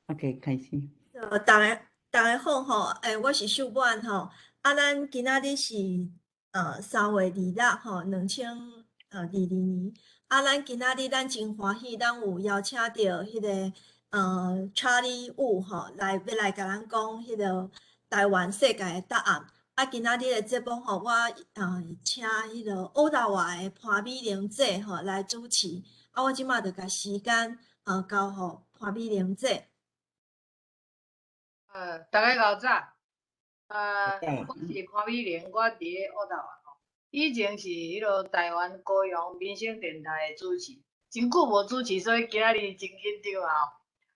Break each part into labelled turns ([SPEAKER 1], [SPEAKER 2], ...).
[SPEAKER 1] OK，開始。
[SPEAKER 2] 逐家逐家好吼，我是秀婉吼，啊，咱今仔日是3月2日吼，2022年，啊，咱今仔日咱真歡喜，咱有邀請著彼个Charlie Wu 吼，來欲來共咱講彼个台灣世界的答案。啊，今仔日的節目吼，我請彼个渥太華的潘美玲姐吼來主持。啊，我這馬就共時間交予潘美玲姐。
[SPEAKER 3] 逐家𠢕早，我是潘美玲，我佇咧渥太華吼，以前是彼个台灣高雄民生電台的主持，真久無主持，所以今仔日真緊張啊！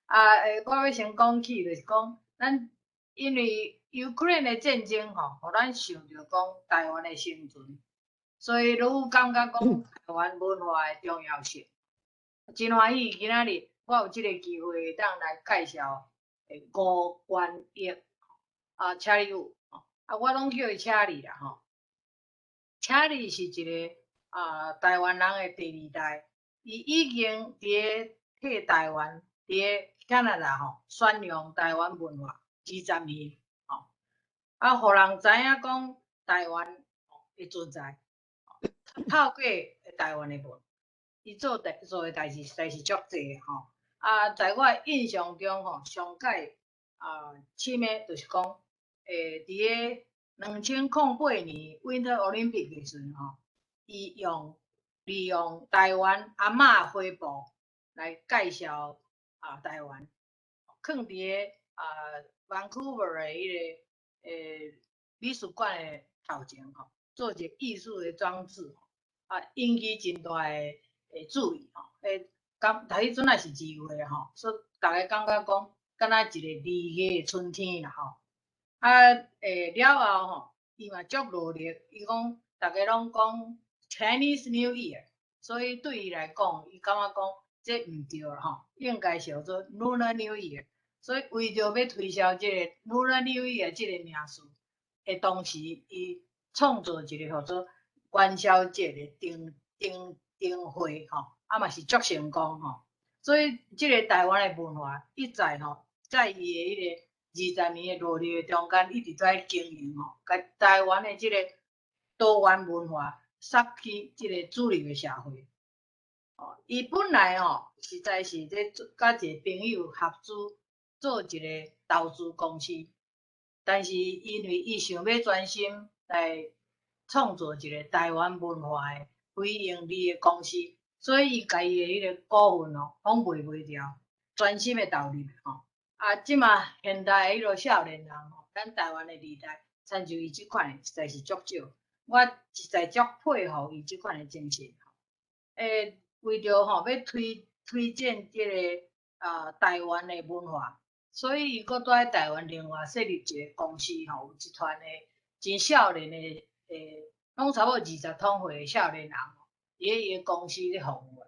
[SPEAKER 3] 啊，我欲先講起，就是講，咱因為 Ukraine 的戰爭吼，予咱想著講台灣的生存，所以愈有感覺講台灣文化的重要性。真歡喜今仔日我有這个機會會當來介紹吳元益啊，Charlie Wu，啊，我攏叫伊 Charlie 啦吼。Charlie 是一个台灣人的第二代，伊已經佇咧替台灣佇咧加拿大吼宣揚台灣文化20年吼，啊，予人知影講台灣的存在，透過台灣的文，伊做的代誌實在是足濟的吼。啊，在我的印象中吼，上蓋深的就是講，佇咧2008年 Winter Olympic 的時陣吼，伊利用台灣阿嬤花布來介紹台灣，囥佇咧Vancouver 的彼个美術館的頭前吼，做一个藝術的裝置，啊，引起真大的注意吼。感，彼陣也是2月吼，所以逐家感覺講，敢若一个2月的春天啦吼。啊，了後吼，伊嘛足努力，伊講逐家攏講 Chinese New Year，所以對伊來講，伊感覺講這毋對啦吼，應該是叫做 Lunar New Year。所以為著欲推銷這个 Lunar New Year 這个名詞的同時，伊創造一个號做元宵節的燈會吼，啊嘛是足成功吼。所以這个台灣的文化一再吼，在伊的彼个20年的努力的中間，一直在經營吼，共台灣的這個多元文化殺去這个主流的社會。哦，伊本來吼，實在是咧做佮一个朋友合資做一个投資公司，但是因為伊想欲專心來創造一个台灣文化的非營利的公司，所以伊共伊的彼个股份哦，攏賣掉，專心的投入吼。啊，這馬現代的彼个少年人吼，咱台灣的二代，親像伊這款的實在是足少。我實在足佩服伊這款的精神。為著吼欲推薦這个台灣的文化，所以伊閣蹛台灣另外設立一个公司吼，有一團的真少年的攏差不多20通歲的少年人，佇咧伊的公司咧服務。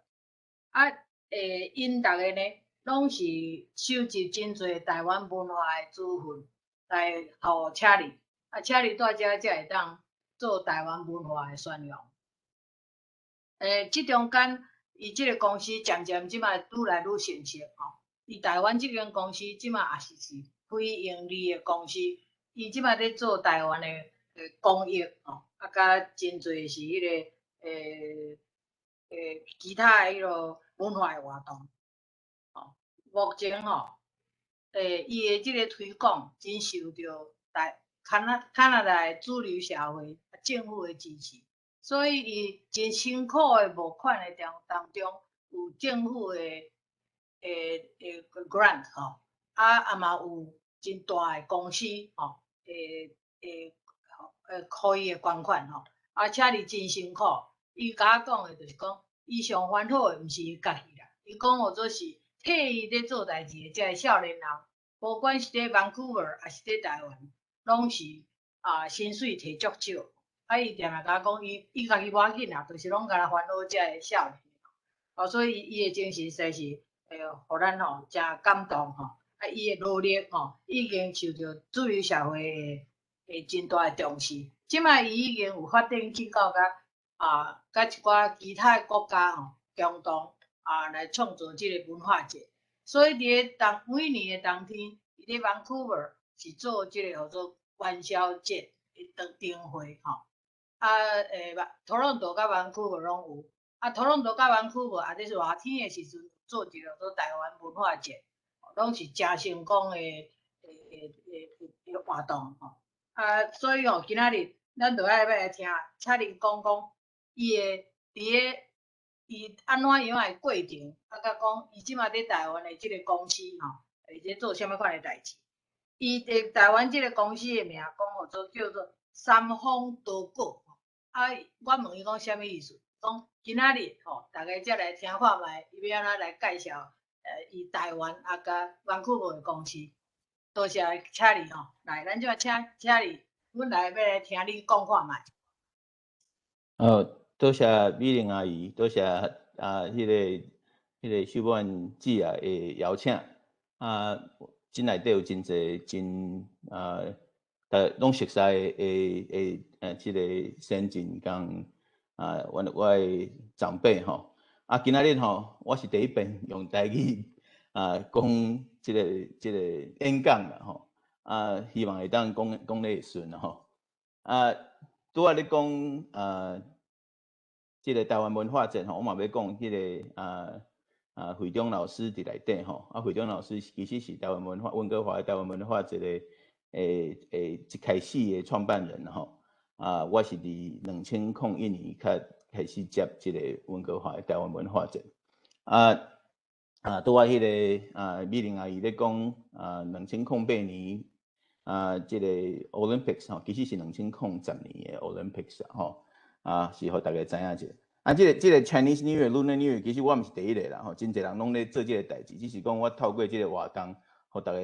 [SPEAKER 3] 啊，𪜶逐个呢，攏是收集真濟台灣文化的資訊來予 Charlie，啊，Charlie 蹛遮才會當做台灣文化的宣揚。這中間，伊這个公司漸漸這馬愈來愈成熟吼。伊台灣這間公司這馬也是非營利的公司，伊這馬咧做台灣的公益吼，啊，佮真濟是彼个其他的彼个文化的活動。吼，目前吼，伊的這个推廣真受著加拿大的主流社會、政府的支持，所以伊真辛苦的募款的當中，有政府的 grant 吼，啊嘛有真大的公司吼，予伊的捐款吼，啊，且伊真辛苦，伊共我講的就是講，伊上煩惱的毋是伊家己啦，伊講號做是替伊咧做代誌的這个少年人，無管是佇 Vancouver 抑是佇台灣，攏是薪水提足少。啊，伊定定共我講，伊家己無要緊啦，就是攏共煩惱這个少年。哦，所以伊的精神實在是予咱吼誠感動吼。啊，伊的努力吼，已經受著主流社會的真大的重視。這擺伊已經有發展去到佮一寡其他的國家吼，共同來創造這个文化節。所以佇咧冬每年的冬天，伊佇 Vancouver 是做這个號做元宵節的燈燈會吼。啊，多倫多佮 Vancouver 攏有。啊，多倫多佮 Vancouver 也佇熱天的時陣做一个叫做台灣文化節，攏是誠成功的活動吼。啊，所以吼，今仔日咱就愛欲來聽查理講講伊的佇咧伊按怎樣的過程，啊，佮講伊這馬佇台灣的這个公司吼，會咧做啥物款的代誌。伊佇台灣這个公司的名講號做叫做三方多果。啊，我問伊講啥物意思？講今仔日吼，逐家才來聽看覓，伊欲按怎來介紹？伊台灣啊，佮灣區的公司。多謝查理吼，來，咱這請查理，阮來欲來聽你講看覓。
[SPEAKER 1] 多謝美玲阿姨，多謝啊，彼個秀滿姊啊的邀請。啊，這內底有真濟真啊，攏熟悉的這个先進佮啊，阮我的長輩吼。啊，今仔日吼，我是第一遍用台語啊講這個演講啦吼。啊，希望會當講講得會順吼。啊，拄仔咧講啊，這个台灣文化節吼，我嘛欲講彼个惠中老師佇內底吼。啊，惠中老師其實是台灣文化溫哥華的台灣文化節的一開始的創辦人吼。啊，我是佇2001年較開始接這個溫哥華的台灣文化節。拄仔彼个美玲阿姨咧講啊，2008年啊，這个 Olympics 吼，其實是2010年的 Olympics 吼，啊，是予大家知影者。啊，這個 Chinese New Year、Lunar New Year，其實我毋是第一个啦，吼，真濟人攏咧做這个代誌，只是講我透過這个活動，予大家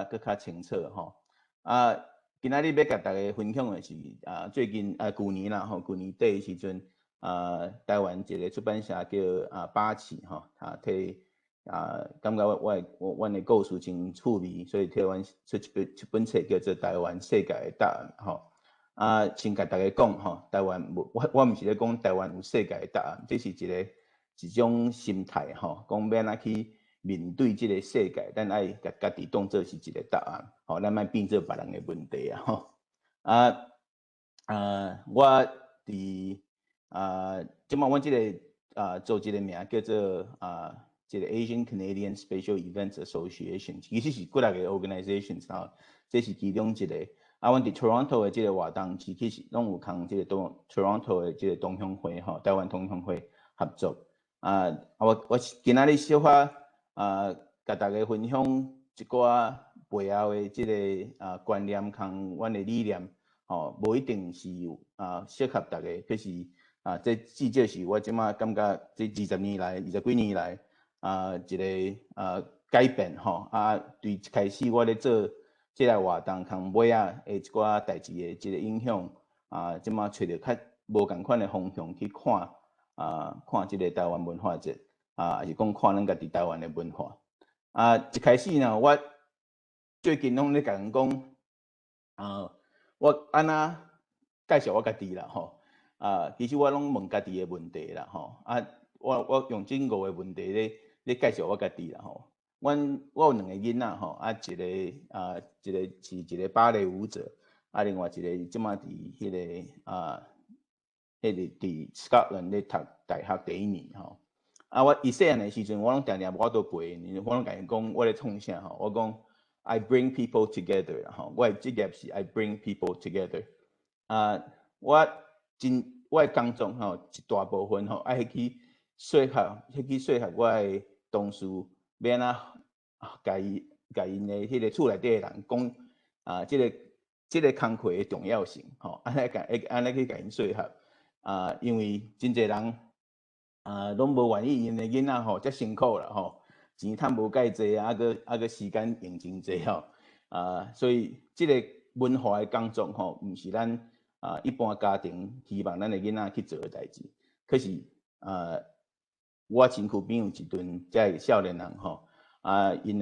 [SPEAKER 1] 閣較清楚吼。啊，今仔日欲共大家分享的是啊，最近啊，舊年啦吼，舊年底的時陣啊，台灣一个出版社叫啊八旗吼，啊提啊，感覺我阮的故事真趣味，所以替阮出一本冊叫做《台灣世界的答案》吼。啊，先共大家講吼，台灣無我毋是咧講台灣有世界的答案，這是一種心態吼，講欲按怎去面對這个世界，咱愛共家己當做是一个答案，吼，咱莫變做別人的問題啊吼。啊，我佇啊，這馬阮這个啊組織的名叫做啊，這个 Asian Canadian Special Events Association，其實是幾若個 organizations 吼，這是其中一個。啊，阮佇 Toronto 的這个活動，其實攏有共這個東 Toronto 的這個同鄉會吼，台灣同鄉會合作。啊，我今仔日小可啊，共大家分享一寡背後的這个啊觀念，佮阮的理念，吼，無一定是啊適合大家，可是啊，這至少是我這馬感覺這20年來、20幾年來啊一个啊改變吼。啊，對一開始我咧做這个活動，佮尾仔的一寡代誌的這个影響，啊，這馬揣著較無仝款的方向去看，啊，看這个台灣文化節，啊，抑是講看咱家己台灣的文化。啊，一開始呢，我最近攏咧共人講，啊，我按怎介紹我家己啦吼。啊，其實我攏問家己的問題啦吼。啊，我用這五個問題咧介紹我家己啦吼。阮我有兩個囡仔吼，啊，一个啊，一个是一个芭蕾舞者，啊，另外一个這馬佇彼个啊，彼个佇 Scotland 咧讀大學第一年吼。啊，我伊細漢的時陣，我攏定定無法度陪𪜶，我攏共𪜶講我咧創啥吼。我講 I bring people together 吼，我的職業是 I bring people together。啊，我真我的工作吼，一大部分吼愛去說服我的同事，欲按怎共伊共𪜶的彼个厝內底的人講啊，這個工課的重要性吼，按呢共按呢去共𪜶說服啊，因為真濟人啊，攏無願意𪜶的囡仔吼，遮辛苦啦吼，錢趁無蓋濟啊，閣時間用真濟吼，啊，所以這個文化的工作吼，毋是咱啊一般家庭希望咱的囡仔去做的代誌。可是啊，我身軀邊有一陣遮个少年人吼，啊，𪜶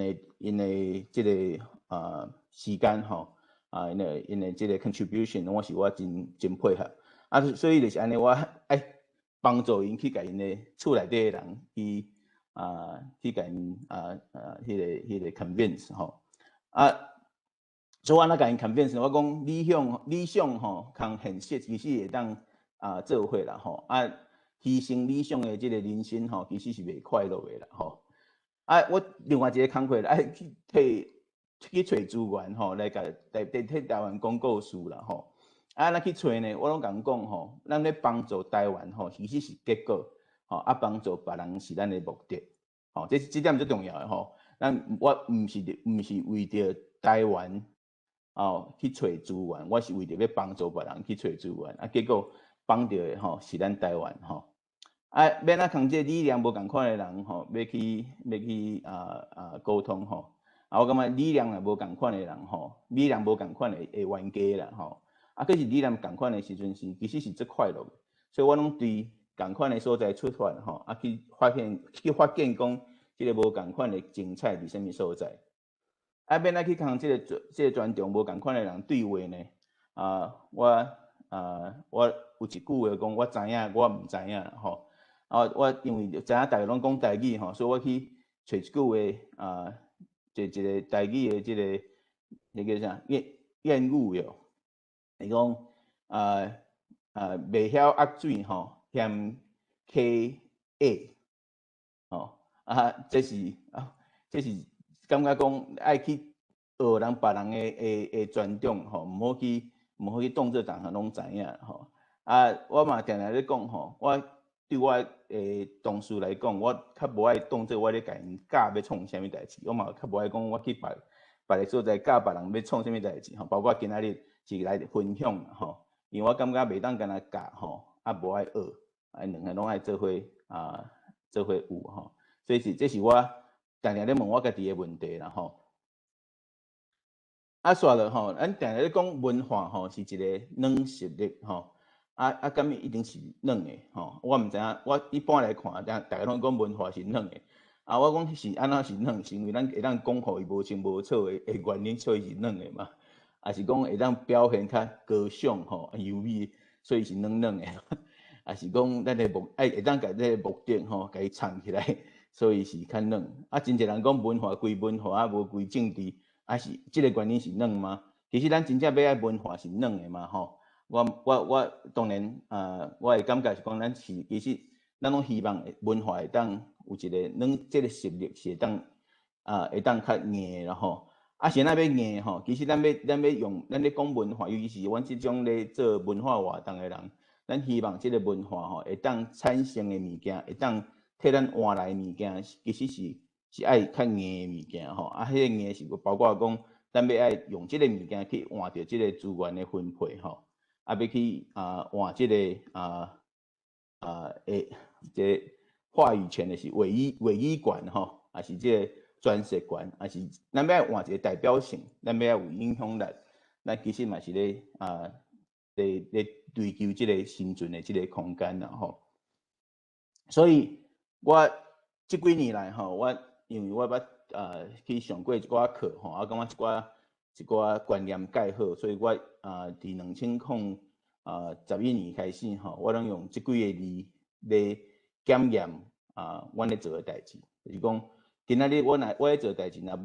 [SPEAKER 1] 的這个啊時間吼，啊，𪜶的這个 contribution，我是我真真配合。啊，所以就是按呢，我愛幫助𪜶去共𪜶的厝內底的人去啊去共𪜶彼個 convince 吼。啊，所以我若共𪜶 convince，我講理想吼，佮現實其實會當做伙啦吼。啊，犧牲理想的這個人生吼，其實是袂快樂的啦吼。啊，我另外一個工課愛去提去揣資源吼，來共來替台灣講故事啦吼。啊，咱去揣呢，我攏共𪜶講吼，咱咧幫助台灣吼，其實是結果，吼啊幫助別人是咱的目的，吼，這點最重要的吼。咱我毋是為著台灣哦去揣資源，我是為著欲幫助別人去揣資源，啊，結果幫著的吼是咱台灣吼。啊，欲按怎共這個理念無仝款的人吼，欲去溝通吼。啊，我感覺理念若無仝款的人吼，理念無仝款的會冤家啦吼。啊，可是理念仝款的時陣是，其實是足快樂的。所以我攏對仝款的所在出發吼，啊去發現講這個無仝款的精彩佇啥物所在。啊，欲按怎去共這個專長無仝款的人對話呢？啊，我有一句話講，我知影，我毋知影吼。啊，我因為知影逐家攏講台語吼，所以我去揣一句話啊，一個台語的這個那個啥諺語喲。伊講袂曉壓水吼，嫌溪矮吼啊，這是感覺講愛去學人別人的專長吼，毋好去當做逐項攏知影吼。啊，我嘛定定咧講吼，我對我的同事來講，我較無愛當做我咧共𪜶教欲創啥物代誌，我嘛較無愛講我去別个所在教別人欲創啥物代誌吼，包括今仔日是來分享吼，因為我感覺袂當干焦教吼，啊無愛學，啊兩个攏愛做伙啊做伙有吼，所以是這是我定定咧問我家己的問題啦吼。啊，煞落吼，咱定定咧講文化吼，是一個軟實力吼。啊，敢一定是軟的吼？我毋知影，我一般來看，逐家攏講文化是軟的。啊，我講是按怎是軟？是因為咱會當講予伊無清無楚的原因，所以是軟的嘛。抑是講會當表現較高尚吼、優美，所以是軟軟的。抑是講咱的目愛會當共這个目的吼，共伊藏起來，所以是較軟。啊，真濟人講文化歸文化，啊無歸政治，啊是這个原因是軟嗎？其實咱真正欲愛文化是軟的嘛吼。我當然啊，我的感覺是講，咱是其實咱攏希望文化會當有一個軟這个實力是會當較硬的啦吼。啊，是按怎欲硬吼？其實咱欲用咱咧講文化，尤其是阮這種咧做文化活動的人，咱希望這个文化吼會當產生的物件，會當替咱換來的物件，其實是愛較硬的物件吼。啊，彼个硬是包括講，咱欲愛用這个物件去換著這個資源的分配吼。啊，欲去換這个這个話語權的是話語權吼，抑是這个詮釋權，抑是咱欲換一個代表性，咱欲愛有影響力，咱其實嘛是咧追求這个生存的這个空間啦吼。所以我這幾年來吼，我因為我捌去上過一寡課吼，啊，感覺一寡觀念蓋好，所以我佇2011年開始吼，我攏用這幾个字咧檢驗阮咧做的代誌，就是講今仔日我咧做代誌若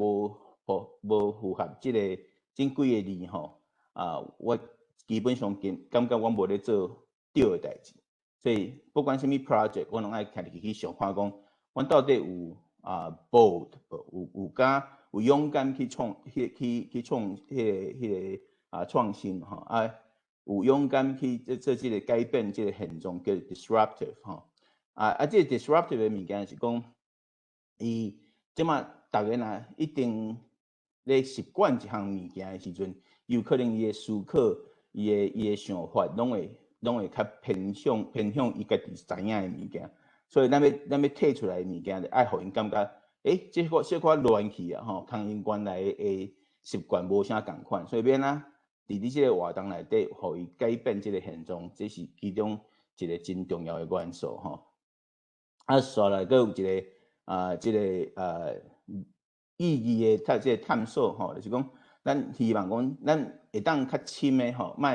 [SPEAKER 1] 無符合這幾个字吼，啊，我基本上感覺我無咧做對的代誌，所以不管啥物 project，我攏愛徛入去想看講，阮到底有bold，有敢有勇敢去創彼個創新吼，啊有勇敢去做這个改變這个現狀叫 disruptive 吼，啊這个 disruptive 的物件是講，伊這馬逐家若一定咧習慣一項物件的時陣，有可能伊的思考、伊的想法，攏會較偏向伊家己知影的物件，所以咱欲提出來的物件，愛予𪜶感覺，欸，這個小可亂去啊吼，共𪜶原來的習慣無啥仝款，所以欲按怎佇你這个活動內底，予伊改變這个現狀，這是其中一個真重要的元素吼。啊，煞來閣有一個這个意義的這个探索吼，就是講，咱希望講，咱會當較深的吼，莫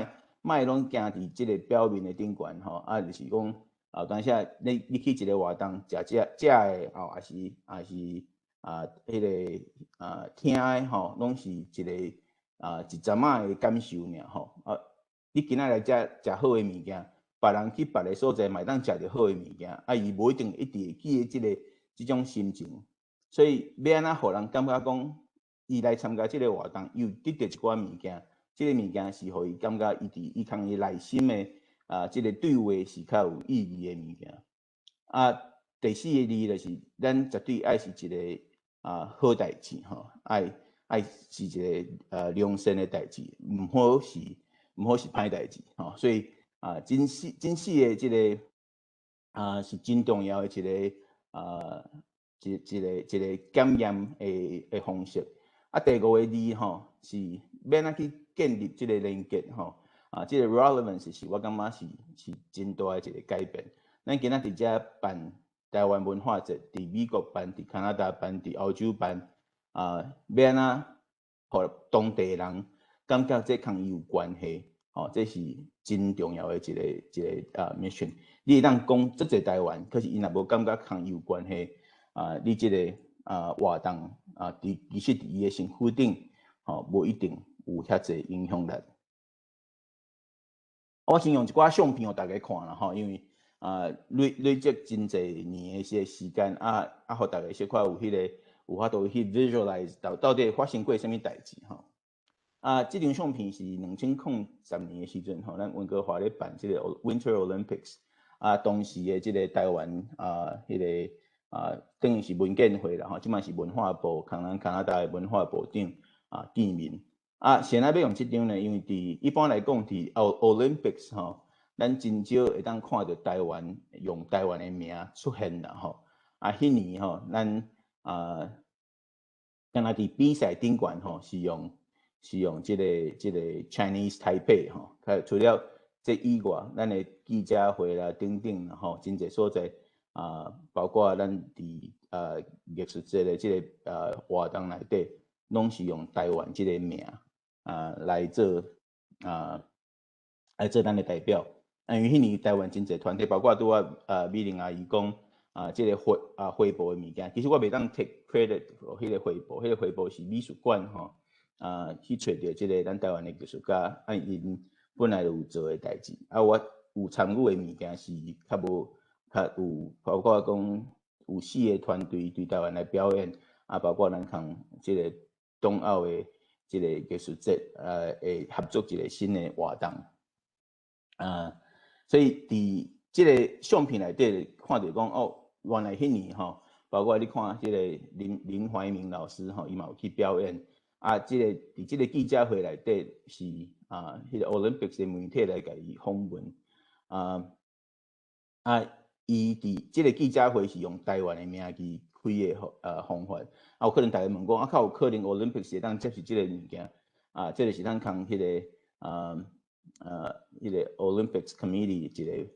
[SPEAKER 1] 攏行佇這个表面的頂懸吼，啊，就是講啊，當時你去一個活動，食食食的哦，抑是啊，彼個啊聽的吼，攏是一個啊一陣仔的感受爾吼。啊，你今仔來食食好的物件，別人去別个所在嘛會當食著好的物件，啊，伊無一定一直會記得這種心情。所以欲按怎予人感覺講，伊來參加這個活動，伊有得著一寡物件，這個物件是予伊感覺伊佇伊共伊內心的啊，這個對話是較有意義的物件。啊，第四个字就是，咱絕對愛是一個啊好代誌吼，愛是一個良善的代誌，毋好是歹代誌吼。所以啊，真實的這個啊是真重要的一個啊一個檢驗的方式。啊，第五个字吼是欲按怎去建立這個連結吼。啊，這個 relevance 是我感覺是真大的一個改變。咱今仔佇遮辦台灣文化節，佇美國辦，佇加拿大辦，佇歐洲辦，啊，欲按怎予當地人感覺這共伊有關係，吼，這是真重要的一個啊 mission。你會當講足濟台灣，可是伊若無感覺共伊有關係，啊，你這個啊活動啊，佇其實佇伊的身軀頂，吼，無一定有遐濟影響力。我先用一寡相片予大家看啦，吼，因為啊累積真濟年的這個時間，啊啊，予大家小可有彼個有法度去 visualize 到底發生過啥物代誌吼。啊，這張相片是2010年的時陣吼，咱溫哥華咧辦這個 Winter Olympics，啊，當時的這個台灣啊，彼個啊，等於是文建會啦吼，這擺是文化部，共咱加拿大的文化部長啊見面。啊，現在欲用這張呢，因為佇一般來講，佇 Olympics 吼，咱真少會當看著台灣用台灣的名出現啦吼。啊，彼年吼，咱啊，敢若佇比賽頂懸吼，是用這個 Chinese Taipei 吼，除了這以外，咱的記者會啦等等吼，真濟所在啊，包括咱佇啊藝術節的這個啊活動內底，攏是用台灣這個名啊來做咱的代表。啊，因為彼年台灣真濟團體，包括拄仔啊美玲阿姨講啊，這個繪啊繪布的物件，其實我袂當 take credit 彼個繪布，彼個繪布是美術館吼啊去揣著這個咱台灣的藝術家，啊𪜶本來就有做的代誌，啊我有參與的物件是較無較有，包括講有四個團隊對台灣來表演，啊包括咱共這個東奧的這個藝術節，會合作一個新的活動，啊，所以佇這個相片內底看著講哦，原來彼年吼，包括你看這個林懷民老師吼，伊嘛有去表演，啊，這個佇這個記者會內底是啊，彼個 Olympics 的媒體來共伊訪問，啊啊，伊佇這個記者會是用台灣的名義開的方法，啊，有可能大家問講，啊，較有可能 Olympics 會當接受這個物件，啊，這個是咱共彼個 Olympics Committee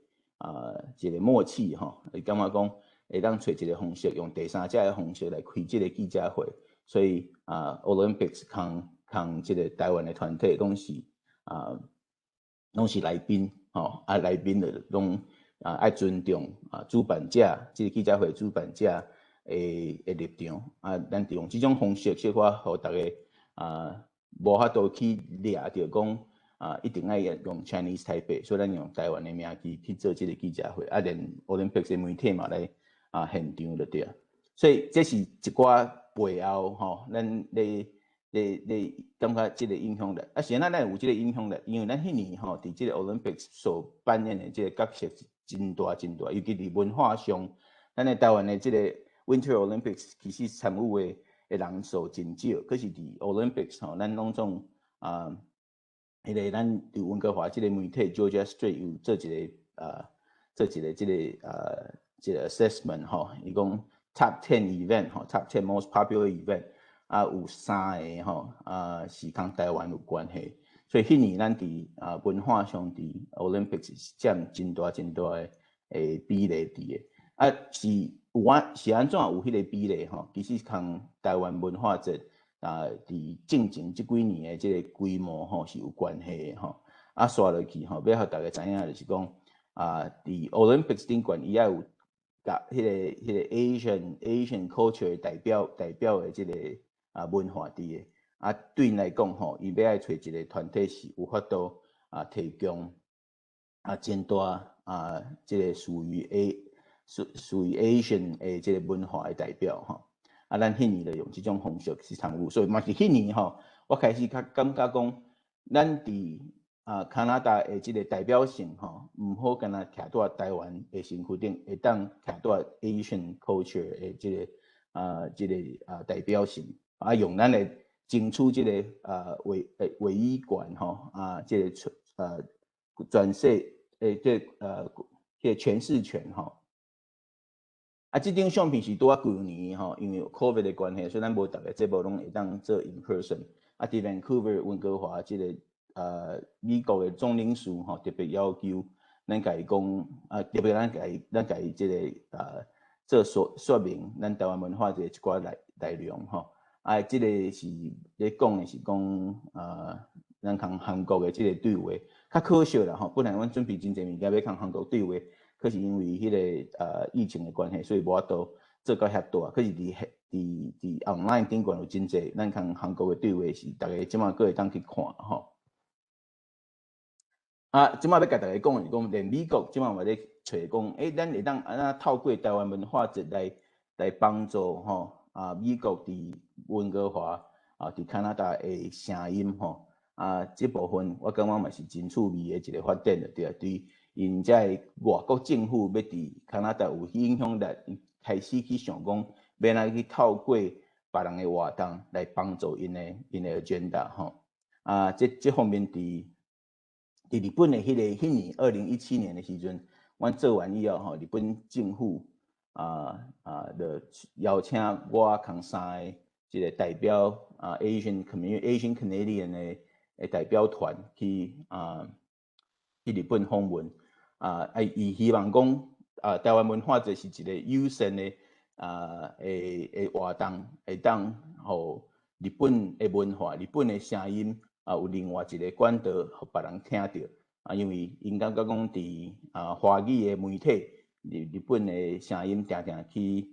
[SPEAKER 1] 一個默契吼，伊感覺講會當揣一個方式，用第三者的方式來開這個記者會，所以啊，Olympics 共這個台灣的團體攏是來賓吼，啊來賓就攏啊愛尊重啊主辦者，這個記者會主辦者的立場，啊，咱就用這種方式小可予大家啊無法度去掠著講啊一定愛用 Chinese Taipei，所以咱用台灣的名義去做這個記者會，啊連 Olympics 的媒體嘛來啊現場就對。所以這是一寡背後吼，咱咧感覺這個影響力，啊，是按怎咱有這個影響力？因為咱彼年吼，佇這個 Olympics 所扮演的這個角色是真大真大，尤其佇文化上，咱的台灣的這個 Winter Olympics 其實參與的人數真少，可是佇 Olympics 吼，咱攏總啊，彼個咱佇溫哥華這個媒體 Georgia Straight 有做一個這個 assessment 吼，伊講 top 10 event 吼，top 10 most popular event 啊，有三個吼啊是佇台灣有關係，所以彼年咱佇啊文化上佇 Olympics 是佔真大真大的比例佇的，啊是有啊是按怎有彼個比例吼？其實佇台灣文化節啊佇進前這幾年的這個規模吼是有關係的吼。啊，紲落去吼，欲予大家知影就是講啊，佇 Olympics 頂懸，伊愛有共彼個 Asian culture 代表的這個文化佇的。對𪜶來講吼，伊欲愛揣一個團體是有法度提供真大這個屬於 Asian 的這個文化的代表吼。咱彼年就用這種方式去參與，所以嘛是彼年吼，我開始較感覺講，咱佇加拿大的這個代表性吼，毋好干焦徛佇台灣的身軀頂，會當徛佇 Asian culture 的這個代表性，用咱的爭取這個話語權吼，這個轉世誒這這個詮釋權吼。這張相片是拄仔舊年吼，因為 COVID 的關係，所以咱無逐个節目攏會當做 in person。佇 Vancouver 溫哥華這個美國的總領事吼，特別要求咱共伊講，特別咱共伊這個做說明，咱台灣文化節一寡內容吼。這個是咧講的是講，咱共韓國的這個對話，較可惜啦吼。本來阮準備真濟物件欲共韓國對話，可是因為彼個疫情的關係，所以無法度做到遐大。可是佇 online 頂懸有真濟咱共韓國的對話是逐家這馬閣會當去看吼。這馬欲共逐家講的是講，連美國這馬嘛咧揣講，咱會當按怎透過台灣文化節來幫助吼美國佇溫哥華佇加拿大的聲音吼。這部分我感覺嘛是真趣味的一個發展就對啊，對𪜶遮的外國政府欲佇加拿大有影響力，開始去想講，欲按怎去透過別人的活動來幫助𪜶的 agenda 吼。這方面佇日本的彼年2017年的時陣，阮做完以後吼，日本政府就邀請我共三个這個代表Asian Community Asian Canadian 的代表團去日本訪問。伊希望講台灣文化節是一個友善的活動，會當予日本的文化、日本的聲音有另外一個管道，予別人聽著。因為𪜶感覺講佇華語的媒體，日本的聲音定定去予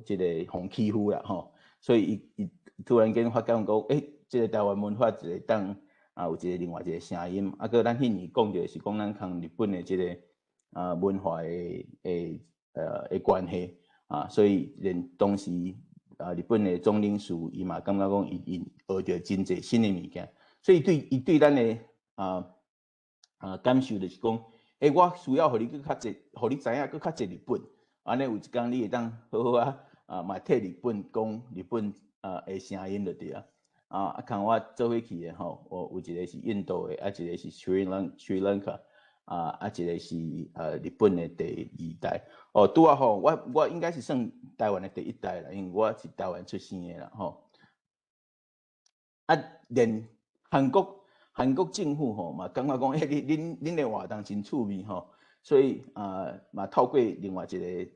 [SPEAKER 1] 這個予欺負啦吼，所以伊突然間發覺講，這個台灣文化節會當有一個另外一個聲音。閣咱彼年講著是講咱共日本的這個文化的關係，所以連當時日本的總領事伊嘛感覺講伊學著真濟新的物件，所以伊對咱的感受就是講，我需要予你閣較濟，予你知影閣較濟日本，按呢有一工你會當好好嘛替日本講日本的聲音就對啊。共我做伙去的吼，有一個是印度的，一個是 Sri Lanka，一個是日本的第二代。哦，拄仔好，我應該是算台灣的第一代啦，因為我是台灣出生的啦吼。連韓國政府吼嘛感覺講，你恁的活動真趣味吼，所以嘛透過另外一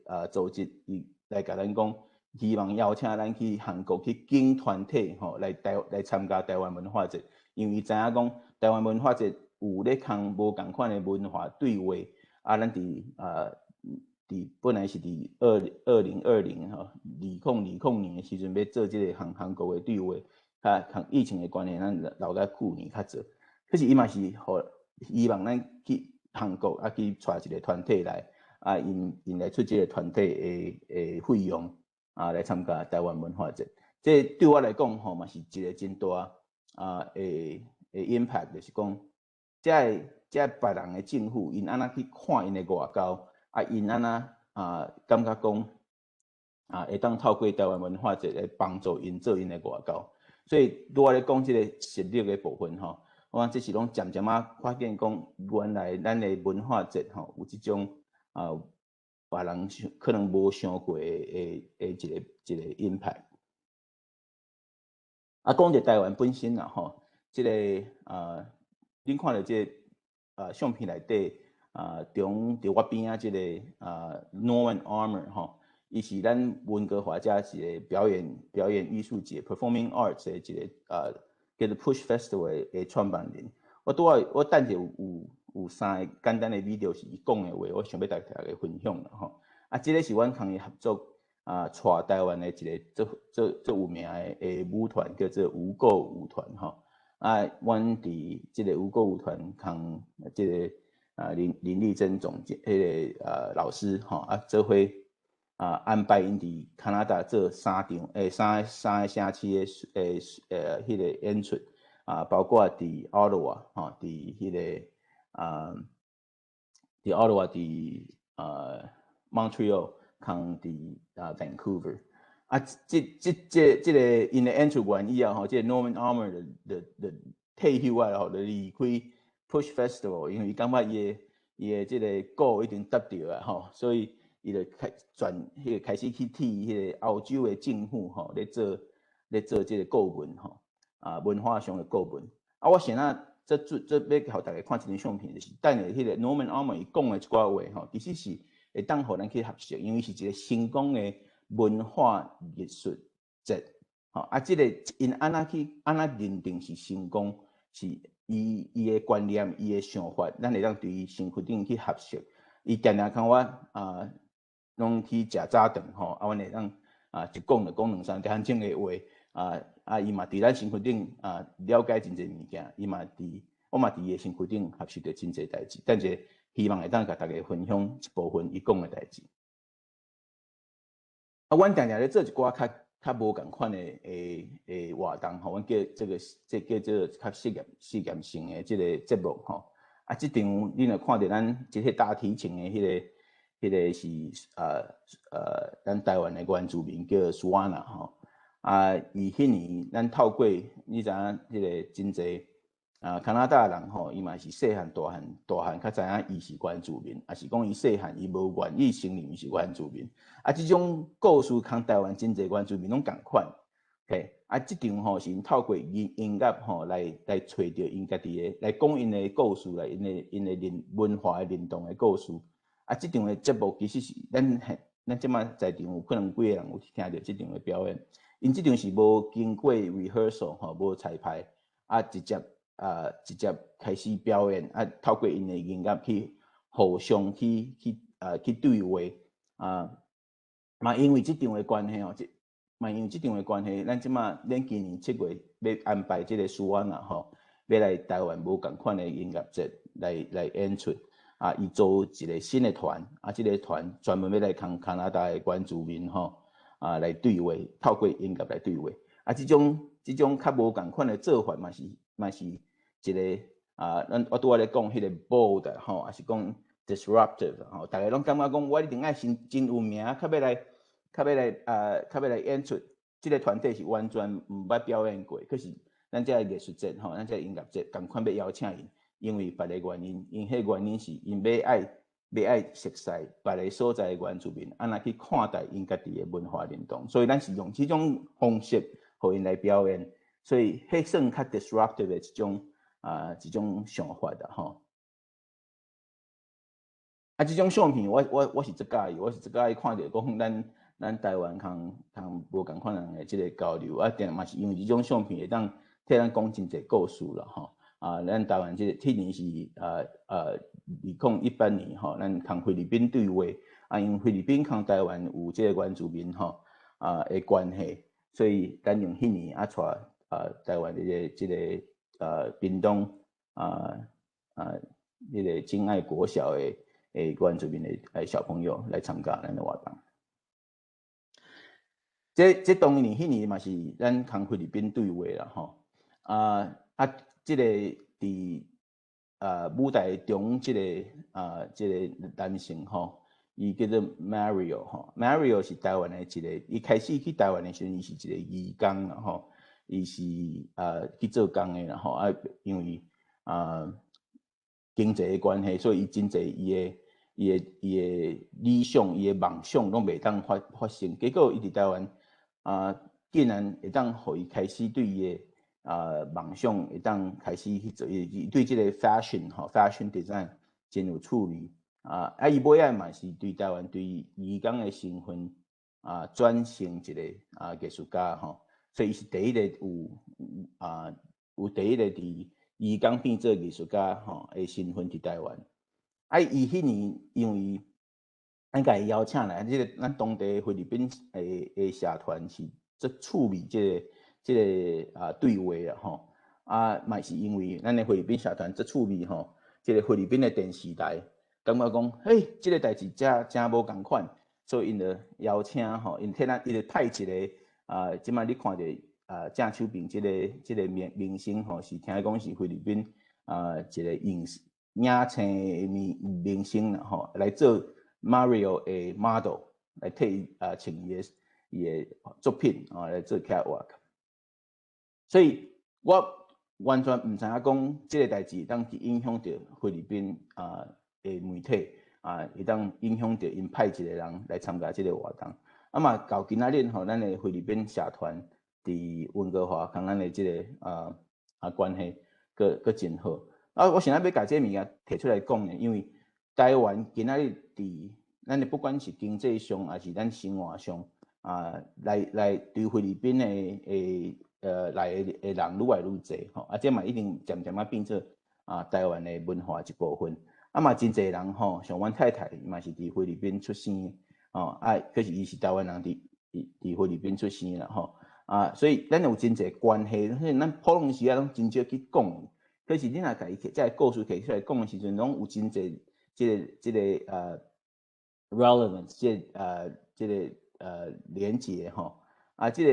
[SPEAKER 1] 個組織，伊來共咱講，希望邀請咱去韓國去揀團體吼來參加台灣文化節，因為伊知影講台灣文化節有咧共無仝款的文化對話，咱佇本來是佇2020吼，2020年的時陣欲做這個韓國的對話，較疫情的關係，咱留到舊年較做。可是伊嘛是予希望咱去韓國去帶一個團體來，𪜶來出這個團體的費用來參加台灣文化節。這對我來講吼嘛是一個真大的 impact，就是講，這個別人的政府，𪜶按怎去看𪜶的外交，𪜶按怎感覺講會當透過台灣文化節來幫助𪜶做𪜶的外交。所以拄仔咧講這個實力的部分吼，我講這是攏漸漸仔發現講，原來咱的文化節吼有這種別人想可能無想過的一個 impact。講著台灣本身啦吼，這個恁看著這個相片內底佇我邊仔這個Norman Armour 吼，伊是咱溫哥華遮一個表演藝術節 Performing Arts 的一個叫做 Push Festival 的創辦人。我拄仔我等下有有三个簡單的 video 是伊講的話，我想欲共大家分享啦吼。啊，這个是阮共伊合作啊，帶台灣的一个足足足有名的舞團，叫做無垢舞團吼。啊，阮佇這个無垢舞團共這个林林麗珍總監，彼个老師吼，啊，做伙啊安排𪜶佇加拿大做三場，三個城市的彼个演出啊，包括佇 Ottawa 吼，佇彼个佇 Ottawa，佇Montreal，共佇Vancouver。啊，這個𪜶的演出完以後吼，這个 Norman Armour 就退休啊，吼，就離開 Push Festival，因為伊感覺伊的這个鼓已經達著啊，吼，所以伊就開轉彼个開始去替彼個歐洲的政府吼，咧做這个顧問吼，文化上的顧問。啊，我現在這欲予大家看一張相片，就是等下彼個 Norman Armour 伊講的一寡話吼，其實是會當予咱去學習，因為是一个成功的文化藝術節，吼啊，這个𪜶按怎去按怎認定是成功，是伊的觀念、伊的想法，咱會當對伊身軀頂去學習。伊定定共我啊，攏去食早頓吼，啊，阮會當一講就講兩三點鐘的話，伊嘛佇咱身軀頂了解真濟物件，伊嘛佇我嘛佇伊的身軀頂學習著真濟代誌。等者希望會當共大家分享一部分伊講的代誌。啊，阮定定咧做一寡較較無仝款的活動吼，阮叫這个這叫做較實驗性的這个節目吼。啊，這場你若看著咱這个大提琴的彼个是咱台灣的原住民叫蘇安娜吼。啊，伊彼年咱透過你知影彼个真濟加拿大人吼，伊嘛是細漢大漢大漢，較知影伊是原住民，抑是講伊細漢伊無願意承認伊是原住民。啊，這種故事仝台灣真濟原住民攏仝款，嘿，啊，這場吼是𪜶透過音樂吼來揣著𪜶家己的，來講𪜶的故事，來𪜶的認文化的認同的故事。啊，這場的節目其實是咱這馬在場有可能幾个人有聽著這場的表演。𪜶這場是無經過 rehearsal 吼，無彩排，啊，直接開始表演，啊，透過𪜶的音樂去互相去對話，啊，嘛因為這場的關係吼，這嘛因為這場的關係，咱這馬咱今年7月欲安排這个蘇安娜吼，欲來台灣無仝款的音樂節來演出，啊，伊組一个新的團，啊，這个團專門欲來仝加拿大的原住民吼，來對話，透過音樂來對話，啊，這種較無仝款的做法嘛是一个啊，咱我拄仔咧講彼个 bold 吼，抑是講 disruptive 吼，逐个攏感覺講我一定愛先真有名，較欲來演出。這个團體是完全毋捌表演過，可是咱這个藝術節吼，咱這个音樂節仝款欲邀請𪜶，因為別个原因，𪜶彼个原因是𪜶欲愛熟似別个所在的原住民，按怎去看待𪜶家己的文化認同，所以咱是用這種方式予𪜶來表演，所以彼算較 disruptive 的一種想法啦吼。啊，這種相片我是足佮意，我是足佮意看著講咱台灣仝無仝款人的這个交流，啊，定嘛是因為這種相片會當替咱講真濟故事啦吼。啊，咱台灣這个彼年是2018年吼，咱仝菲律賓對話，啊，因為菲律賓仝台灣有這个原住民吼的關係，所以咱用彼年啊帶台灣這个屏東彼个真愛國小的原住民的小朋友來參加咱的活動。這當然彼年嘛是咱仝菲律賓對話啦吼，啊，這个佇舞台中這个男性吼，伊叫做 Mario 吼，Mario 是台灣的一个，伊開始去台灣的時陣，伊是一個義工啦吼，伊是去做工的啦吼，啊，因為經濟的關係，所以伊真濟伊的理想、伊的夢想攏袂當發生。結果伊佇台灣啊，竟然會當予伊開始對伊的夢想會當開始去做，伊對這個 fashion 吼，fashion design 真有趣味啊！啊，伊尾仔嘛是對台灣對義工的身份轉成一个藝術家吼，所以伊是第一个有第一个佇移工變做藝術家吼的身份佇台灣。啊，伊彼年因為咱共伊邀請來，這个咱當地菲律賓的社團是足趣味這個對話啦吼。啊，嘛是因為咱的菲律賓社團足趣味吼，這个菲律賓的電視台感覺講，嘿，這个代誌誠誠無仝款，所以𪜶就邀請吼，𪜶替咱，伊就派一个啊，這擺你看著正手邊這个明星吼，是聽講是菲律賓一个影視影星明星啦吼，來做 Mario 的 model 來替伊穿伊的作品啊來做 catwalk。所以我完全毋知影講這个代誌會當去影響著菲律賓的媒體啊，會當影響著𪜶派一个人來參加這个活動。啊嘛，到今仔日吼，咱的菲律賓社團佇溫哥華佮咱的這个關係，閣閣真好。啊，我現在欲共這个物件提出來講呢，因為台灣今仔日佇咱的不管是經濟上，抑是咱生活上啊，來對菲律賓的來的人愈來愈濟吼，啊，這嘛已經漸漸仔變做台灣的文化一部分。啊嘛真濟人吼，像阮太太嘛是佇菲律賓出生，吼啊，可是伊是台灣人佇菲律賓出生啦吼，啊，所以咱有真濟關係，所以咱普通時仔攏真少去講。可是你若共伊提這个故事提出來講的時陣，攏有真濟這個 relevance，這個連結吼，啊，這個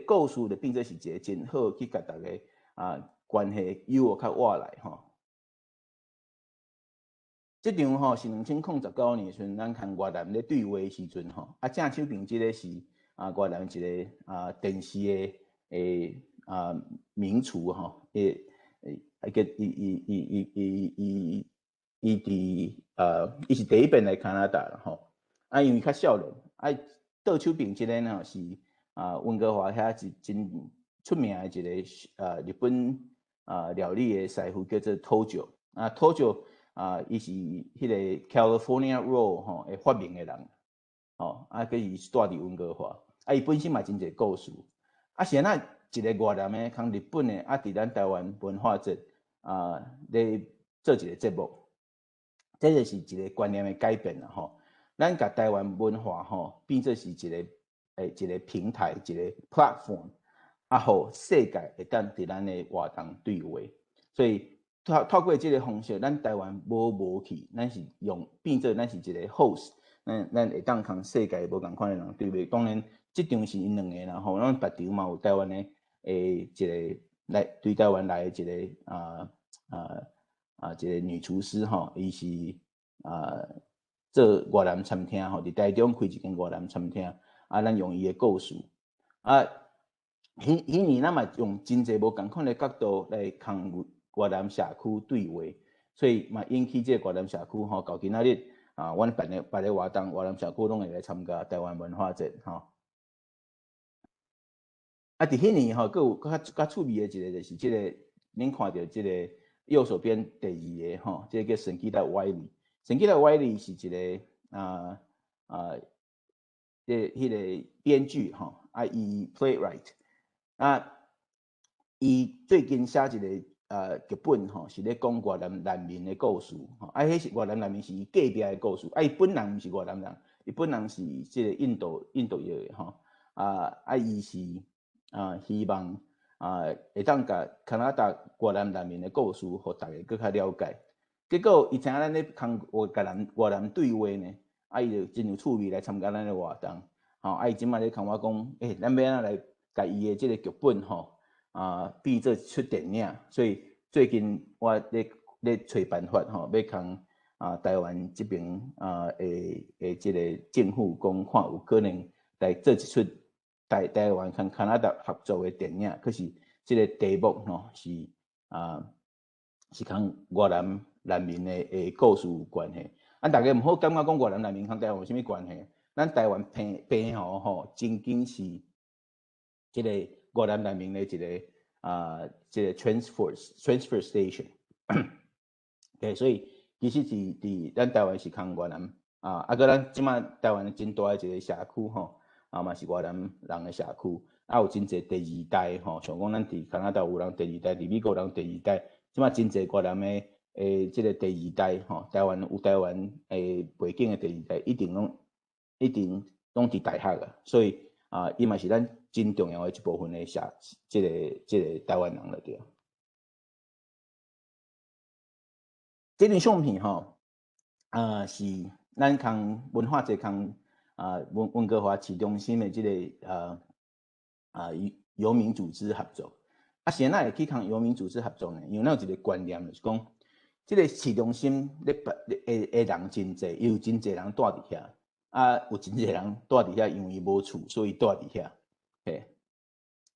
[SPEAKER 1] 故事就變做是一個真好去共大家關係誘較活來吼。這張吼是2019年時陣，咱共越南咧對話的時陣吼，啊，正手邊這个是越南一个電視的名廚吼，叫伊伊伊伊伊伊伊佇伊是第一遍來加拿大啦吼，啊，因為較少年，啊，倒手邊這个呢是溫哥華遐一真出名的一个日本料理的師傅叫做 Tojo，啊 Tojo 伊是彼個 California Roll 吼的發明的人，吼，啊，佮伊是住佇溫哥華，啊，伊本身嘛真濟故事，啊，是按怎一个越南的共日本的，啊，佇咱台灣文化節咧做一個節目，這就是一个觀念的改變啦吼。咱共台灣文化吼變做是一個平台，一个 platform，啊，予世界會當佇咱的活動對話，所以透過這个方式，咱台灣無無去，咱是用變做咱是一个 host，咱會當共世界無仝款的人對話。當然，這場是𪜶兩个啦吼，咱別場嘛有台灣的一个來對台灣來的一个一个女廚師吼，伊是做越南餐廳吼，佇台中開一間越南餐廳，啊，咱用伊的故事，啊，彼年咱嘛用真濟無仝款的角度來共越南社區對話，所以嘛引起這个越南社區吼，到今仔日啊，阮辦的別个活動，越南社區攏會來參加台灣文化節吼。啊，佇彼年吼，閣有較較趣味的一个，就是這个，恁看著這个右手邊第二个吼，這个叫 Sangeeta Wiley。Sangeeta Wiley 是一个這彼个編劇吼，啊，伊 playwright，啊，伊最近寫一个劇本吼，是咧講越南難民的故事吼，啊，彼是越南難民是伊隔壁的故事，啊，伊本人毋是越南人，伊本人是這个印度裔的吼，啊，伊是希望會當共加拿大越南難民的故事，予大家閣較了解。結果伊知影咱咧共越南對話呢，啊，伊就真有趣味來參加咱的活動，吼，啊，伊這擺咧共我講，欸，咱欲按怎來共伊的這个劇本吼變做一齣電影，所以最近我咧揣辦法吼，欲共台灣這邊的這个政府講，看有可能來做一齣台灣佮加拿大合作的電影，可是這个題目吼是共越南難民的故事有關係。啊，大家毋好感覺講越南難民佮台灣有啥物關係？咱台灣澎湖吼，曾經是這个越南難民的一个這个 transfer station。對，所以其實佇咱台灣是共越南啊，閣咱這擺台灣真大的一个社區吼，啊嘛是越南人的社區。啊有真濟第二代吼，像講咱佇加拿大有人第二代，佇美國人第二代，這馬真濟越南的這個第二代吼，台灣有台灣的背景的第二代，一定攏佇大學啊，所以啊，伊嘛是咱真重要的一部分的社，這個台灣人了對。這張相片吼，啊是咱共文化節共啊溫哥華市中心的這個遊民組織合作。啊，是按怎會去共遊民組織合作呢？因為咱有一個觀念，就是講，這個市中心咧辦的人真濟，伊有真濟人住佇遐，啊，有真濟人住佇遐，因為伊無厝，所以住佇遐。嘿，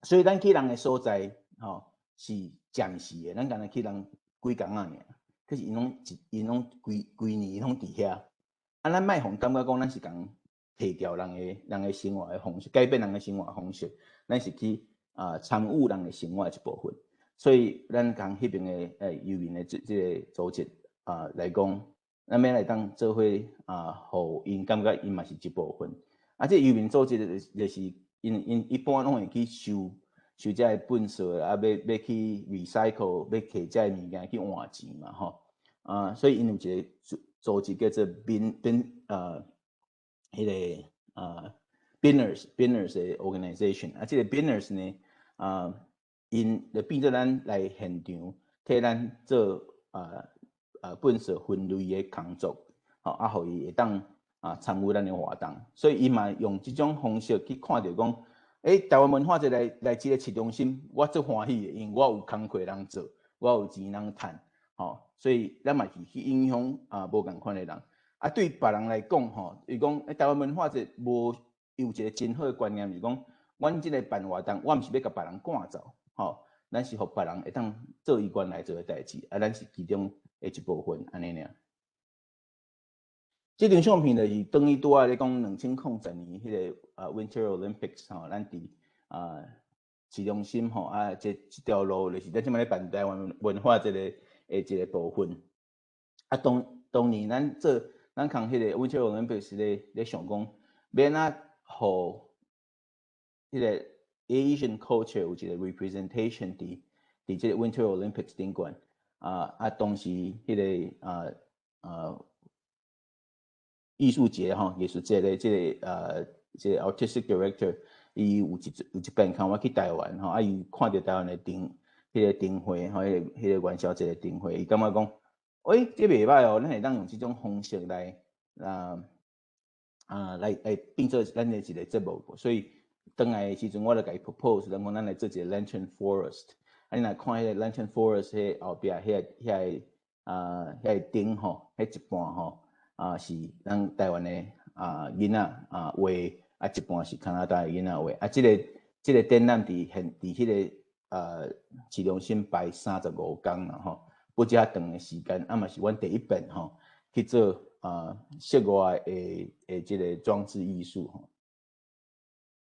[SPEAKER 1] 所以咱去人的所在，吼，是暫時的，咱干焦去人幾工仔爾，可是𪜶攏規規年攏佇遐。啊，咱莫予感覺講咱是共提掉人的生活的方式，改變人的生活方式，咱是去啊參與人的生活的一部分。所以咱共彼爿的遊民的這個組織啊來講，咱欲來當做伙啊，予𪜶感覺𪜶嘛是一部分。啊，這遊民組織就是𪜶一般攏會去收收這个糞埽，啊，欲去 recycle，欲提這个物件去換錢嘛，吼。啊，所以𪜶有一個組織叫做 bin bin 彼個 Binners 的 organization。啊，這個 Binners 呢，啊，𪜶就變做咱來現場替咱做糞埽分類的工作，吼，啊，予伊會當啊參與咱的活動，所以伊嘛用這種方式去看著講，欸，台灣文化節來這個市中心，我足歡喜的，因為我有工課通做，我有錢通趁，吼，所以咱嘛是去影響啊無仝款的人。啊，對別人來講，吼，伊講欸，台灣文化節無有一個真好的觀念，是講，阮這個辦活動，我毋是欲共別人趕走，吼，咱是予別人會當做伊原來做的代誌，啊，咱是其中的一部分，按呢爾。這張相片就是當伊拄仔咧講2010年彼個啊 Winter Olympics 吼，咱佇啊市中心吼啊，這條路就是咱這馬咧辦台灣文化節的一個部分。啊，當年咱做咱共彼個 Winter Olympics 咧想講，欲按怎予彼個 Asian culture 有一個 representation 佇這個 Winter Olympics 頂懸。啊，當時彼個藝術節吼，藝術節的這個 artistic director，伊有一擺共我去台灣吼，啊，伊看著台灣的燈，彼個燈會吼，彼個元宵節的燈會，伊感覺講，欸，這袂䆀哦，咱會當用這種方式來變做咱的一個節目，所以轉來的時陣，我就共伊 propose，咱講咱來做一個 Lantern Forest，啊，你若看彼個 Lantern Forest 彼後壁遐個燈吼，彼一半吼，啊，是咱台灣的啊囡仔啊畫，啊一半是加拿大的囡仔畫，啊，這個展覽佇彼個市中心擺35工啦吼，不遮長的時間，啊嘛是阮第一遍吼去做啊室外的這個裝置藝術吼。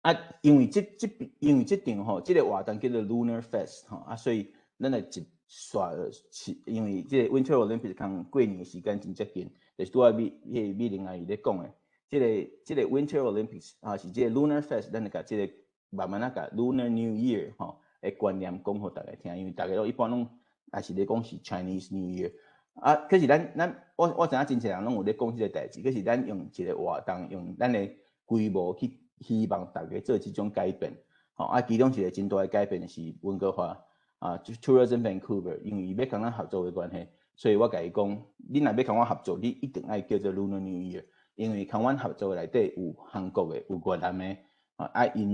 [SPEAKER 1] 啊，因為這場吼，這個活動叫做 Lunar Fest 吼，啊，所以咱來一煞是，因為這個 Winter Olympics 仝過年的時間真接近，就是拄仔彼個美玲阿姨咧講的，這個 Winter Olympics 啊，是這個 Lunar Fest，咱就共這個慢慢仔共 Lunar New Year 吼的觀念講予大家聽，因為大家攏一般攏也是咧講是 Chinese New Year，啊，可是咱咱我我知影真濟人攏有咧講這個代誌，可是咱用一個活動，用咱的規模去希望大家做這種改變，吼，啊，其中一個真大的改變是溫哥華啊，Tourism Vancouver，因為伊欲共咱合作的關係，所以我共伊講，你若欲共我合作，你一定愛叫做 Lunar New Year，因為共阮合作的內底有韓國的，有越南的，啊，𪜶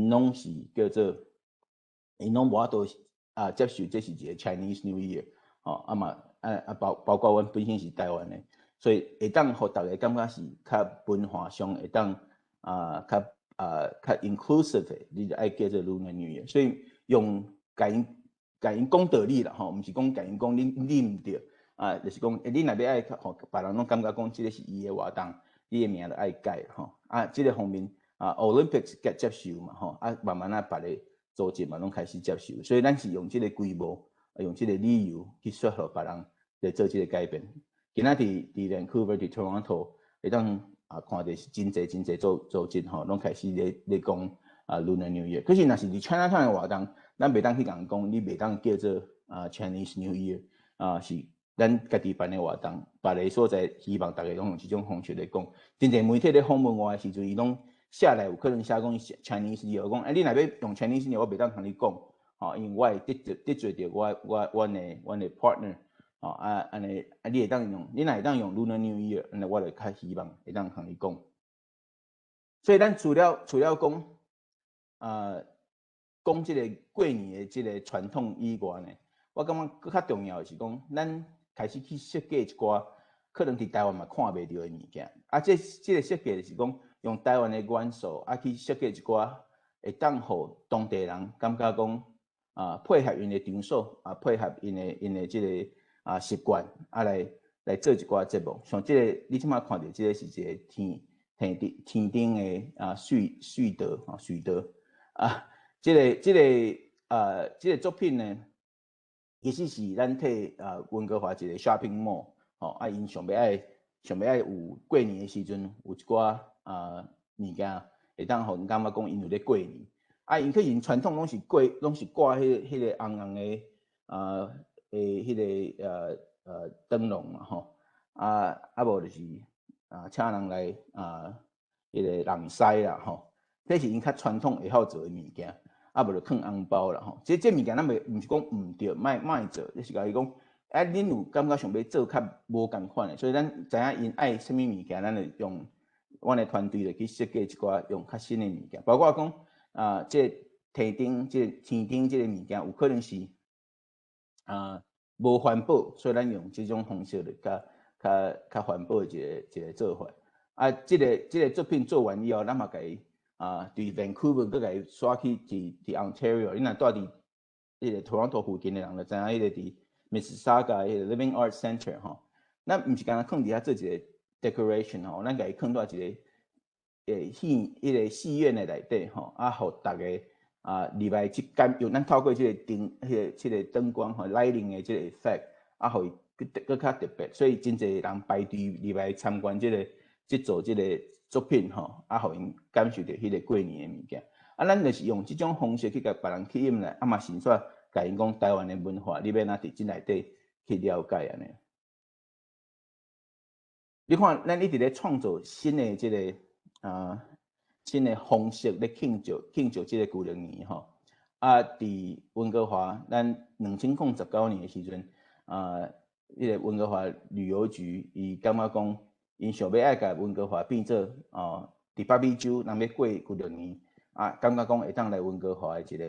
[SPEAKER 1] 攏無法度啊接受這是一個 Chinese New Year，吼，啊嘛，啊包括阮本身是台灣的，所以會當予大家感覺是較文化上會當啊較 inclusive 的，你就愛叫做 Lunar New Year，所以用共𪜶講道理啦吼，毋是講共𪜶講你毋對，啊，就是講，欸，你若欲愛予別人攏感覺講這個是伊的活動，你的名就愛改吼，啊，這個方面啊，Olympics 接受嘛吼，啊，慢慢仔別个組織嘛攏開始接受，所以咱是用這個規模，用這個理由去說服別人來做這個改變。今仔佇 Vancouver、佇 Toronto 會當啊看著是真濟真濟組織吼，攏開始咧講。啊 Lunar New Year。可是若是佇 Chinatown 的活動，咱袂當去共講，你袂當叫做啊 Chinese New Year 啊，是咱家己辦的活動，別个所在希望逐家攏用這種方式來講。真濟媒體咧訪問我的時陣，伊攏寫來有可能寫講 Chinese New Year，講欸，你若欲用 Chinese New Year，我袂當共你講，吼，因為我會得罪著我阮的 partner，吼啊，按呢啊，你會當用，你若會當用 Lunar New Year，按呢我就較希望會當共你講。所以咱除了講啊，講這个過年的這个傳統以外呢，我感覺閣較重要的是講，咱開始去設計一寡可能佇台灣嘛看袂著的物件。啊，這个設計就是講用台灣的元素啊去設計一寡會當予當地人感覺講啊，配合𪜶的場所啊，配合𪜶的這个啊習慣啊來做一寡節目。像這个你這擺看著這个是一个天頂的啊隧道吼隧道啊，這个作品呢，其實是咱替啊溫哥華一個 shopping mall 吼啊，𪜶想欲愛有過年的時陣有一寡啊物件會當予𪜶感覺講𪜶有咧過年。啊，𪜶去𪜶傳統攏是掛彼個紅紅的啊的彼个燈籠嘛吼，啊啊無就是啊請人來啊彼个籠師啦吼，這是𪜶較傳統會曉做的物件。啊，無就囥紅包啦吼。這物件咱袂毋是講毋對，莫做，就是共伊講，啊，恁有感覺想欲做較無仝款的，所以咱知影𪜶愛啥物物件，咱就用阮的團隊就去設計一寡用較新的物件，包括講啊，這天頂這個天頂這个物件有可能是啊無環保，所以咱用這種方式來較環保的一個做法。啊，這个作品做完以後，咱嘛共伊啊，佇 Vancouver 閣共伊徙去佇 Ontario，你若蹛佇彼个 Toronto 附近的人就知影，彼个佇 Mississauga 彼个 Living Arts Centre 吼，咱毋是干焦囥佇遐做一个 decoration 吼，咱共伊囥佇一個戲彼个戲院的內底吼，啊，予逐家啊入來去感用咱透過這个燈、彼个這个燈光吼 lighting 的這个 effect，啊，予伊閣較特別，所以真濟人排隊入來參觀這个這做這个作品吼，啊，予𪜶感受著彼个過年的物件。啊，咱就是用這種方式去共別人吸引來，啊嘛順煞共𪜶講台灣的文化，你欲按怎佇這內底去了解按呢。你看，咱一直咧創造新的這个啊新的方式咧慶祝這个舊曆年吼。啊，佇溫哥華，咱2019年的時陣，啊，彼个溫哥華旅遊局伊感覺講，𪜶想欲愛共溫哥華變做哦，佇北美洲人欲過舊曆年，啊，感覺講會當來溫哥華的一個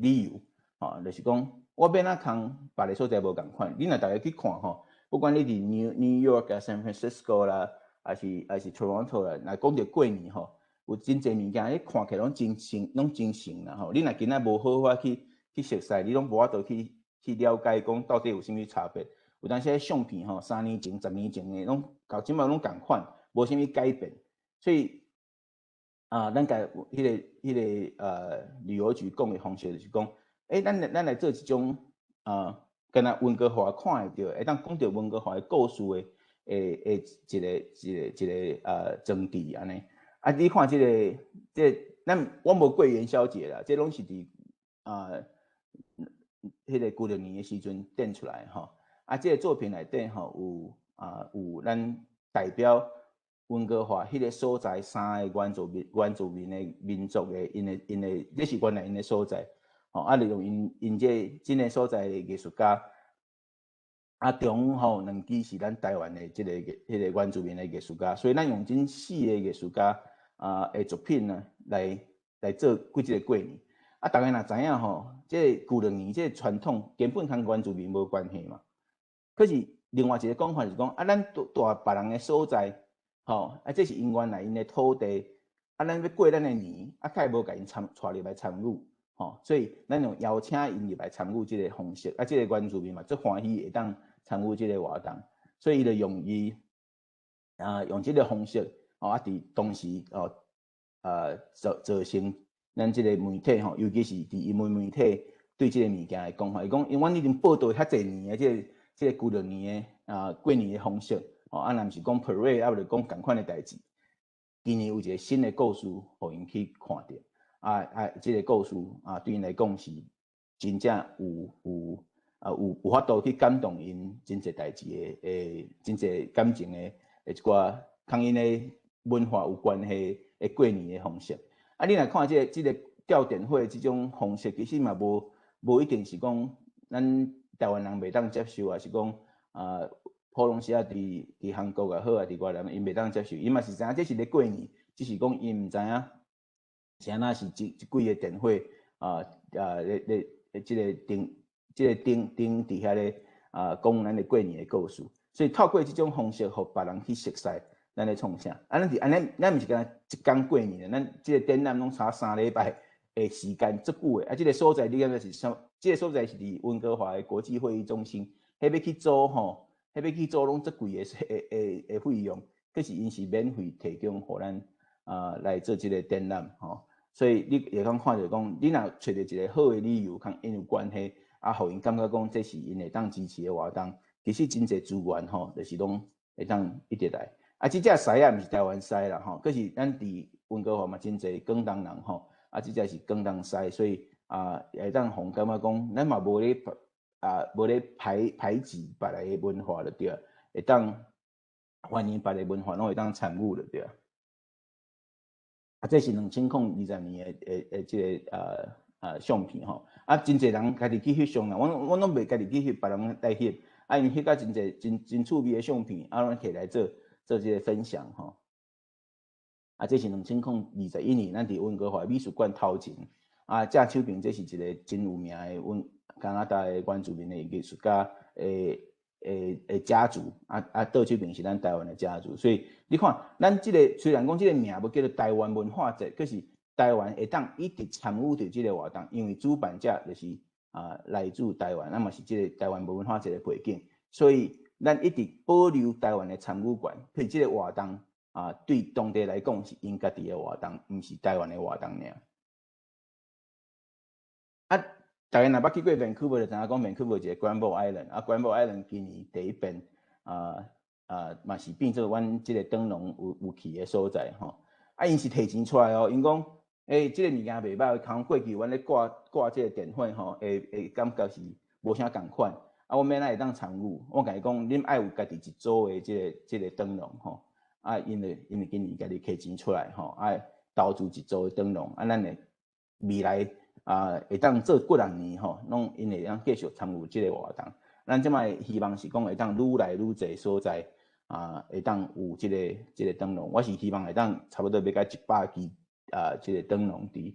[SPEAKER 1] 理由，吼，就是講我欲按怎仝別个所在無仝款，你若逐家去看吼，不管你佇 New York 啊、San Francisco 啦，抑是 Toronto 啦，若講著過年吼，有真濟物件，你看起來攏真像，攏真像啦吼。你若今仔無好好去熟似，你攏無法度去了解講到底有啥物差別。有當時相片吼，3年前、10年前的，攏到這擺攏仝款，無啥物改變。所以啊，咱共彼个旅遊局講的方式就是講，欸，咱來做一種啊，敢若溫哥華看會著，會當講著溫哥華的故事的一個裝置按呢。啊，你看這个，這个咱我無過元宵節啦，這攏是佇啊，彼个舊曆年的時陣展出來吼。啊，這个作品內底吼有咱代表溫哥華彼个所在三个原住民的民族的𪜶的，這是原來𪜶的所在，吼啊，利用𪜶這個所在的藝術家，啊，中吼兩支是咱台灣的這个彼个原住民的藝術家，所以咱用這四个藝術家啊的作品呢，來做過這个過年。啊，逐家若知影吼，這个舊曆年這个傳統根本仝原住民無關係嘛。可是另外一个講法是講，啊，咱蹛別人的所在，吼，啊，這是𪜶原來𪜶的土地，啊，咱欲過咱的年，啊，較會無共𪜶參帶入來參與，吼，所以咱用邀請𪜶入來參與這个方式，啊，這个原住民嘛足歡喜會當參與這个活動，所以伊就用伊啊用這个方式，吼，啊，佇當時哦，造成咱這个媒體吼，尤其是佇英文媒體對這个物件的講法，伊講，因為阮已經報導遐濟年的這个舊曆年的啊過年的方式，吼，啊，若毋是講 parade，啊，無就講仝款的代誌。今年有一個新的故事，予𪜶去看著。啊，這个故事啊，對𪜶來講是真正有法度去感動𪜶真濟代誌的誒，真濟感情的一寡佮𪜶的文化有關係的過年的方式。啊，你若看這个吊電火這種方式，其實嘛無一定是講咱台灣人袂當接受，抑是講啊普通時仔佇韓國也好，抑佇越南，𪜶袂當接受，𪜶嘛是知影這是咧過年，只是講𪜶毋知影是按怎是這幾个電火啊咧咧這個燈佇遐咧啊講咱的過年的故事，所以透過這種方式，予別人去熟悉咱咧創啥。啊，咱是按呢，咱毋是干焦一工過年，咱這個展覽攏差3禮拜的時間足久的。啊，這个所在你感覺是啥？這个所在是佇溫哥華的國際會議中心，彼欲去租吼，彼欲去租攏足貴的費用，可是𪜶是免費提供予咱啊來做這个展覽吼。所以你會當看著講，你若揣著一个好的理由，佮𪜶有關係，啊，予𪜶感覺講這是𪜶會當支持的活動，其實真濟資源吼，就是攏會當一直來。啊，這隻獅仔毋是台灣獅啦吼，可是咱佇溫哥華嘛真濟廣東人吼，啊，這隻是廣東獅，所以啊，會當予感覺講，咱嘛無咧排擠別來的文化就對，會當歡迎別个文化，攏會當參與就對。啊，這是2020年的這个相片吼，啊，真濟人家己去翕相啦，我攏袂家己去翕，別人來翕，啊，𪜶翕甲真濟真真趣味的相片，啊，攏摕來做做這个分享吼。啊，這是2021年，咱佇溫哥華美術館頭前，啊，正手邊這是一个真有名的阮加拿大的原住民的藝術家的家族，啊，倒手邊是咱台灣的家族，所以你看，咱這个雖然講這个名無叫做台灣文化節，可是台灣會當一直參與佇這个活動，因為主辦者就是啊來自台灣，啊嘛是這个台灣文化節的背景，所以咱一直保留台灣的參與權，彼如這个活動啊，對當地來講是𪜶家己的活動，毋是台灣的活動爾。啊，逐家若捌去過 Vancouver 就知影講 Vancouver 一个 Granville Island，啊 Granville Island 今年第一遍啊嘛是變做阮這个燈籠有去的所在吼。啊，𪜶是提錢出來哦，𪜶講，欸，這个物件袂䆀，通過去阮咧掛掛這个電火吼，會感覺是無啥仝款。啊，阮欲按怎會當參與？我共伊講，恁愛有家己一組的這个燈籠吼。啊，𪜶今年家己提錢出來吼，啊，投資一組的燈籠，啊，咱會未來啊會當做幾若年吼，攏𪜶會當繼續參與這个活動。咱這擺希望是講會當愈來愈濟所在啊，會當有這个燈籠。我是希望會當差不多欲到100支啊，這个燈籠佇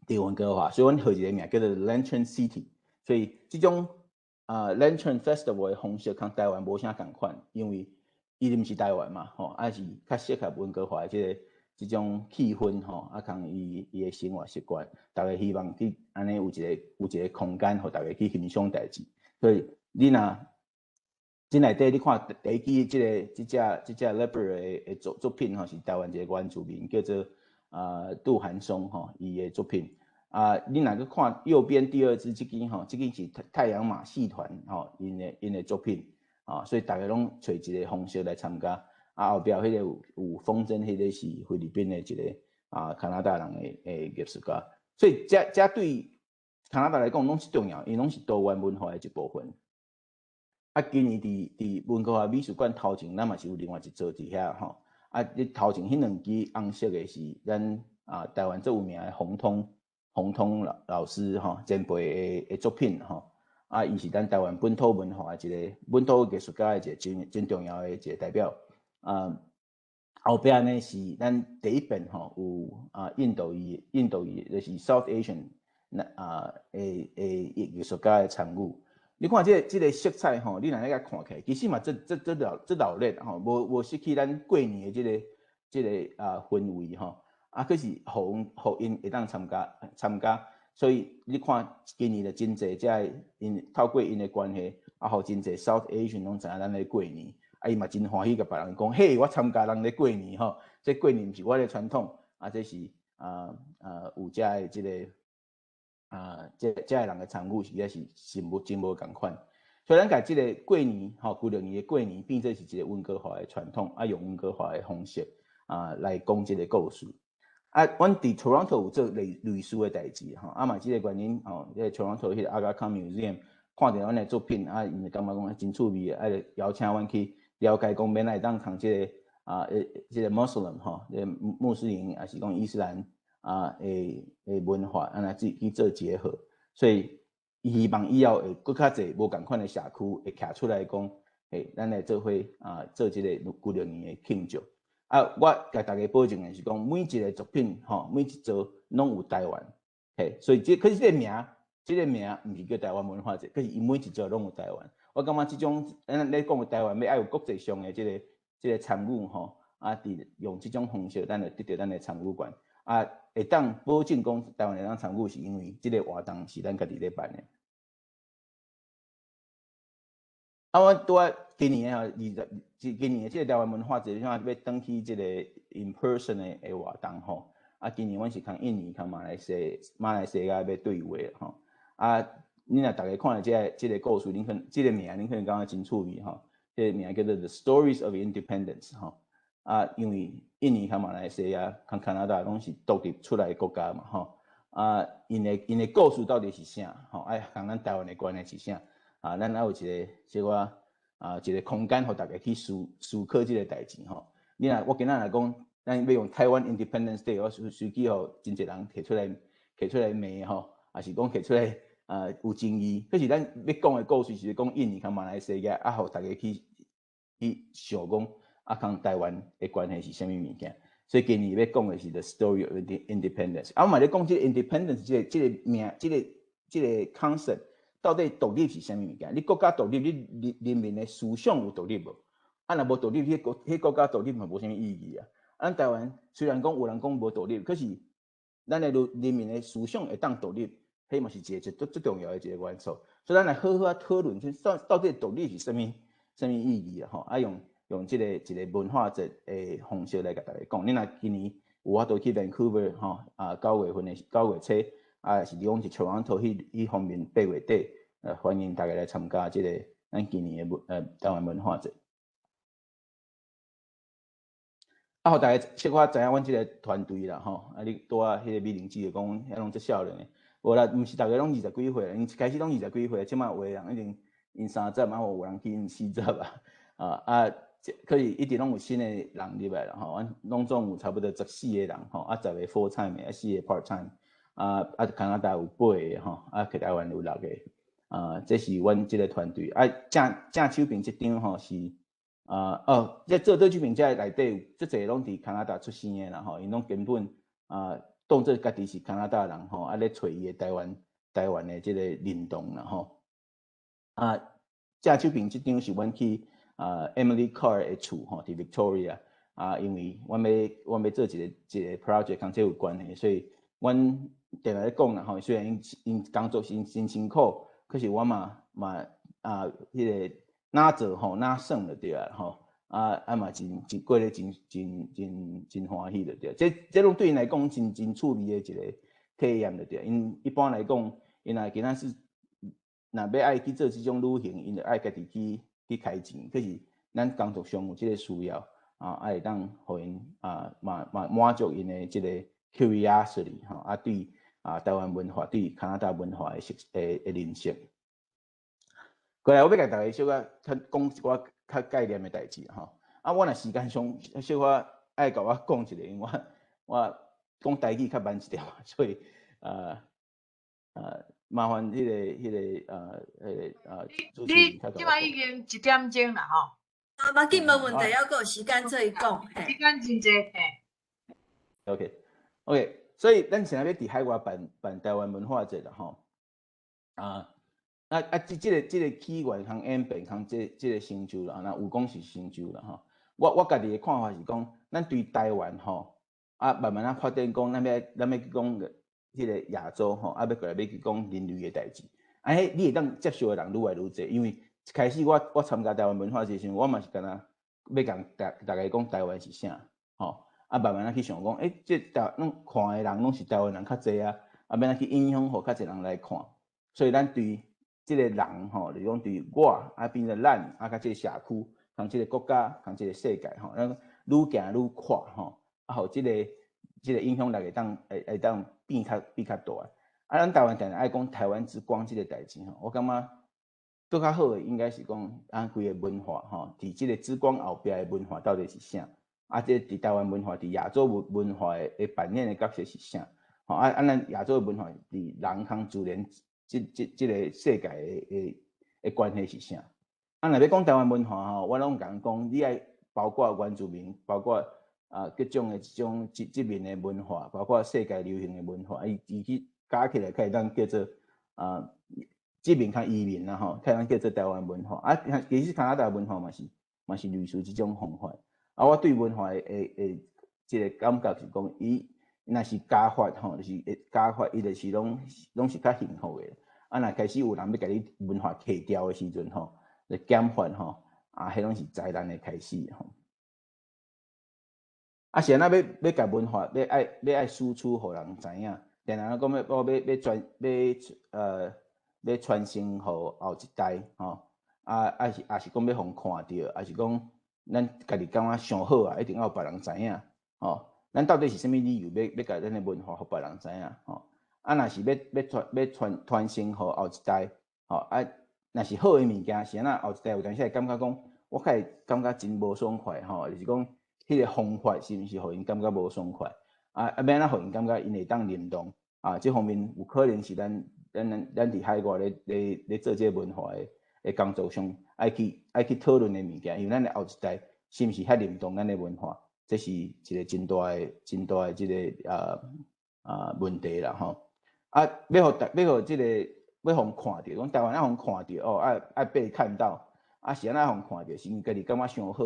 [SPEAKER 1] 溫哥華，所以阮號一个名叫做 Lantern City。所以這種啊 Lantern Festival 的方式，佮台灣無啥仝款，因為伊毋是台灣嘛，吼，啊是較適合溫哥華這種氣氛吼，啊，佮伊的生活習慣，逐家希望去按呢有一个空間，予逐家去欣賞代誌。所以你若這內底你看第一支這個這隻 leopard 的作品吼，是台灣一个原住民叫做啊杜寒松吼，伊的作品。啊，你若閣看右邊第二支這支吼，這支是太陽馬戲團吼，𪜶的作品。啊，所以逐家攏揣一个方式來參加。啊，後壁彼個有風箏，彼个是菲律賓的一个啊加拿大人的藝術家。所以這對加拿大來講攏是重要，因攏是多元文化的一部分。啊，今年佇溫哥華美術館頭前，咱嘛是有另外一座佇遐吼。啊，你頭前彼兩支紅色的是咱啊台灣最有名的洪通老師吼前輩的作品吼。啊，伊是咱台灣本土文化的一個本土藝術家的一個真真重要的一個代表。啊，後壁呢是咱第一遍吼有啊印度裔就是 South Asian 那啊的藝術家的參與。你看這個色彩吼，你若按呢共看起來，其實嘛這這這熱這熱鬧吼，無失去咱過年的這個啊氛圍吼。啊，可是予𪜶會當參加。所以你看今年就真濟遮𪜶透過𪜶的關係，啊，予真濟 South Asian 攏知影咱咧過年，啊，伊嘛真歡喜共別人講，嘿，我參加人咧過年吼，這過年毋是我的傳統，啊，這是有遮的這個啊，這遮的人的參與，實在是無真無仝款。所以咱共這个過年吼，舊曆年的過年變做是一个溫哥華的傳統，啊，用溫哥華的方式啊來講這个故事。啊，啊，阮佇 Toronto 有做類似的代誌吼，啊嘛這个原因吼，這個 Toronto 彼個 Aga Khan Museum 看著阮的作品，啊，𪜶就感覺講真趣味，啊，就邀請阮去了解講，欲按怎會當佇這個啊，這個 Muslim 吼，這個穆斯林抑是講伊斯蘭啊的文化，按怎去做結合，所以希望以後會閣較濟無仝款的社區會徛出來講，嘿，咱來做伙啊，做這個舊曆年的慶祝。啊，我共大家保證的是講，每一個作品吼，每一座攏有台灣，嘿，所以這可是這個名，這個名毋是叫台灣文化節，可是伊每一座攏有台灣。我感覺這種咱咧講的台灣欲愛有國際上的這個參與吼，啊，佇用這種方式，咱會得著咱的參與權。啊，會當保證講台灣會當參與，是因為這個活動是咱家己咧辦的。啊，我拄仔今年吼，二十，今年的這個台灣文化節，像欲轉去這個 in person 的活動吼。啊，今年阮是共印尼、共馬來西亞欲對話吼。啊，恁若逐家看著這個故事，恁可能這個名，恁可能感覺真趣味吼。這個名叫做 The Stories of Independence 吼。啊，因為印尼、共馬來西亞、共加拿大攏是獨立出來的國家嘛吼。啊，𪜶的故事到底是啥？吼，啊，共咱台灣的關係是啥？啊，咱還有一個小可啊，一個空間，予大家去思考這個代誌吼。你若我今仔若講，咱欲用 Taiwan Independence Day，我隨機予真濟人提出來罵吼，抑是講提出來啊有爭議。可是咱欲講的故事是講印尼佮馬來西亞，啊，予大家去想講啊，佇台灣的關係是啥物物件。所以今年欲講的是 The Story of Independence。啊，我嘛咧講這個 Independence 這個名，這個 concept。到底獨立是啥物物件？你國家獨立，你人民的思想有獨立無？啊，若無獨立，彼國家獨立嘛無啥物意義啊。咱台灣雖然講有人講無獨立，可是咱的人民的思想會當獨立，彼嘛是一個足重要的一個元素。所以咱來好好啊討論，到底獨立是啥物意義啊？吼，啊用這個一個文化節的方式來共大家講。你若今年有法度去 Vancouver 吼啊，9月份的9月初，啊是講是 Toronto 彼方面8月底，歡迎大家來參加這個咱今年的台灣文化節。啊，予大家小可知影阮這個團隊啦，吼，啊，你拄仔彼個美玲姊講，遐攏足少年的，無啦，毋是逐个攏二十幾歲，𪜶一開始攏二十幾歲，這馬有的人已經𪜶30，啊，有人去𪜶40啊，啊，可是一直攏有新的人入來啦，吼，阮攏總有差不多14個人，吼，啊，10個 full time 的，啊，4個 part time，啊啊，加拿大有八個，吼，啊，台灣有六個，啊，這是阮這個團隊，啊，正手邊這張吼是。啊哦，這做對手邊這內底有足濟攏佇加拿大出生的啦吼，𪜶攏根本啊當做家己是加拿大人吼，啊咧揣伊的台灣的這個認同啦吼。啊，正手邊這張是阮去啊 Emily Carr 的厝吼，佇 Victoria 啊，因為阮欲做一個 project 佇這有關係，所以阮定定咧講啦吼，雖然𪜶工作真辛苦，可是我嘛啊彼個。哪做吼哪算就對啊吼，啊啊嘛真過得真真真真歡喜就對。這攏對𪜶來講真趣味的一個體驗就對。𪜶一般來講，𪜶若今仔是若欲愛去做這種旅行，𪜶就愛家己去開錢。可是咱工作上有這個需要啊，啊會當予𪜶啊嘛滿足𪜶的這個 curiosity 吼，啊對啊台灣文化對加拿大文化的認識。過來，我欲共大家小可較講一寡較概念的代誌吼。啊，我若時間上小可愛共我講一下，因為我講台語較慢一點，所以麻煩彼個主持
[SPEAKER 3] 人。你這擺已經1點鐘啦吼。
[SPEAKER 2] 啊，無要緊，無問題，猶閣有時間做講。
[SPEAKER 3] 時間真濟嘿。
[SPEAKER 1] OK，OK，所以咱現在欲佇海外辦台灣文化節啦吼。啊。啊啊！這個起源佮演變，佮這個成就啦，若有講是成就啦吼。我家己的看法是講，咱對台灣吼，啊慢慢仔發展講，咱欲去講彼個亞洲吼，啊欲過來欲去講人類的代誌。啊，彼你會當接受的人愈來愈濟，因為一開始我參加台灣文化節時，我嘛是敢若欲共逐家講台灣是啥吼，啊慢慢仔去想講，欸，這台攏看的人攏是台灣人較濟啊，啊欲按怎去影響予較濟人來看，所以咱對這個人吼，就是講對我啊變做咱啊，佮這個社區，佇這個國家，佇這個世界吼，咱愈行愈闊吼，啊，予這個這個影響力會當變較大。啊，咱台灣定定愛講台灣之光這個代誌吼，我感覺閣較好的應該是講咱規个文化吼，佇這個之光後壁的文化到底是啥？啊，這佇台灣文化，佇亞洲文化的扮演的角色是啥？吼啊啊，咱亞洲的文化佇人崁自然這個世界的關係是啥？啊，若欲講台灣文化吼，我攏共講，你愛包括原住民，包括啊各種的這種殖民的文化，包括世界流行的文化，伊去加起來，可以當叫做啊殖民佮移民啦吼，可以當叫做台灣文化。啊，其實加拿大文化嘛是類似這種方法。啊，我對文化的這個感覺是講，伊若是加法吼，就是會加法，伊就是攏是較幸福的。啊，若開始有人欲共你文化提掉的時陣吼，就減法吼，啊，彼攏是災難的開始吼。啊，是按怎欲共文化欲愛輸出予人知影？定定講欲我欲傳承予後一代吼，啊啊是也是講欲予人看著，抑是講咱家己感覺上好啊，一定愛予別人知影吼。咱到底是啥物理由欲共咱的文化予別人知影吼？啊，若是欲傳承予後一代吼，啊，若是好的物件，是按怎後一代有當時會感覺講，我較會感覺真無爽快吼，就是講彼個方法是毋是予𪜶感覺無爽快？啊啊，欲按怎予𪜶感覺𪜶會當認同？啊，這方面有可能是咱佇海外咧做這個文化的工作上，愛去討論的物件，因為咱的後一代是毋是較認同咱的文化？這是一個真大的這個問題啦吼。啊，欲予這個欲予看著，講台灣愛予看著哦，愛被看到，啊是按怎予看著？是因家己感覺傷好？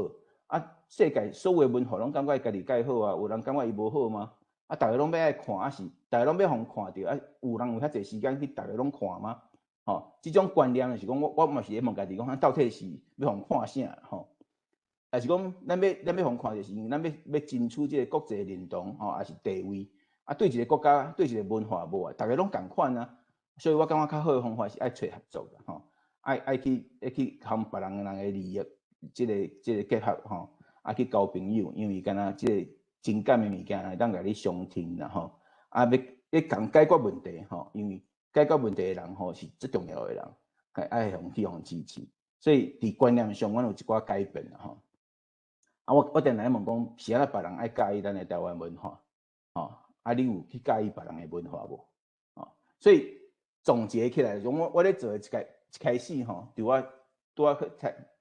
[SPEAKER 1] 啊，世界所有的文化攏感覺家己蓋好啊，有人感覺伊無好嗎？啊，逐个攏欲愛看，啊是逐个攏欲予看著，啊，有人有遐濟時間去逐个攏看嗎？吼，這種觀念就是講，我嘛是咧問家己講，到底是欲予看啥？吼，抑是講咱欲予看著，是因為咱欲爭取這個國際認同，吼，抑是地位？啊，對一個國家，對一個文化無愛，逐个攏仝款啊。所以我感覺較好的方法是愛揣合作啦，吼，愛去和別人的利益，這個結合吼，啊去交朋友，因為敢若這個情感的物件會當共你相挺啦，吼，啊欲共解決問題吼，因為解決問題的人吼是最重要的人，愛予支持，所以佇觀念上，阮有一寡改變啦，吼。啊，我定定問講，是按怎別人愛佮意咱的台灣文化，吼，啊，你有去佮意別人的文化無？吼，所以總結起來，我咧做的一開始吼，佇我拄仔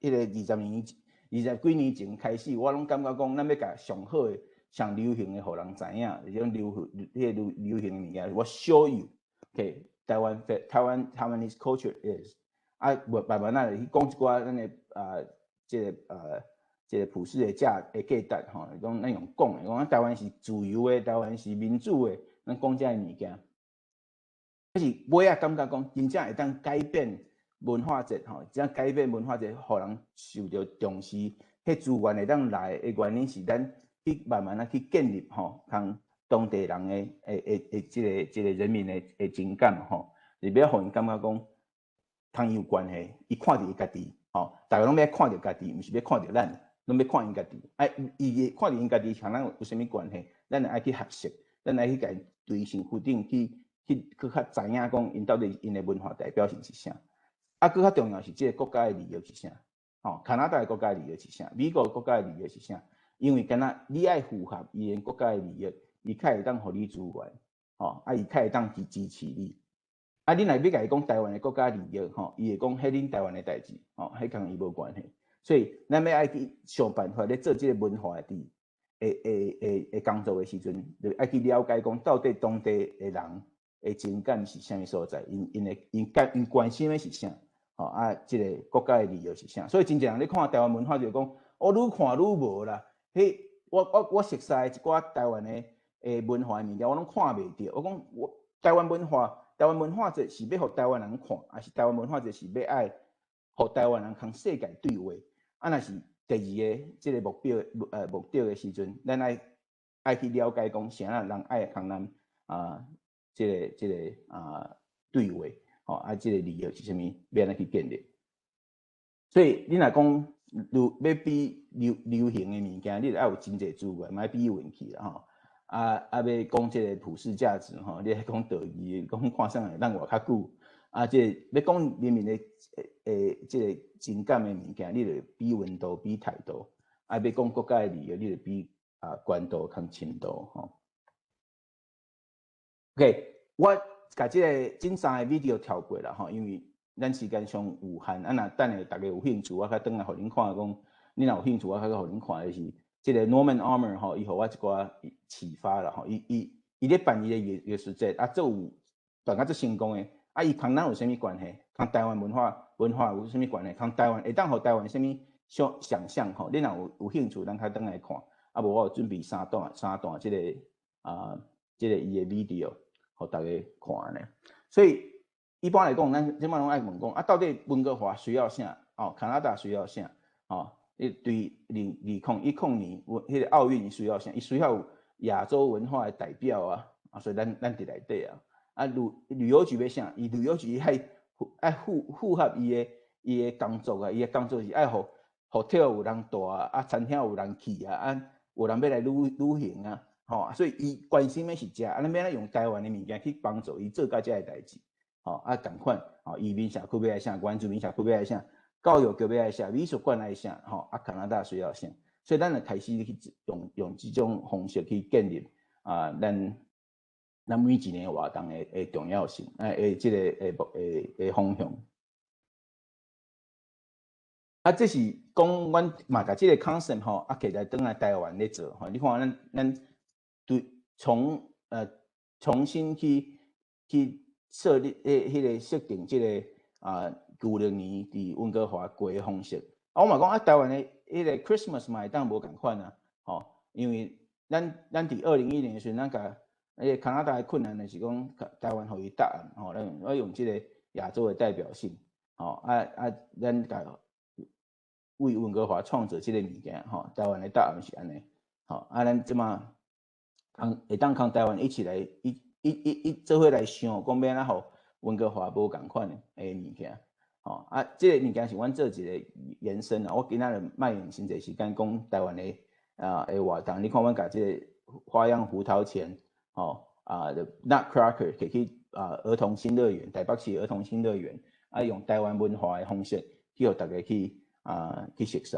[SPEAKER 1] 去彼個20年、20幾年前開始，我攏感覺講，咱欲共上好的、上流行的予人知影，這種流行的物件，我 show you，okay，台灣 Taiwanese culture is，啊，慢慢仔去講一寡咱的啊，這個普世的價值吼，講咱用講的，講台灣是自由的，台灣是民主的，咱講這个物件，但是尾仔感覺講真正會當改變文化節吼，真正改變文化節，予人受著重視，彼資源會當來的原因是咱去慢慢仔去建立吼，佇當地人的這個人民的情感吼，是欲予𪜶感覺講，佇伊有關係，伊看著伊家己吼，逐个攏欲看著家己，毋是欲看著咱，攏欲看𪜶家己。啊，伊看著𪜶家己，佇咱有啥物關係？咱愛去學習，咱愛去共伊隨身躯頂去較知影講，𪜶到底𪜶的文化代表性是啥？啊，閣較重要是這個國家的利益是啥？吼，加拿大的國家的利益是啥？美國國家的利益是啥？因為敢若你愛符合伊的國家的利益，伊較會當予你資源，吼，啊，伊較會當去支持你。啊，你若欲共伊講台灣的國家利益，吼，伊會講彼恁台灣的代誌，吼，彼佇伊無關係。所以，咱欲愛去想辦法咧做這個文化的佇的工作的時陣，就愛去了解講到底當地的人的情感是啥物所在，𪜶關心的是啥，吼啊，這個國家的利益是啥。所以真濟人咧看台灣文化就講，哦，愈看愈無啦。彼我熟悉的一寡台灣的文化的物件，我攏看袂著。我講我台灣文化，台灣文化節是欲予台灣人看，抑是台灣文化節是欲愛予台灣人佇世界對話？啊，若是第二个這個目標的時陣，咱愛去了解講，啥人愛佇咱啊，這個對話，吼啊，這個利益是啥物，欲按怎去建立？所以你若講流欲比流行的物件，你著愛有真濟資源，莫比運氣啦吼。啊啊，欲講這个普世價值吼，你愛講道義，講看啥會當活較久。啊，這个欲講人民的欸這个情感的物件，你就比溫度，比態度。啊，欲講國家的利益，你就比懸度較深度吼。OK，我共這个這三个 video 跳過啦吼，因為咱時間上有限。啊，若等下逐家有興趣，我較轉來予恁看講，你若有興趣，我較閣予恁看的是這个 Norman Armour 吼，伊予我一寡啟發啦吼，伊咧辦伊的藝術節，啊，做有辦甲足成功的，啊，伊佇咱有啥物關係？佇台灣文化有啥物關係？佇台灣會當予台灣啥物想像吼？你若有興趣，咱較轉來看。啊，無我有準備三段這個伊的 video，予逐家看呢。所以一般來講，咱這擺攏愛問講，啊，到底溫哥華需要啥？哦，加拿大需要啥？哦，你對2010年，彼个奧運需要啥？伊需要有亞洲文化的代表啊，啊，所以咱佇內底啊。啊，旅遊局欲啥？伊旅遊局愛符合伊的工作啊，伊的工作是愛予 hotel 有人蹛啊，啊，餐廳有人去啊，啊，有人欲來旅行啊，吼，所以伊關心的是這，啊，咱欲按怎用台灣的物件去幫助伊做到這个代誌，吼，啊，仝款，吼，移民社區欲愛啥，原住民社區欲愛啥，教育局欲愛啥，美術館愛啥，吼，啊，加拿大需要啥，所以咱就開始去用這種方式去建立啊，咱每一个活動的重要性，欸，這个的方向。啊，這是講阮嘛，共這个 concept 吼，啊，摕來轉來台灣咧做吼。你看咱對重新去設立彼个設定這个啊，舊曆年佇溫哥華過的方式。啊，我嘛講啊，台灣的彼个 Christmas 嘛會當無仝款啊，吼，因為咱佇2010年的時陣，咱共彼个加拿大的困難就是講，台灣予伊答案吼，咱我用這個亞洲的代表性，吼，啊啊，咱共為溫哥華創造這个物件，吼，台灣的答案是按呢，吼，啊，咱這馬會當佇台灣一起來一做伙來想，講欲按怎予溫哥華無仝款的物件，吼，啊，這个物件是阮做一个延伸啊。我今仔日莫用傷濟時間講台灣的活動，你看阮共這个花樣胡桃鉗，吼，啊，Nutcracker 摕去啊兒童新樂園，台北市兒童新樂園，啊，用台灣文化的方式去予逐家去熟悉，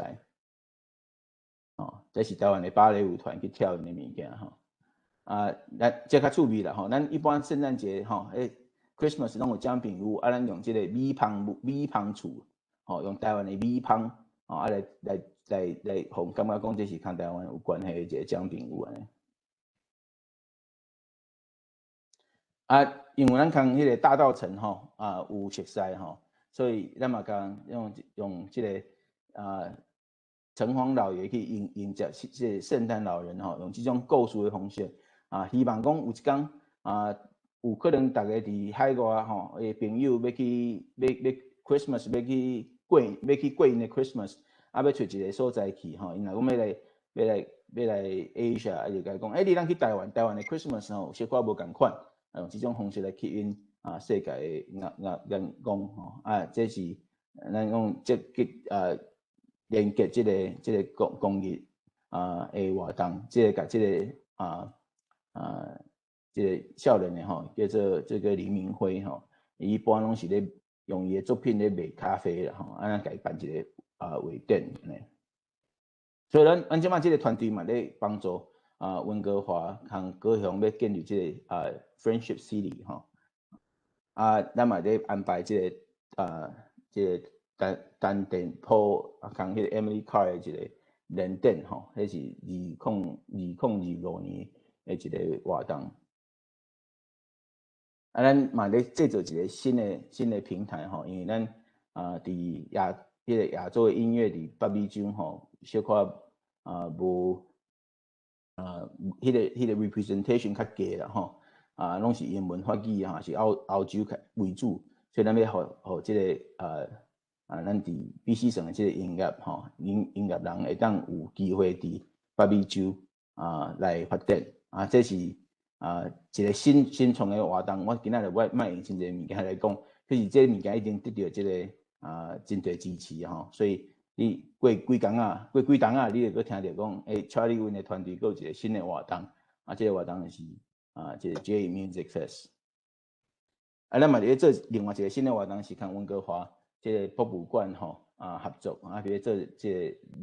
[SPEAKER 1] 哦，這是台灣的芭蕾舞團去跳𪜶的物件吼，啊，咱這較趣味啦吼，咱一般聖誕節吼，Christmas 攏有薑餅屋，啊，咱用這個米香厝，吼，用台灣的米香，吼，啊來，予人感覺講這是佇台灣有關係的一個薑餅屋按呢。啊，因為咱佇彼個大稻埕吼，啊有熟似吼，所以咱嘛共用這个城隍老爺去迎接這个聖誕老人吼，用這種故事的方式啊，希望講有一工啊，有可能逐家佇海外吼，的朋友欲去欲欲 Christmas 欲去過𪜶的 Christmas，啊，欲揣一个所在去吼，𪜶若講欲來 Asia，啊就共伊講，欸，你通去台灣，台灣的 Christmas 吼，小可無仝款，用這種方式來吸引啊世界的眼光吼，啊，這是咱講積極啊連結這個公益啊的活動，這个共這个這个少年的吼，叫做這个林明輝吼，伊一般攏是咧用伊的作品咧賣咖啡啦吼，啊，咱共伊辦一个畫展按呢。所以咱這擺這个團隊嘛咧幫助啊溫哥華和高雄欲建立這个Friendship City 吼，啊，咱嘛咧安排這個陳電波啊，佇彼个 Emily Carr 的一个聯展吼，彼是2025年的一个活動。啊，咱嘛咧製造一个新的平台吼，因為咱啊佇彼个亞洲的音樂佇北美洲吼，小可啊無啊彼個 representation 較低啦吼，啊攏是英文法語哈，是歐洲較為主，所以咱欲予這个咱佇 BC 省的這个音樂吼，音樂人會當有機會佇北美洲啊來發展啊，這是啊一个新創的活動。我今仔日我莫用真濟物件來講，可是這个物件已經得著這个真濟支持吼，所以你過幾工啊，過幾冬啊，你會閣聽著講，欸，Charlie Win 的團隊閣有一个新的活動。啊，這個活動是啊，這個 J Music Fest。啊，咱嘛佇咧做另外一個新的活動，是佮溫哥華這個博物館吼啊合作，啊，佇咧做這個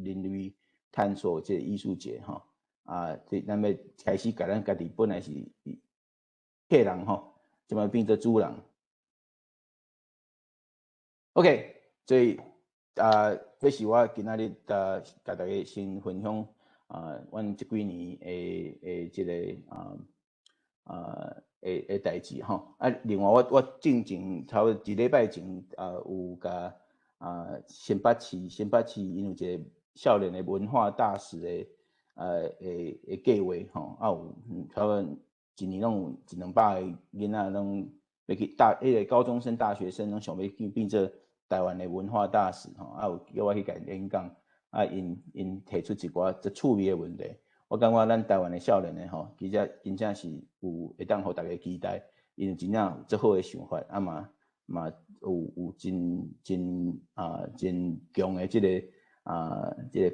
[SPEAKER 1] 人類探索這個藝術節吼。啊，這咱欲開始共咱家己本來是客人吼，這擺變做主人。OK，所以啊，這是我今仔日共大家先分享啊，阮這幾年的這个啊的代誌吼。啊，另外我進前差不多一禮拜前啊，有共啊新北市𪜶有一個少年的文化大使的計劃吼，啊有差不多一年攏有一兩百个囡仔攏欲去大彼个高中生、大學生攏想欲去變做台灣的文化大使吼，啊有叫我去共𪜶演講，啊𪜶提出一寡足趣味的問題，我感覺咱台灣的少年的吼，其實真正是有會當予大家期待，𪜶有真正有足好的想法，啊嘛嘛有真強的這個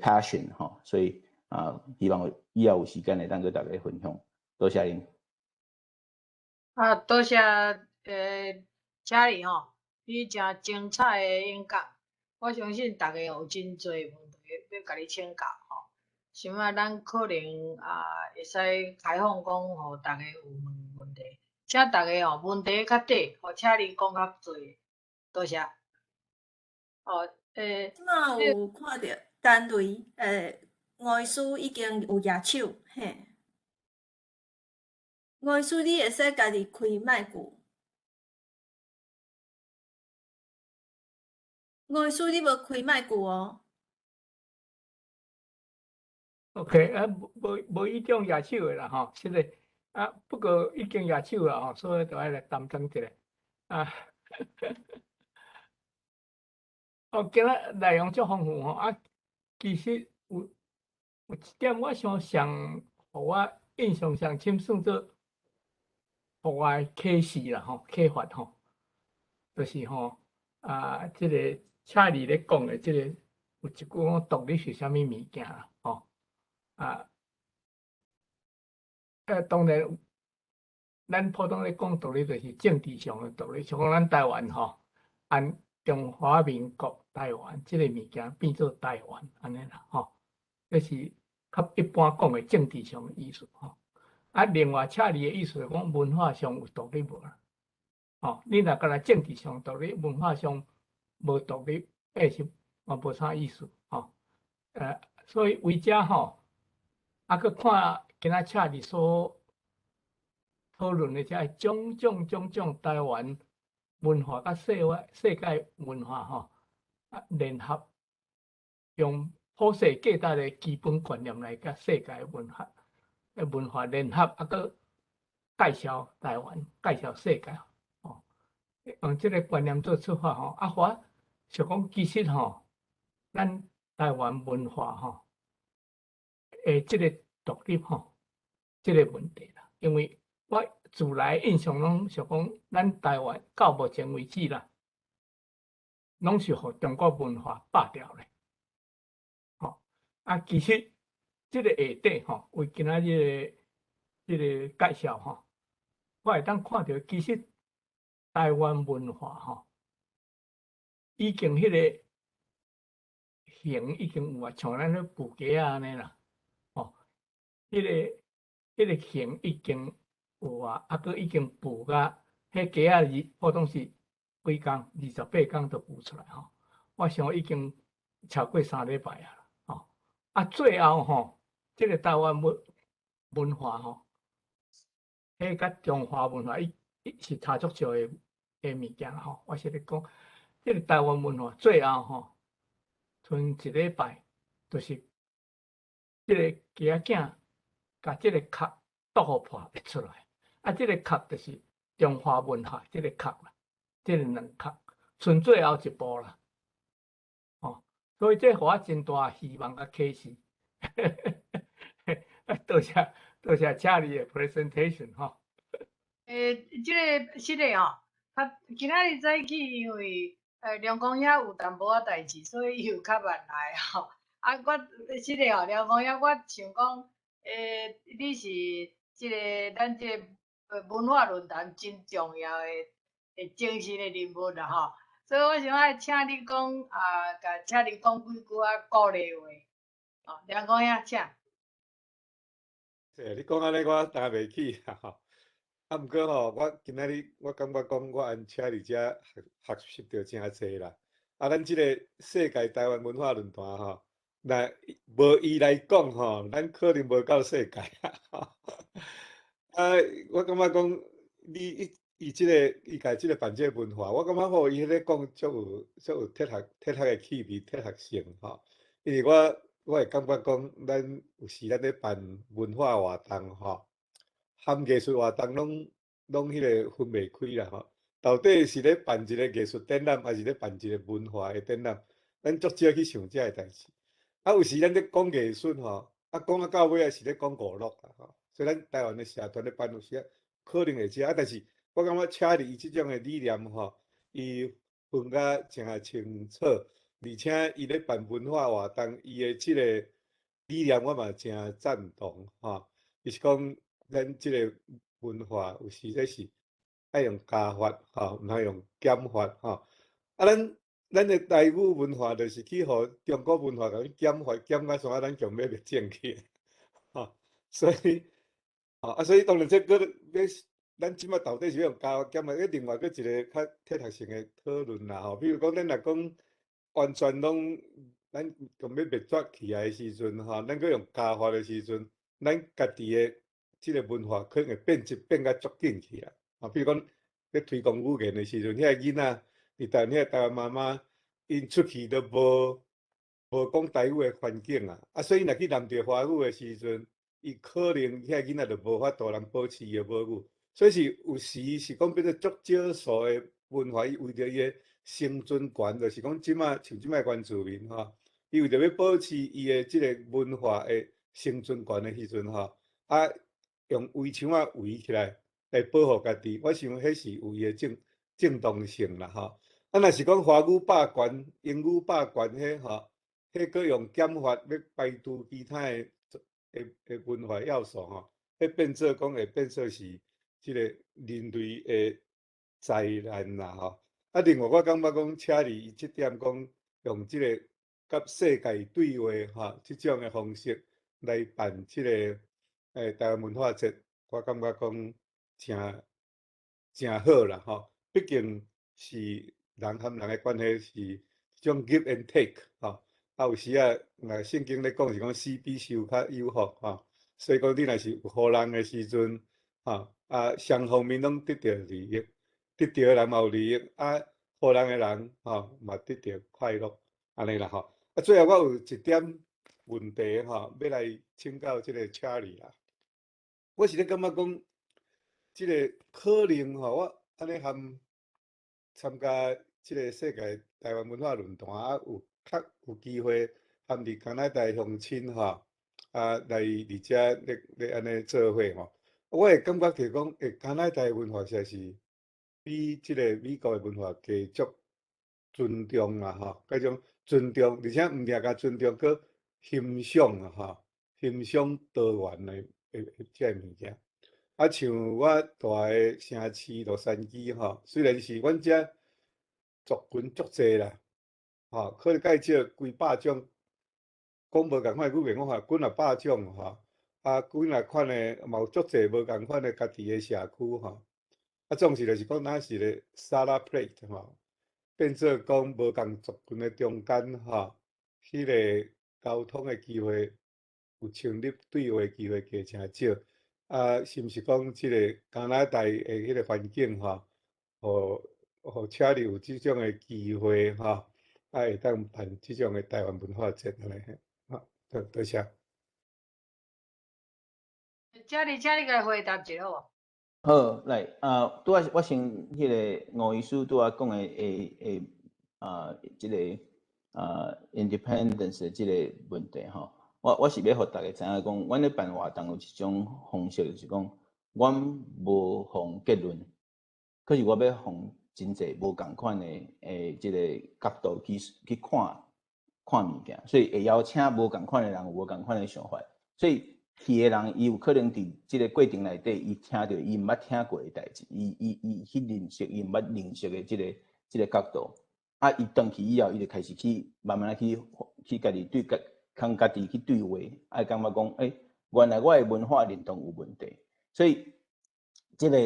[SPEAKER 1] passion 吼，所以啊希望以後有時間會當閣大家分享，多謝恁。
[SPEAKER 3] 啊，多謝查理吼，你誠精彩的演講，我相信大家有真濟問題欲共你請教吼。想仔咱可能啊會使開放講，予大家有問問題，請大家吼問題較短，予查理講較濟，多謝。哦，
[SPEAKER 2] 這馬有看著單雷，吳醫師已經有舉手，嘿。吳醫師，你會使家己開麥克。吳醫師，你無開麥克哦。
[SPEAKER 4] OK，啊，無無彼種舉手的啦吼，實在啊，不過已經舉手了吼，所以就愛來擔當一下啊。哦，今仔內容足豐富吼，啊，其實有一點我想上，予我印象上深，算做予我的啟示啦吼，啟發吼，就是吼啊，這个查理咧講的這個有一句講獨立是啥物物件啦吼啊，當然，咱普通咧講獨立就是政治上的獨立，像講咱台灣吼，按中華民國台灣這个物件變做台灣按呢啦吼，這是較一般講的政治上的意思吼。啊，另外查理的意思是講文化上有獨立無啦？吼，你若干焦政治上獨立，文化上無獨立，彼是嘛無啥意思吼。所以為這吼，啊，閣看今仔查理所討論的這種種種種台灣文化佮世界文化吼，啊聯合用普世價值的基本觀念來佮世界文化聯合，啊，閣介紹台灣，介紹世界，吼，用這個觀念做出發吼，啊，我想講其實吼，咱台灣文化吼，這個獨立吼，這個問題啦，因為我自來印象攏想講，咱台灣到目前為止啦，攏是予中國文化霸掉咧，吼，啊，其實這個下底吼，為今仔日這個介紹吼，我會當看著其實台灣文化吼，已經彼個形已經有啊，像咱咧布雞仔按呢啦，吼，彼個形已經有啊，啊，閣已經孵甲彼雞仔二，普通是幾工，28工就孵出來吼。我想已經超過3禮拜啊，吼。啊，最後吼，這個台灣文化吼，彼佮中華文化伊是差足少的物件吼。我是咧講，這個台灣文化最後吼，賰一禮拜，就是這個雞仔囝共這個殼啄予破會出來。啊，這個殼就是中華文化這個殼啦，這個卵殼，賰最後一步啦。哦，所以這予我真大希望佮啟示。多謝多謝查理的 presentation 吼。
[SPEAKER 3] 這個是的吼，啊，今仔日早起因為梁公遐有淡薄仔代誌，所以伊有較慢來吼。啊，我是的吼，梁公遐我想講，你是這个咱這个文化論壇真重要的的精神的人物啦吼。所以我想愛請你講啊，共請你講幾句仔鼓勵話。哦，梁公兄，請。
[SPEAKER 5] 你講按呢，我擔袂起啊吼。啊，毋過吼，我今仔日我感覺講，我按請佇遮學學習著誠濟啦。啊，咱這個世界台灣文化論壇吼，若無伊來講吼，咱可能無夠世界啊。啊，我感覺講，你伊伊這个伊共這个辦這个文化，我感覺吼，伊彼个講足有足有哲學哲學的氣味、哲學性吼。因為我我會感覺講，咱有時咱咧辦文化活動吼，含藝術活動攏攏彼个分袂開啦吼。到底是咧辦一个藝術展覽，還是咧辦一个文化的展覽？咱足少去想這个代誌。啊，有時咱咧講藝術吼，啊講啊到尾仔是咧講娛樂啦吼。所以咱台灣的社團咧辦有時啊，可能會這啊，但是我感覺請你伊這種的理念吼，伊分甲誠清楚，而且伊咧辦文化活動，伊的這个理念我嘛誠贊同吼。伊是講咱這个文化有時這是愛用加法吼，毋通用減法吼。啊，咱咱的台語文化就是去予中國文化共阮減法，減甲煞咱強欲滅種去，吼。所以，吼啊，所以當然這閣欲咱這擺到底是欲用加法減法，另外閣一个較哲學性的討論啦吼。比如講，咱若講完全攏咱強欲滅絕起來的時陣吼，咱閣用加法的時陣，咱家己的這个文化可能會變質變甲足緊去啊。啊，比如講，咧推廣語言的時陣，遐个囡仔佇台灣，遐个台灣媽媽，𪜶出去都無無講台語的環境啊，啊，所以若去南著華語的時陣，伊可能遐个囡仔就無法度通保持伊的母語，所以是有時是講變做足少數的文化，伊為著伊的生存權，就是講這擺像這擺原住民吼，伊為著欲保持伊的這个文化的生存權的時陣吼，啊，用圍牆仔圍起來來保護家己，我想彼是有伊的正正當性啦吼。啊，若是講華語霸權、英語霸權彼吼，彼閣用減法欲排除其他的的的文化要素吼，彼變做講會變做是這个人類的災難啦吼。啊，另外我感覺講，請你伊這點講用這个佮世界對話吼，這種的方式來辦這个台灣文化節，我感覺講誠誠好啦吼。畢竟是人和人的關係是一種 give and take 吼。啊，有時啊，若聖經咧講是講施比受較有福吼，所以講你若是有予人的時陣，吼啊，雙方面攏得著利益，得著的人嘛有利益，啊，予人的人吼嘛得著快樂，按呢啦吼。啊，最後我有一點問題吼，欲來請教這个 Charlie 啦。我是咧感覺講，這个可能吼，我按呢含參加這个世界台灣文化論壇啊，有較有機會含佇加拿大鄉親吼，啊來佇遮咧咧按呢做伙吼，我會感覺著講，加拿大文化實在是比這个美國的文化加足尊重啦吼，彼種尊重，而且毋定共尊重，閣欣賞啊吼，欣賞多元的的的這个物件。啊，像我蹛的城市洛杉磯吼，雖然是阮遮族群足濟啦，吼，可能介少幾百種，講無仝款的語言，我看幾若百種吼，啊，幾若款的嘛有足濟無仝款的家己的社區吼。啊，總是就是講，若是個 salad plate 吼，變做講無仝族群的中間吼，彼个溝通的機會，有成立對話的機會加誠少。啊，是毋是講這个加拿大的彼个環境吼，予予請你有這種的機會吼，啊，會當辦這種的台灣文化節按呢？好，多多謝。
[SPEAKER 3] 請你，請你共回答一下好無？
[SPEAKER 1] 好，來，啊，拄仔我先彼个吳醫師拄仔講的，會會啊，這个啊，independence 的這个問題吼，我我是欲予大家知影講，阮咧辦活動有一種方式，就是講，阮無予結論，可是我欲予真濟無仝款的的這个角度去去看看物件，所以會邀請無仝款的人有無仝款的想法，所以去的人，伊有可能佇這个過程內底，伊聽著伊毋捌聽過的代誌，伊去認識伊毋捌認識的這个角度。啊，伊轉去以後，伊就開始去慢慢去家己對家囥家己去對話，啊，感覺講，欸，原來我的文化認同有問題。所以，這個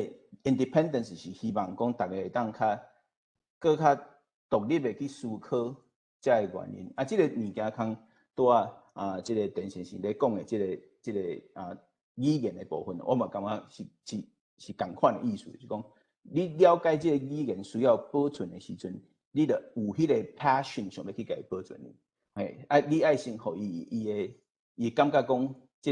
[SPEAKER 1] independence 是希望講逐家會當較閣較獨立的去思考這个原因。啊，這个物件囥拄仔啊，這个陳先生咧講的這个語言的部分，我嘛感覺是仝款的意思，就是講你了解這个語言需要保存的時陣，你就有彼个 passion 想欲去共伊保存。嘿，啊，你愛先予伊伊感覺講，這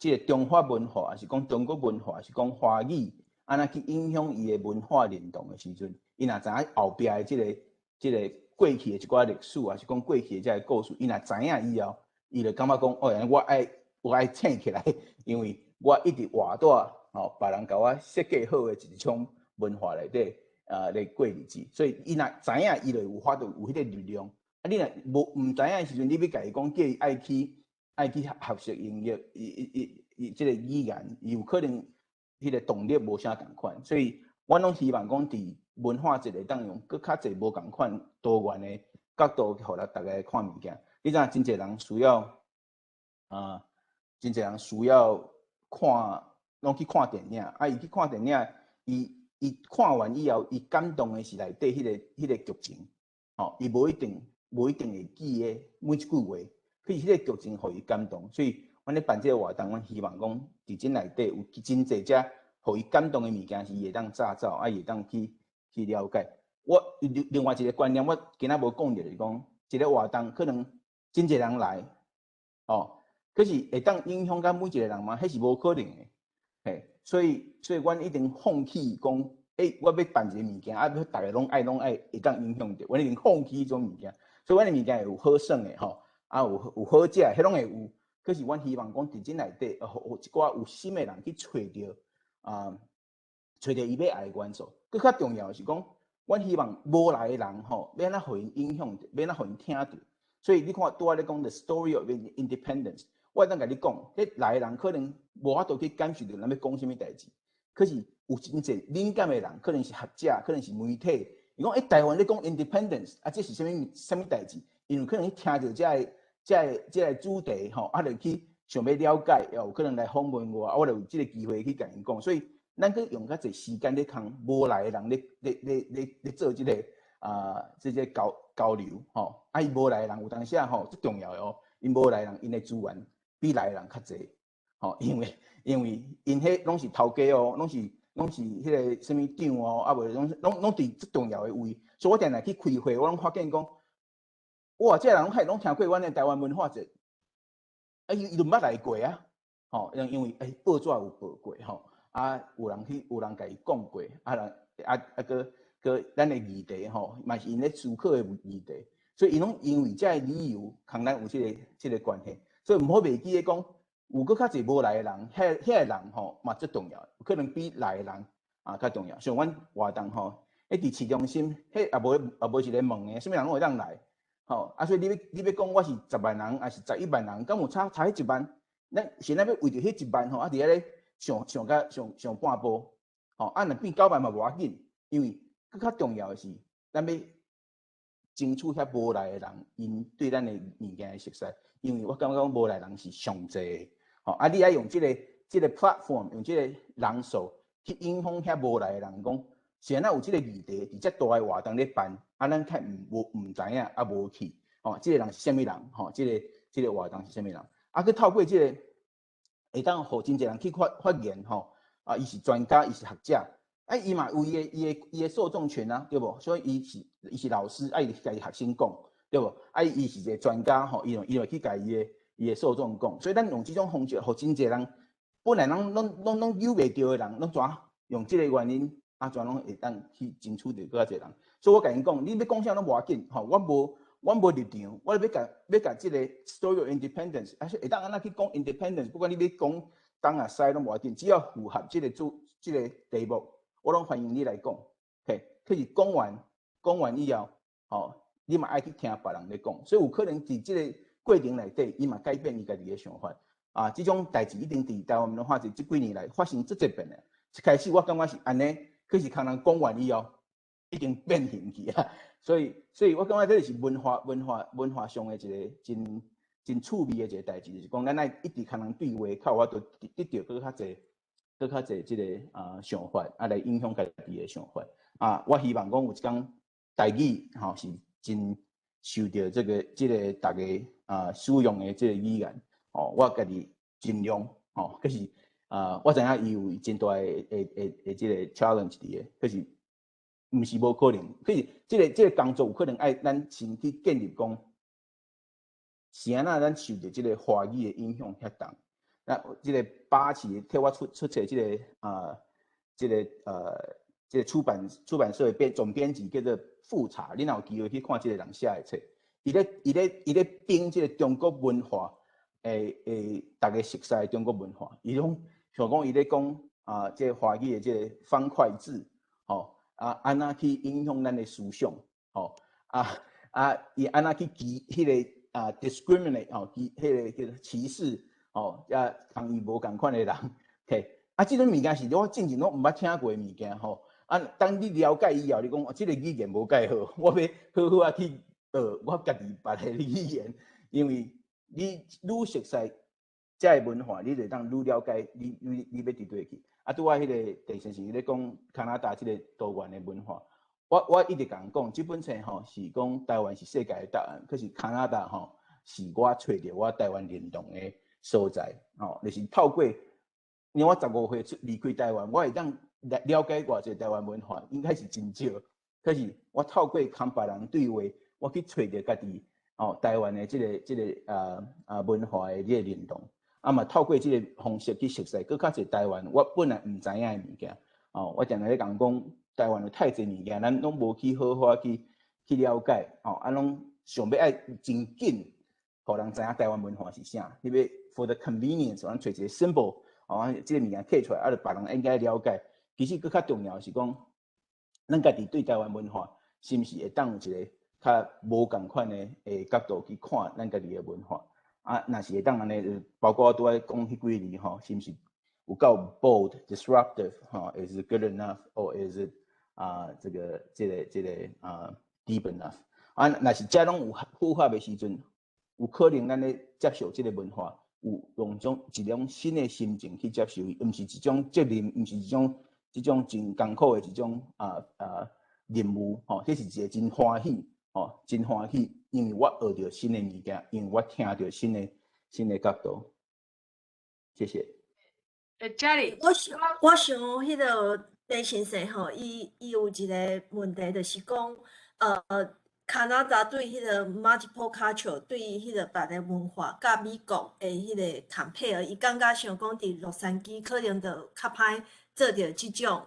[SPEAKER 1] 个中華文化，抑是講中國文化，抑是講華語，按怎去影響伊的文化認同的時陣，伊若知影後壁的這个過去的一寡歷史，抑是講過去的這个故事，伊若知影以後，伊就感覺講，哦，我愛醒起來，因為我一直活佇吼，別人共我設計好的一種文化內底咧過日子，所以伊若知影，伊就有法度有彼个力量。啊，你若無毋知影的時陣，你欲共伊講，叫伊愛去學習英語，伊這个語言，伊有可能彼个動力無啥仝款。所以，阮攏希望講，佇文化節會當用閣較濟無仝款多元的角度去予咱逐家看物件。你知影真濟人需要看，攏去看電影。啊，伊去看電影，伊看完以後，伊感動的是內底彼个劇情，吼，伊無一定會記得每一句話，可是彼个劇情予伊感動，所以阮咧辦這个活動，阮希望講佇這內底有真濟遮予伊感動的物件，是伊會當紮走，啊，伊會當去了解。我另外一个觀念，我今仔無講著，就是講，一个活動可能真濟人來，哦，可是會當影響到每一个人嗎？彼是無可能的，嘿，所以阮一定放棄講，欸，我欲辦一个物件，啊，欲逐家攏愛會當影響著，阮一定放棄彼種物件。所以阮的物件會有好耍的吼，啊有好食的，彼攏會有。可是阮希望講佇這內底，予一寡有心的人去揣著伊欲愛的元素。閣較重要的是講，阮希望無來的人吼，欲按怎予𪜶影響著，欲按怎予𪜶聽著。所以你看，拄仔咧講 The Story of Independence，我會當共你講，彼來的人可能無法度去感受著咱欲講啥物代誌。可是有真濟敏感的人，可能是學者，可能是媒體，伊講欸，台灣咧講 Independence，啊，這是啥物代誌？𪜶有可能去聽著這个主題吼，啊，就去想欲了解，也有可能來訪問我，啊，我就有這个機會去共𪜶講。所以咱閣用較濟時間咧共無來的人咧做這個交流吼。啊，伊無來的人有當時啊吼，最重要的哦，𪜶無來的人，𪜶的資源比來的人較濟，吼，因為𪜶彼攏是頭家哦，攏是彼个啥物長哦，啊無攏佇最重要的位，所以我定定去開會，我攏發現講，哇，這个人攏聽過阮的台灣文化節，啊，伊就毋捌來過啊，吼，因為欸，報紙有報過吼，啊，有人共伊講過，啊人啊啊閣閣咱的議題吼，嘛是𪜶咧思考的議題，所以𪜶攏因為這个理由，共咱有這个關係，所以毋好袂記得講，有閣較濟無來的人，彼个人吼嘛足重要，可能比來的人啊較重要。像阮活動吼，彼佇市中心，彼也無一個門的，啥物人攏會當來，吼啊，所以你欲講我是10萬人，抑是11萬人，敢有差彼一萬？咱現在欲為著彼一萬吼，啊佇遐咧想想甲想想半晡，吼啊若變9萬嘛無要緊，因為閣較重要的是，咱欲爭取遐無來的人，𪜶對咱的物件的熟悉，因為我感覺講無來人是上濟的。吼啊！你愛用這个 platform，用這個人數去影響遐無來的人，講是按怎有這个議題，佇遮大的活動咧辦，啊，咱較毋知影，啊無去，吼，這个人是啥物人？吼，這个活動是啥物人？啊，閣透過這个會當予真濟人去發言，吼，啊，伊是專家，伊是學者，啊，伊嘛有伊的受眾群啊，對無？所以伊是老師，啊，伊就去共伊學生講，對無？啊，伊是一个專家，吼，伊就去共伊的受眾講，所以咱用這種方式，予真濟人本來攏揪袂著的人，攏怎用這个原因，啊，怎攏會當去爭取著閣較濟人。所以我共𪜶講，你欲講啥攏無要緊，吼，阮無立場，我欲共這個 story of independence，啊，會當按怎去講 independence，不管你欲講東啊西攏無要緊，只要符合這個題目，我攏歡迎你來講。嘿，可是講完以後，吼，你嘛愛去聽別人咧講，所以有可能佇這個過程內底，伊嘛改變伊家己的想法。啊，這種代誌一定佇台灣文化這這幾年來發生足濟變的。一開始我感覺是按呢，可是予人講完以後，已經變形去啊。所以我感覺這是文化上的一個真真趣味的一個代誌，就是講咱愛一直予人對話，較有法度得著閣較濟、閣較濟這個想法，啊來影響家己的想法。啊，我希望講有一工台語吼是真受著這個大家使用的這個語言，吼，我家己盡量吼，可是我知影伊有真大的這個 challenge 佇个，可是毋是無可能，可是這個工作有可能愛咱先去建立講，是按怎咱受著這個華語的影響遐重。那這個八旗替我出冊這個出版社的總編輯叫做富察，你若有機會去看這個人寫的冊，伊咧編這個中國文化，逐家熟悉的中國文化，伊攏像講伊咧講這個華語的這個方塊字，吼，按怎去影響咱的思想，吼，伊按怎去記彼個discriminate，吼，記彼個叫做歧視，吼，仝伊無仝款的人，嘿，這種物件是我進前攏毋捌聽過的物件，吼，當你了解以後，你講這個語言無蓋好，我欲好好仔去學我家己別的語言，因為你愈熟悉這个文化，你就會當愈了解你欲佇佗去。拄仔彼個鄭先生咧講加拿大這個多元的文化，我一直共人講，這本冊吼是講台灣是世界的答案，可是加拿大吼是我揣著我台灣認同的所在，吼，就是透過，因為我15歲出離開台灣，我會當了了解偌濟台灣文化，應該是真少。可是我透過佮別人對話，我去揣著家己哦台灣的這個文化的這個認同。嘛透過這個方式去熟悉閣較濟台灣，我本來毋知影的物件。哦，我定定咧共講，台灣有太濟物件，咱攏無去好好去了解。哦，攏想欲愛真緊，予人知影台灣文化是啥。你欲 for the convenience，咱揣一個 symbol，哦，這個物件刻出來，就別人應該了解。其實閣較重要是講，咱家己對台灣文化，是毋是會當有一個較無仝款的角度去看咱家己的文化？若是會當按呢，包括我拄仔講彼幾字吼，是毋是有夠 bold、disruptive 吼？Is it good enough or is it 這個 deep enough？若是這攏有符合的時陣，有可能咱咧接受這個文化，有用一種新的心情去接受伊，毋是一種責任，毋是一種這種真艱苦的一種任務吼，這是一個真歡喜吼，真歡喜。因為我學著新的物件，因為我聽著新的角度。謝謝。
[SPEAKER 3] 欸，Jerry，
[SPEAKER 2] 我想彼個鄭先生吼，伊有一個問題，就是講，加拿大對彼個 multiple culture 對彼個別个文化，佮美國的彼個 compare，伊感覺想講佇洛杉磯可能就較歹做著這種。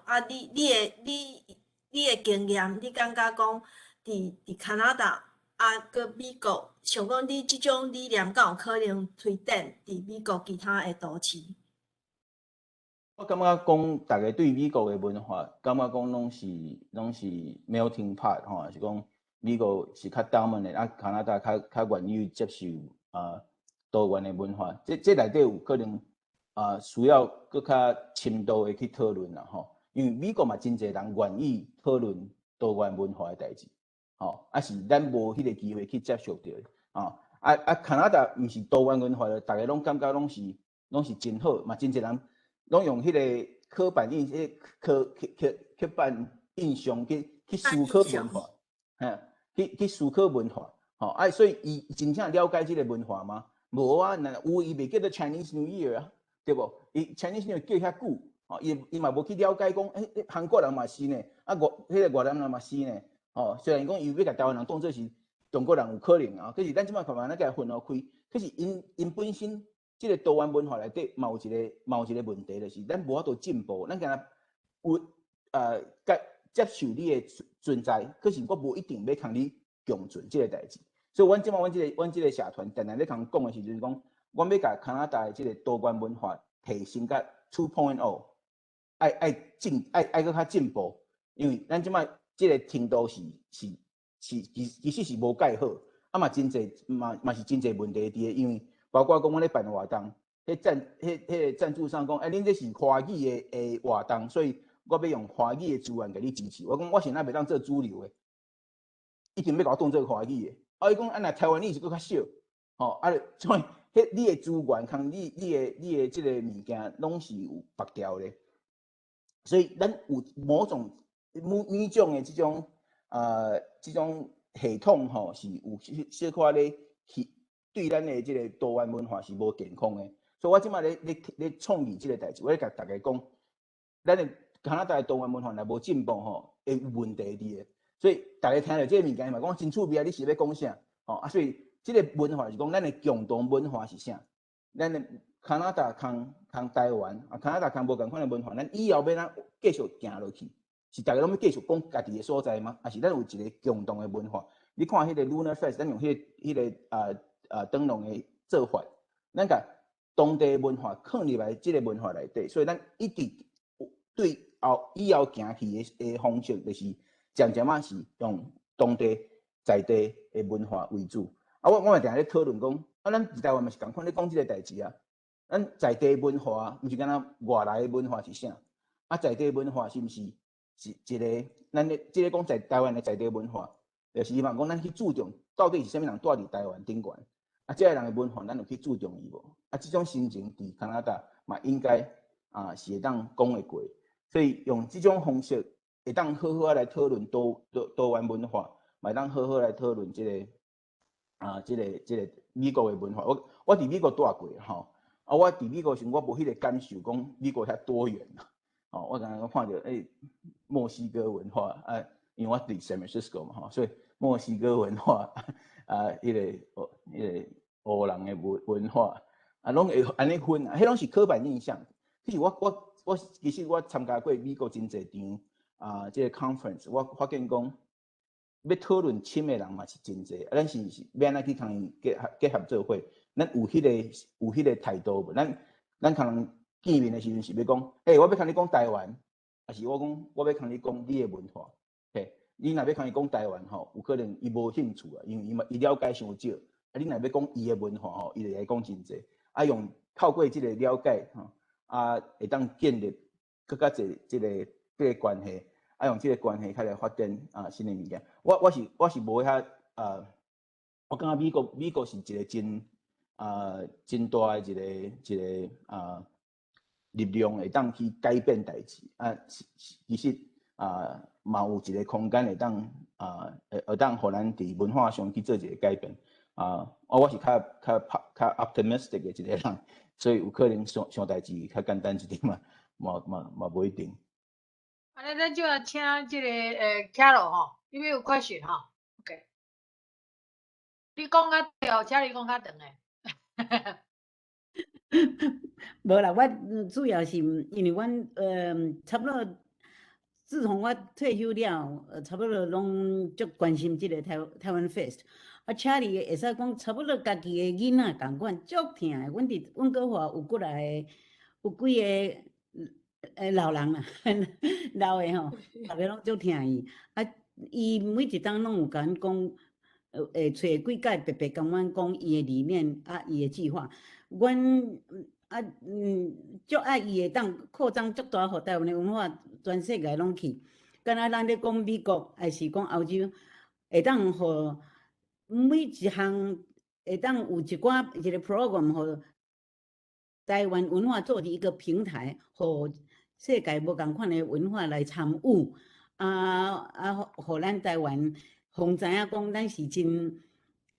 [SPEAKER 2] 你的經驗，你感覺講佇加拿大閣美國，想講你這種理念敢有可能推展佇美國其他的都市？
[SPEAKER 1] 我感覺講，逐家對美國的文化，感覺講攏是 melting pot 吼，是講美國是較 dominant，加拿大較願意接受多元的文化。這內底有可能需要閣較深度的去討論啦吼。因為美國嘛真濟人願意討論多元文化的代誌，吼，是咱無彼個機會去接觸著，加拿大毋是多元文化，逐家攏感覺攏是真好，嘛真濟人攏用彼個刻板印迄刻刻刻刻板印象去思考文化，嘿，去思考文化，吼，所以伊真正了解這個文化嗎？無啊，若有伊袂叫做 Chinese New Year 啊，對無？伊 Chinese New Year 叫遐久，吼，伊嘛無去了解講，欸，韓國人嘛是呢，彼個越南人嘛是呢，吼，雖然講伊欲共台灣人當做是中國人有可能啊，可是咱這擺看嘛，咱共分予開，可是𪜶本身這個多元文化內底嘛有一個問題，就是咱無法度進步，咱敢若有接受你的存在，可是我無一定欲共你共存這個代誌。所以，阮這個社團定定咧共講的時陣講，阮欲共加拿大的這個多元文化提升甲 2.0，愛閣較進步，因為咱這擺這個程度是其實是無蓋好，嘛真濟嘛嘛是真濟問題佇咧，因為包括講阮咧辦活動，彼贊迄彼個贊助商講，欸，恁這是華語的活動，所以我欲用華語的資源共你支持。我講我是哪袂當做主流的，一定欲共我當做華語的。啊，伊講啊，若台灣語是閣較少，吼，啊，所以彼你的資源佮你的這個物件攏是有縛調的。所以咱有某種某種的這種系統吼，是有小可咧去對咱的這個多元文化是無健康的。所以我這擺咧創議這個代誌，我咧共大家講，咱的加拿大多元文化若無進步吼，會有問題佇的。所以大家聽著這個物件嘛，講真趣味啊！你是欲講啥？吼啊，所以這個文化是講咱的共同文化是啥？咱的加拿大佮台灣啊，加拿大佮無仝款的文化，咱以後欲按怎繼續行落去？是大家攏欲繼續講家己的所在嗎？還是咱有一個共同的文化？你看彼個 Lunar Fest，咱用彼個燈籠的做法，咱共當地文化囥入來這個文化內底，所以咱一直對後以後行去的方式，就是漸漸仔是用當地在地的文化為主。啊，我嘛定定咧討論講，啊，咱佇台灣嘛是仝款咧講這個代誌啊。咱在地文化，毋是干焦外來的文化是啥？啊，在地文化是毋是是一個？咱咧這個講在台灣的在地文化，就是希望講咱去注重到底是啥物人住佇台灣頂懸，啊，這個人的文化，咱有去注重伊無？啊，這種心情佇加拿大嘛應該啊是會當講會過，所以用這種方式會當好好仔來討論多元文化，嘛會當好好來討論這個美國的文化。我佇美國住過吼，啊，我佇美國時我無彼個感受，講美國遐多元啊。吼，我剛剛看著欸，墨西哥文化啊，因為我佇 San Francisco 嘛吼，所以墨西哥文化啊，彼個黑人的文化啊，攏會按呢分啊，彼攏是刻板印象。其實我其實我參加過美國真濟場啊，這個 conference，我發現講欲討論深的人嘛是真濟，啊，咱是欲按怎去共伊結合做伙？咱有彼個態度無？咱可能見面的時陣是欲講，欸，我欲共你講台灣，還是我講我欲共你講你的文化？嘿，你若欲共伊講台灣吼，有可能伊無興趣啊，因為伊嘛伊了解傷少。啊，你若欲講伊的文化吼，伊就會講真濟。啊，用透過這個了解吼，啊，會當建立閣較濟這個關係，啊，用這個關係較來發展啊新的物件。我是無遐啊，我感覺美國是一個真大的一個力量，會當去改變代誌啊。其實啊，嘛有一個空間會當予咱佇文化上去做一個改變啊。我是較 optimistic 的一個人，所以有可能想代誌較簡單一點嘛，嘛無一定。
[SPEAKER 3] 按呢，咱就來請這個Carol 吼，你有 question 吼？OK，你講較對，請你講較長的。
[SPEAKER 6] 無啦，我主要是因為阮差不多，自從我退休了，差不多攏足關心這個台灣 Fest。啊，請你會使講差不多家己的囡仔仝款，足疼的。阮佇溫哥華有幾來個，有幾個老人啊，老的吼，逐家攏足疼伊。啊，伊每一冬攏有共阮講，會揣幾擺特別共阮講伊的理念啊，伊的計劃。阮啊足愛伊會當擴張足大，予台灣的文化全世界攏去。敢若咱咧講美國，還是講歐洲，會當予每一項會當有一寡一個 program，予台灣文化做一個平台，予世界無仝款的文化來參與。啊，予咱台灣，予知影講咱是真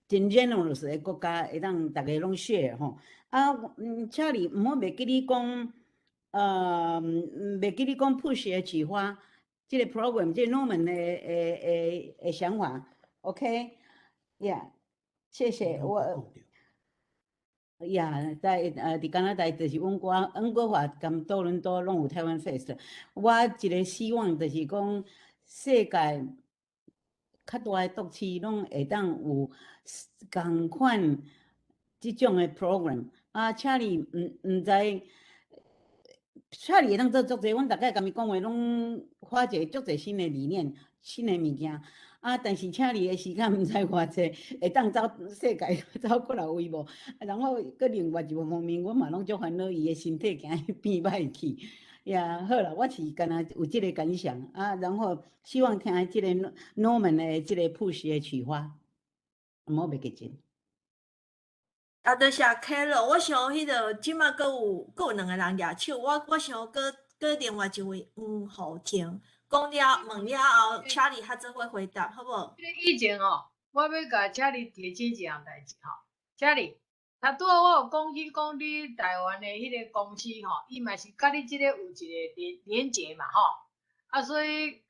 [SPEAKER 6] generous 的國家，會當逐家攏 share 吼。啊，請你毋好袂記你講，袂記你講 push 的計劃，這個 program，這個 Norman 的想法，OK，Yeah，謝謝我。Yeah，佇加拿大就是溫哥華佮多倫多攏有台灣 Fest。我一個希望就是講，世界較大的都市攏會當有仝款這種的 program。啊，請你毋知查理會當做足濟，阮逐擺共伊講話，攏發一個足濟新的理念、新的物件。啊，但是請你的時間毋知偌濟，會當走世界走幾若位無？然後閣另外一個方面，阮嘛攏足煩惱伊的身體驚伊變歹去。呀，好啦，我是敢若有這個感想啊，然後希望聽這個 Norman 的這個 push 的啟發，無袂記真。
[SPEAKER 2] 啊，多謝 Carol，我想彼個這馬閣有兩個人舉手，我想閣另外一位黃浩婷講了問了後，查理較做伙回答，好無？
[SPEAKER 3] 這個以前吼，我欲共查理提醒一項代誌吼，查理，頭拄仔我有講起講你台灣的彼個公司吼，伊嘛是佮你這個有一個連結嘛吼，啊，所以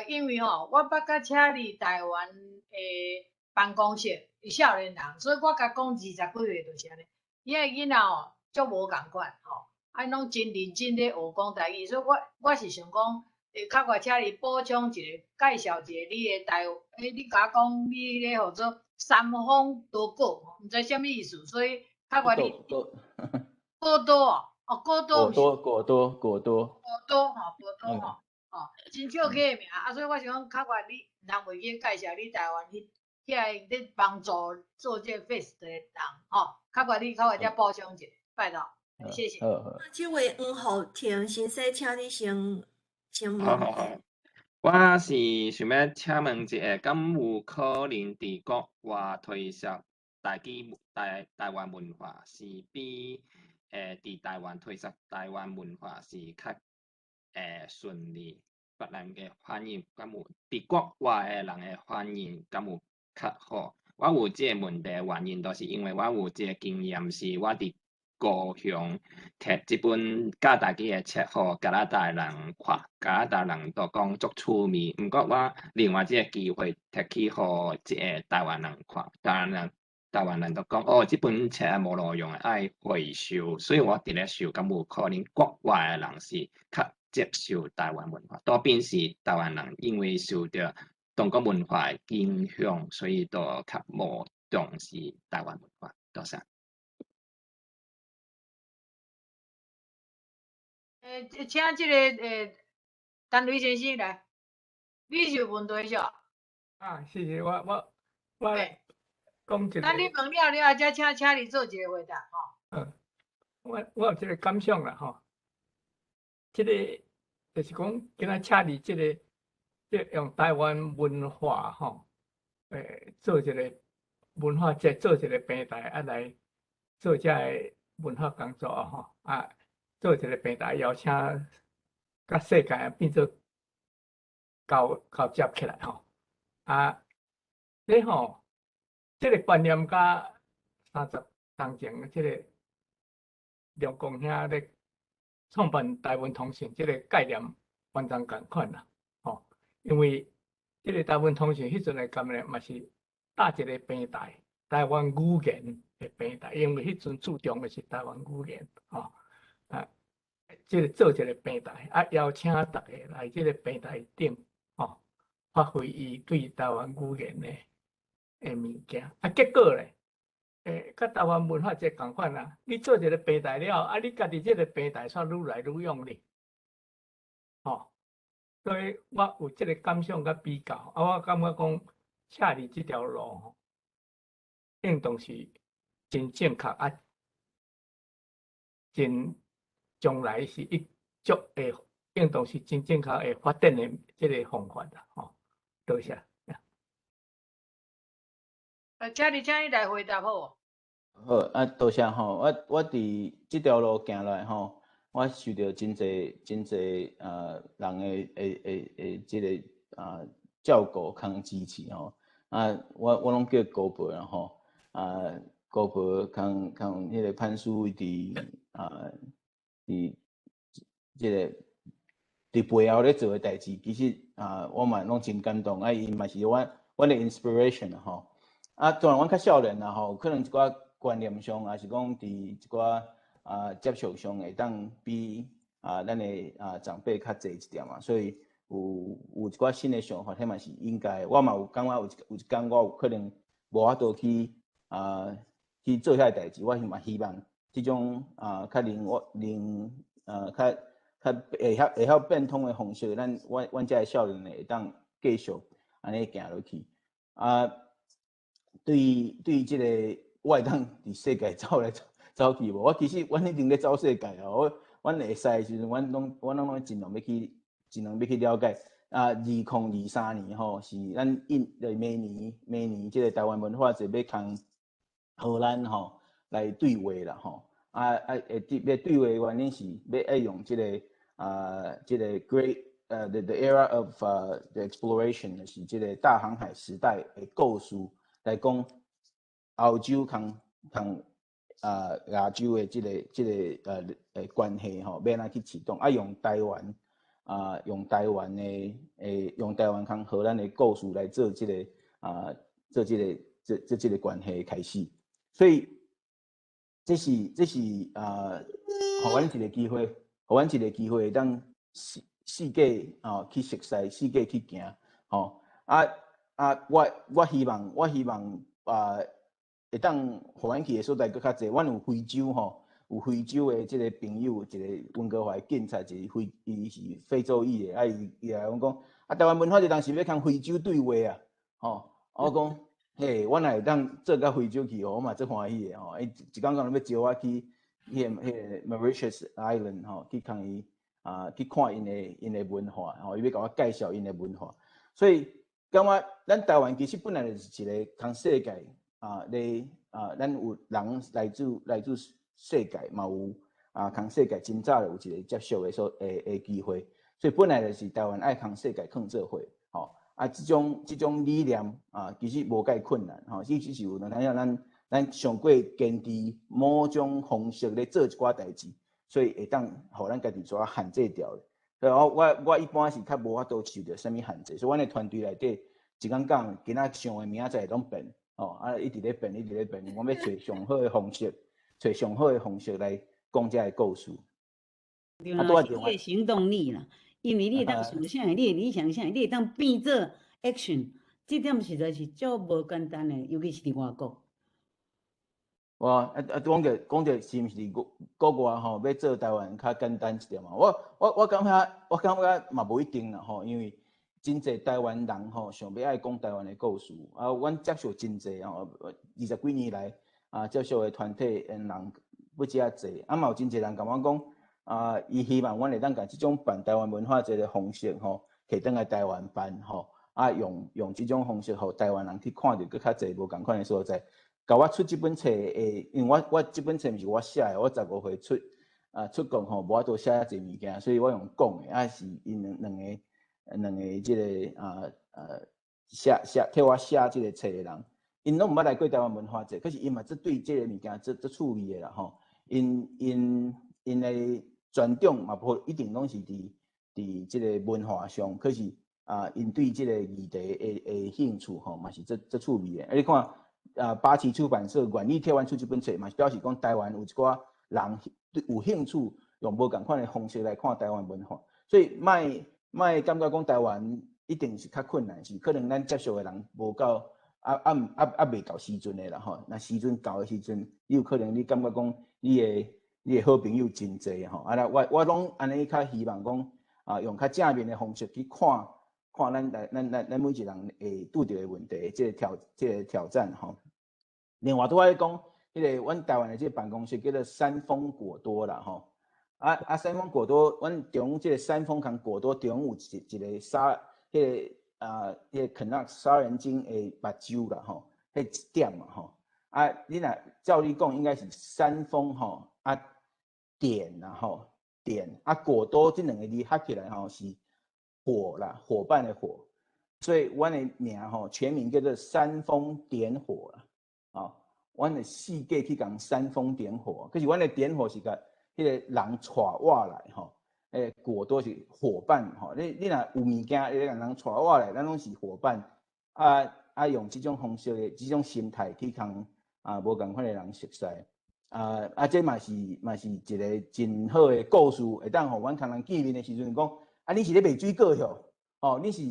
[SPEAKER 3] 因為吼，我捌佮查理台灣的辦公室是少年人，所以我共講20幾歲就是按呢。伊个囡仔吼足無仝款吼，啊，攏真認真咧學講台語，所以我是想講，會較我請你補充一下，介紹一下你的台，你共我講你彼個號做三方多果，毋知啥物意思，所以較我你果多哦，哦果多，
[SPEAKER 1] 果多果多果多
[SPEAKER 3] 果多吼，果多吼，哦，真少起的名，啊，所以我想講較我你人袂記介紹你台灣彼遐個咧幫助做這個 fest 的人，吼，較我你較我遮補充一下，拜託，謝謝。
[SPEAKER 1] 好好。
[SPEAKER 2] 這位黃浩婷先生，請你先問。
[SPEAKER 7] 好好好，我是想欲請問一下，敢有可能佇國外推銷台語台灣文化，是比佇台灣推銷台灣文化是較順利？別人的反應敢有佇國外的人的反應敢有較好？我有這個問題的原因，就是因為我有這個經驗，是我佇高雄摕這本教台語的冊予加拿大人看，加拿大人都講足趣味。毋過我另外這個機會摕去予這個台灣人看，台灣人都講哦，這本冊無路用的，愛回收。所以我佇咧想，敢有可能國外的人是較接受台灣文化，多變是台灣人因為受著中國文化的影響，所以都較無重視台灣文化。多謝。
[SPEAKER 3] 請這個陳雷先生來，你是有問題是？
[SPEAKER 4] 啊，謝謝我講一個。
[SPEAKER 3] 等你問了了後，才請你做一個回答吼。
[SPEAKER 4] 嗯，我有這個感想啦吼，這個就是講，今仔請你這個，這用台灣文化吼，做一個文化節，做一個平台，啊來做這个文化工作吼，啊。做一個平台，邀請佮世界變做交接起來吼。啊，你吼，這個觀念佮30年前這個梁公兄咧創辦台灣通訊這個概念完全仝款啦，吼。因為這個台灣通訊彼陣的概念嘛是搭一個平台，台灣語言的平台，因為彼陣注重的是台灣語言，吼。啊，這個做一個平台，啊，邀請大家來這個平台頂，吼，發揮伊對台灣語言的物件。啊，結果咧，佮台灣文化節仝款啊，你做一個平台了後，啊，你家己這個平台煞愈來愈用力，吼，所以我有這個感想佮比較，啊，我感覺講，車厘這條路吼，應當是真正確啊，真。將來是一足會，應當是真正確會發展的這個方法啦，吼。多謝。
[SPEAKER 3] 請你來回答好無？
[SPEAKER 1] 好，啊，多謝吼。我佇這條路行來吼，我受著真濟真濟人的這個照顧兼支持吼。啊，我攏叫高伯啦吼。啊，高伯兼彼個潘書佇啊。佇這個佇背後咧做的代誌，其實啊，我嘛攏真感動，啊，伊嘛是阮的 inspiration 吼。啊，當然阮較少年啦吼，可能一寡觀念上，抑是講佇一寡啊接觸上會當比啊咱的啊長輩較濟一點嘛，所以有一寡新的想法，彼嘛是應該。我嘛有感覺有一工我有可能無法度去做遐個代誌，我嘛希望。這種啊，較靈活、靈較較會曉變通的方式，咱阮遮的少年會當繼續按呢行落去。啊，對這个我會當佇世界走來走去無？我其實阮一定咧走世界哦。阮會使的時陣，阮攏盡量欲去，盡量欲去了解。啊，2023年吼，是咱印，就是明年這个台灣文化節欲佇荷蘭吼來對話啦吼。啊，會欲對話的原因是欲愛用這个啊，這个 Great the era of the exploration，就是這个大航海時代的故事來講，歐洲佇啊亞洲的這个關係吼，欲按怎去啟動？啊，用台灣佇荷蘭的故事來做這个啊，做這个這這這个關係的開始。所以這是啊，予阮一个機會，予阮一个機會，當世界啊去熟悉，世界去行，吼啊啊！我希望啊，會當予阮去的所在閣較濟。阮有非洲吼，有非洲的這个朋友，一个溫哥華的警察，一个伊是非洲裔的，啊伊來阮講，啊台灣文化節當時欲佇非洲對話啊，吼，我講，嘿，我若會當做到非洲去，我嘛足歡喜的吼。伊一工講欲招我去彼个 Mauritius Island 吼，去共伊啊去看𪜶的文化，吼，伊欲共我介紹𪜶的文化。所以感覺咱台灣其實本來就是一个佇世界啊咧啊，咱有人來自世界，嘛有啊，佇世界真早就有一个接觸的機會，所以本來就是台灣愛佇世界囥做伙，吼啊，這種理念啊，其實無蓋困難，吼，只是有兩當咱上過堅持某種方式咧做一寡代誌，所以會當予咱家己做限制牢。所以我一般是較無法度受著啥物限制，所以阮的團隊內底一工講今仔想的明仔載攏變，哦啊一直咧變，一直咧變，我欲揣上好的方式，揣上好的方式來講這个故事。
[SPEAKER 6] 對啦，是你的行動力啦，因為你會當想啥，你的理想啥，你會當變做 action，這點實在是足無簡單的，尤其是佇外國。
[SPEAKER 1] 哇，啊啊，講著是毋是佇國外吼，欲做台灣較簡單一點嘛？我感覺嘛無一定啦吼，因為真濟台灣人吼想欲愛講台灣的故事，啊，阮接觸真濟吼，20幾年來啊，接觸的團體的人不止遐濟，啊嘛有真濟人共阮講，啊，伊希望阮會當共這種辦台灣文化節的方式吼，提轉來台灣辦吼，啊，用這種方式，予台灣人去看著閣較濟無仝款的所在。共我出這本冊的，因為我這本冊毋是我寫的，我15歲出國吼，無法度寫遮濟物件，所以我用講的，啊是𪜶兩個這个寫替我寫這个冊的人，𪜶攏毋捌來過台灣文化節，可是𪜶嘛足對這个物件足趣味的啦吼，𪜶的專長嘛無一定攏是佇這个文化上，可是啊，𪜶對這个議題的興趣吼，嘛是足趣味的。啊，你看啊，八旗出版社願意替阮出這本冊，嘛是表示講台灣有一寡人對有興趣用無仝款的方式來看台灣文化，所以莫感覺講台灣一定是較困難，是可能咱接觸的人無夠，啊未到時陣的啦吼。若時陣到的時陣，你有可能你感覺講你的好朋友真濟吼。啊，我攏按呢較希望講啊，用較正面的方式去看看咱每一個人會拄著的問題，這个挑戰吼。另外，拄仔講，彼个阮台灣的這个辦公室叫做山峰果多啦吼。啊，山峰果多，阮中這个山峰佇果多中有一个殺，彼个啊，彼个 Canuck 殺人鯨的目睭啦吼，彼一點嘛吼。啊，你若照理講，應該是山峰吼啊點啦吼點啊果多這兩个字合起來吼是火啦，伙伴的火，所以阮的名吼全名叫做煽風點火啦。哦，阮的四界去共煽風點火，可是阮的點火是共彼个人帶活來吼，果多是伙伴吼，你若有物件，你共人帶活來，咱攏是伙伴。啊啊，用這種方式的這種心態去共啊無仝款的人熟似。啊啊，這嘛是一个真好的故事，會當予阮共人見面的時陣講，啊，你是咧賣水果喲？哦，你是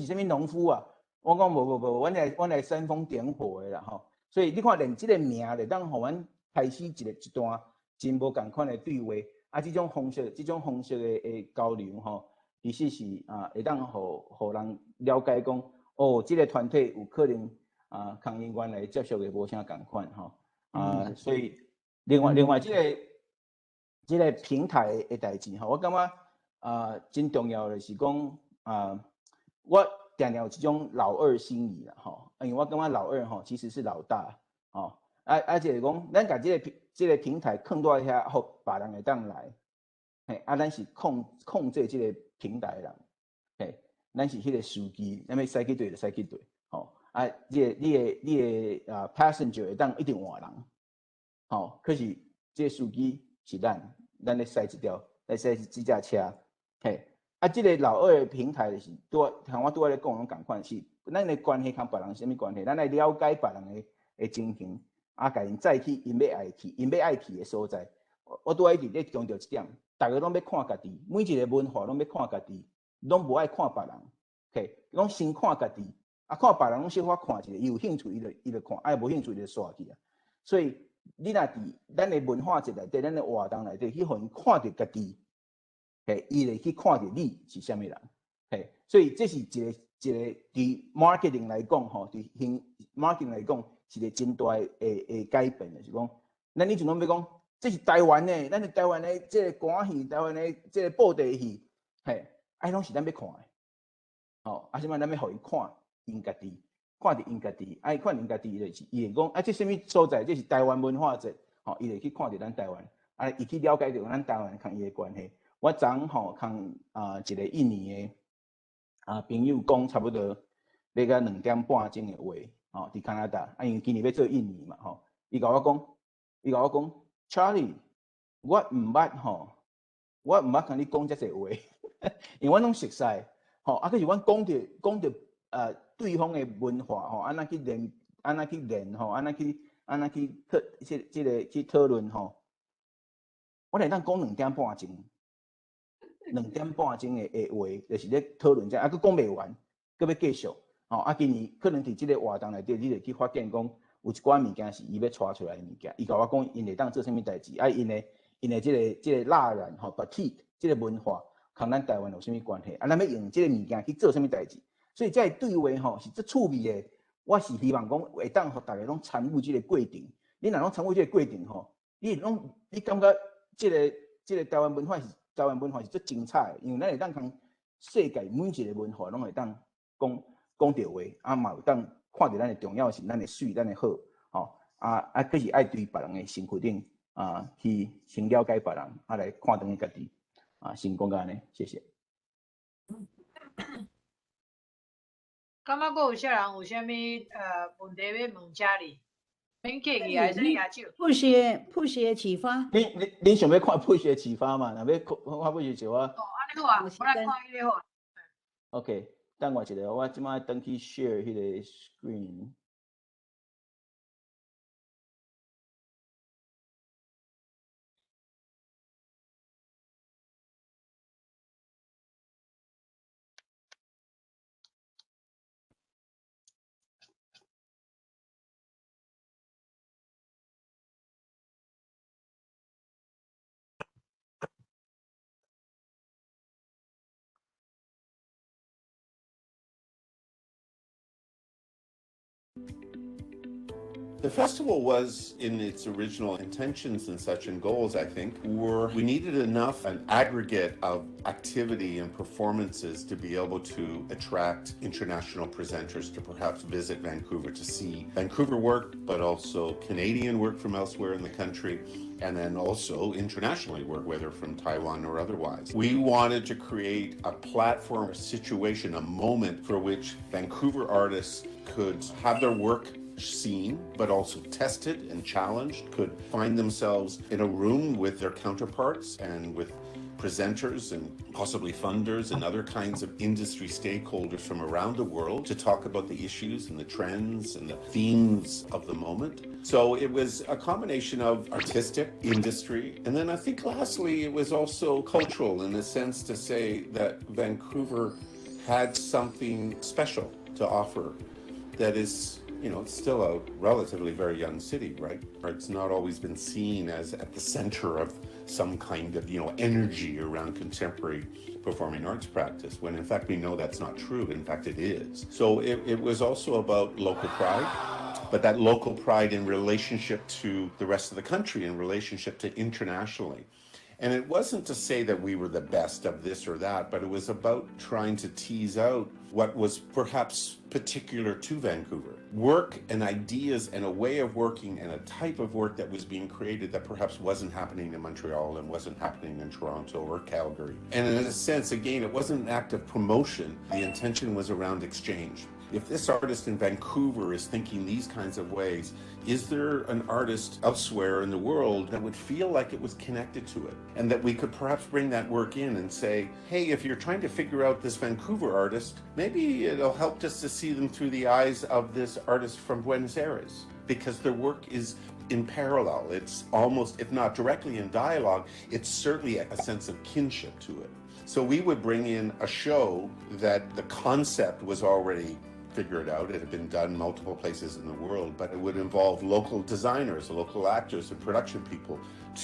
[SPEAKER 1] 啥物農夫啊？我講無無無，阮來煽風點火的啦吼。所以你看，連這个名會當予阮開始一段真無仝款的對話。啊，這種方式的交流吼，其實是啊，會當予人了解講，哦，這個團體有可能啊，佇𪜶原來接觸的無啥仝款吼，啊，所以另外這個平台的代誌吼，我感覺啊，真重要的是講啊，我定定有這種老二心理啦吼，因為我感覺老二吼其實是老大，吼，啊，就是講，咱共這個平台囥佇遐，予別人會當來，嘿，啊，咱是控制這個平台的人，嘿，咱是彼個司機，咱欲駛去佗就駛去佗，吼，啊，你的啊 passenger 會當一直換人，吼，可是這個司機是咱，咱咧駛這條，咧駛這隻車，嘿，啊，這個老二的平台就是拄仔，像我拄仔咧講攏仝款是，咱的關係佇別人啥物關係，咱愛了解別人的情形。啊，共𪜶載去𪜶欲愛去、𪜶欲愛去的所在。我拄仔一直咧強調一點，逐个攏欲看家己，每一個文化攏欲看家己，攏無愛看別人。嘿，攏先看家己，啊，看別人攏小可看一下，伊有興趣伊就看，啊，無興趣伊就煞去啊。所以你若佇咱的文化節內底，咱的活動內底去予𪜶看著家己，嘿，伊會去看著你是啥物人。嘿，所以這是一個佇 marketing 來講吼，佇行 marketing 來講。是一個真大的改變，就是講，咱以前攏欲講，這是台灣的，咱是台灣的這個歌戲，台灣的這個布袋戲，嘿，啊，攏是咱欲看的，吼，啊，啥物咱欲予伊看𪜶家己，看著𪜶家己，啊，伊看𪜶家己，伊就是伊會講，啊，這啥物所在？這是台灣文化節，吼，伊會去看著咱台灣，啊，伊去了解著咱台灣佇伊的關係。我昨昏吼佇啊一個印尼的啊朋友講，差不多欲到2點半鐘的話。吼，佇加拿大，啊，因為今年欲做印尼嘛，吼，伊共我講，Charlie，我毋捌吼，我毋捌共你講遮濟話，因為阮攏熟似，吼，啊，可是阮講著對方的文化吼，按怎去連，按怎去連吼，按怎去討，這個去討論吼，我會當講兩點半鐘，2點半鐘的話，就是咧討論這，啊，閣講袂完，閣欲繼續。吼，啊，今年可能佇這個活動內底，你會去發現講有一寡物件是伊欲帶出來的物件。伊共我講，𪜶會當做啥物代誌？啊，𪜶的這個蠟染吼，batik 這個文化，佇咱台灣有啥物關係？啊，咱欲用這個物件去做啥物代誌？所以這個對話吼是足趣味的。我是希望講會當予逐家攏參與這個過程。你若攏參與這個過程吼，你攏你感覺這個台灣文化是足精彩的，因為咱會當佇世界每一個文化攏會當講。講著話，啊嘛有當看著咱的重要性，咱的媠，咱的好，吼，啊，閣是愛對別人的身軀頂啊，去先了解別人，啊來看轉去家己，啊，先講到按呢，謝謝。
[SPEAKER 3] 感覺閣有啥人有啥物問題欲問 Charlie？免客氣，會使舉手。
[SPEAKER 6] 普世的啟發。
[SPEAKER 1] 恁想欲看普世的啟發嘛？若欲看看普世啟發。
[SPEAKER 3] 哦，按呢好啊，我來看彼个好。
[SPEAKER 1] OK。等我一下，我這擺轉去 share 彼個 screen。
[SPEAKER 8] The festival was, in its original intentions and such and goals, I think, were we needed enough, an aggregate of activity and performances to be able to attract international presenters to perhaps visit Vancouver to see Vancouver work, but also Canadian work from elsewhere in the country, and then also internationally work, whether from Taiwan or otherwise. We wanted to create a platform, a situation, a moment for which Vancouver artists could have their work seen, but also tested and challenged, could find themselves in a room with their counterparts and with presenters and possibly funders and other kinds of industry stakeholders from around the world to talk about the issues and the trends and the themes of the moment. So it was a combination of artistic, industry, and then I think lastly, it was also cultural in the sense to say that Vancouver had something special to offer that is, it's still a relatively very young city, right? It's not always been seen as at the center of Some kind of energy around contemporary performing arts practice, when in fact we know that's not true. In fact, it is. So it was also about local pride, but that local pride in relationship to the rest of the country, in relationship to internationally. And it wasn't to say that we were the best of this or that, but it was about trying to tease out what was perhaps particular to Vancouver. Work and ideas and a way of working and a type of work that was being created that perhaps wasn't happening in Montreal and wasn't happening in Toronto or Calgary. And in a sense, again, it wasn't an act of promotion. The intention was around exchange. If this artist in Vancouver is thinking these kinds of ways, is there an artist elsewhere in the world that would feel like it was connected to it? And that we could perhaps bring that work in and say, "Hey, if you're trying to figure out this Vancouver artist, maybe it'll help just to see them through the eyes of this artist from Buenos Aires," because their work is in parallel. It's almost, if not directly in dialogue, it's certainly a sense of kinship to it. So we would bring in a show that the concept was already figured out. It had been done multiple places in the world, but it would involve local designers, local actors, and production people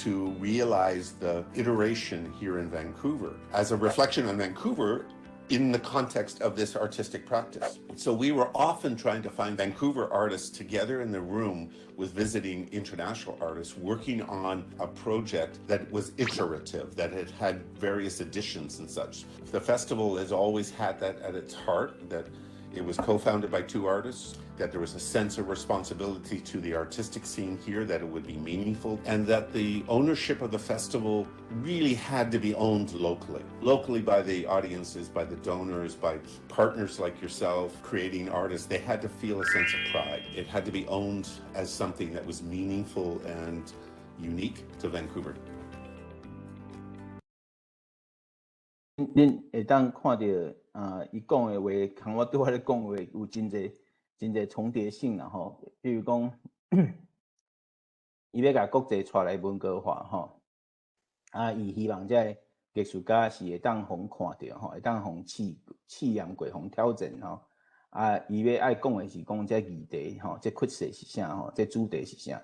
[SPEAKER 8] to realize the iteration here in Vancouver as a reflection on Vancouver in the context of this artistic practice. So we were often trying to find Vancouver artists together in the room with visiting international artists working on a project that was iterative, that had had various editions and such. The festival has always had that at its heart, that it was co-founded by two artists, that there was a sense of responsibility to the artistic scene here, that it would be meaningful, and that the ownership of the festival really had to be owned locally. Locally by the audiences, by the donors, by partners like yourself, creating artists. They had to feel a sense of pride. It had to be owned as something that was meaningful and unique to Vancouver.
[SPEAKER 1] 恁會當看著啊，伊講的話，共我拄仔咧講的話有真濟真濟重疊性啦吼。比如講，伊欲共國際帶來溫哥華吼，啊，伊希望這个藝術家是會當予看著吼，會當予試試驗過，予挑戰吼。啊，伊欲愛講的是講這議題吼，這趨勢是啥吼，這主題是啥？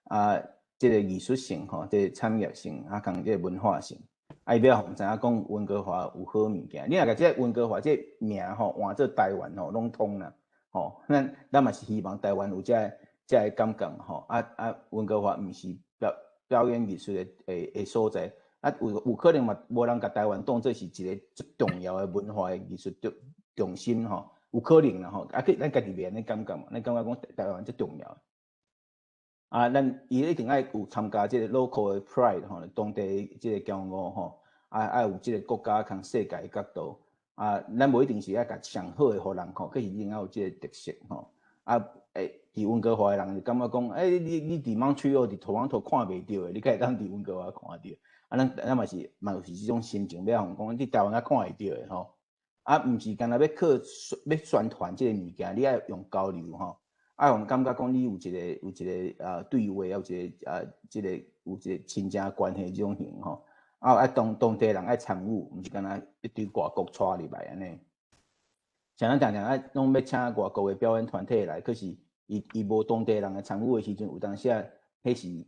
[SPEAKER 1] 啊，這个藝術性吼，這個產業性，啊，共這個文化性。啊，伊欲予知影講溫哥華有好物件。你若共這溫哥華這名吼換做台灣吼，攏通啦。吼，咱咱嘛是希望台灣有這个這个感覺吼。啊啊，溫哥華毋是表表演藝術的的的所在，啊有有可能嘛無人共台灣當做是一个足重要的文化的藝術中中心吼，有可能啦吼。啊，去咱家己袂按呢感覺嘛，咱感覺講台灣足重要。啊，咱伊一定愛有參加這个 local 的 pride 吼，當地這个驕傲吼。啊，愛有這个國家共世界的角度，啊，咱無一定是愛共上好的予人看，可是一定愛有這个特色吼。啊，欸，佇溫哥華的人就感覺講，欸，你你佇 Montreal 佇 Toronto 看袂著的，你敢會當佇溫哥華看著？啊，咱咱嘛是嘛有是這種心情，欲予講，佇台灣較看會著的吼。啊，毋是干焦欲靠欲宣傳這个物件，你愛用交流吼，愛予人感覺講你有一个有一个啊對話，有一个啊這个有一个親情關係這種型吼。啊，愛當當地人愛參與，毋是干焦一堆外國帶入來按呢。像咱定定愛攏欲請外國的表演團體來，可是伊伊無當地人來參與的時陣，有當時啊，彼是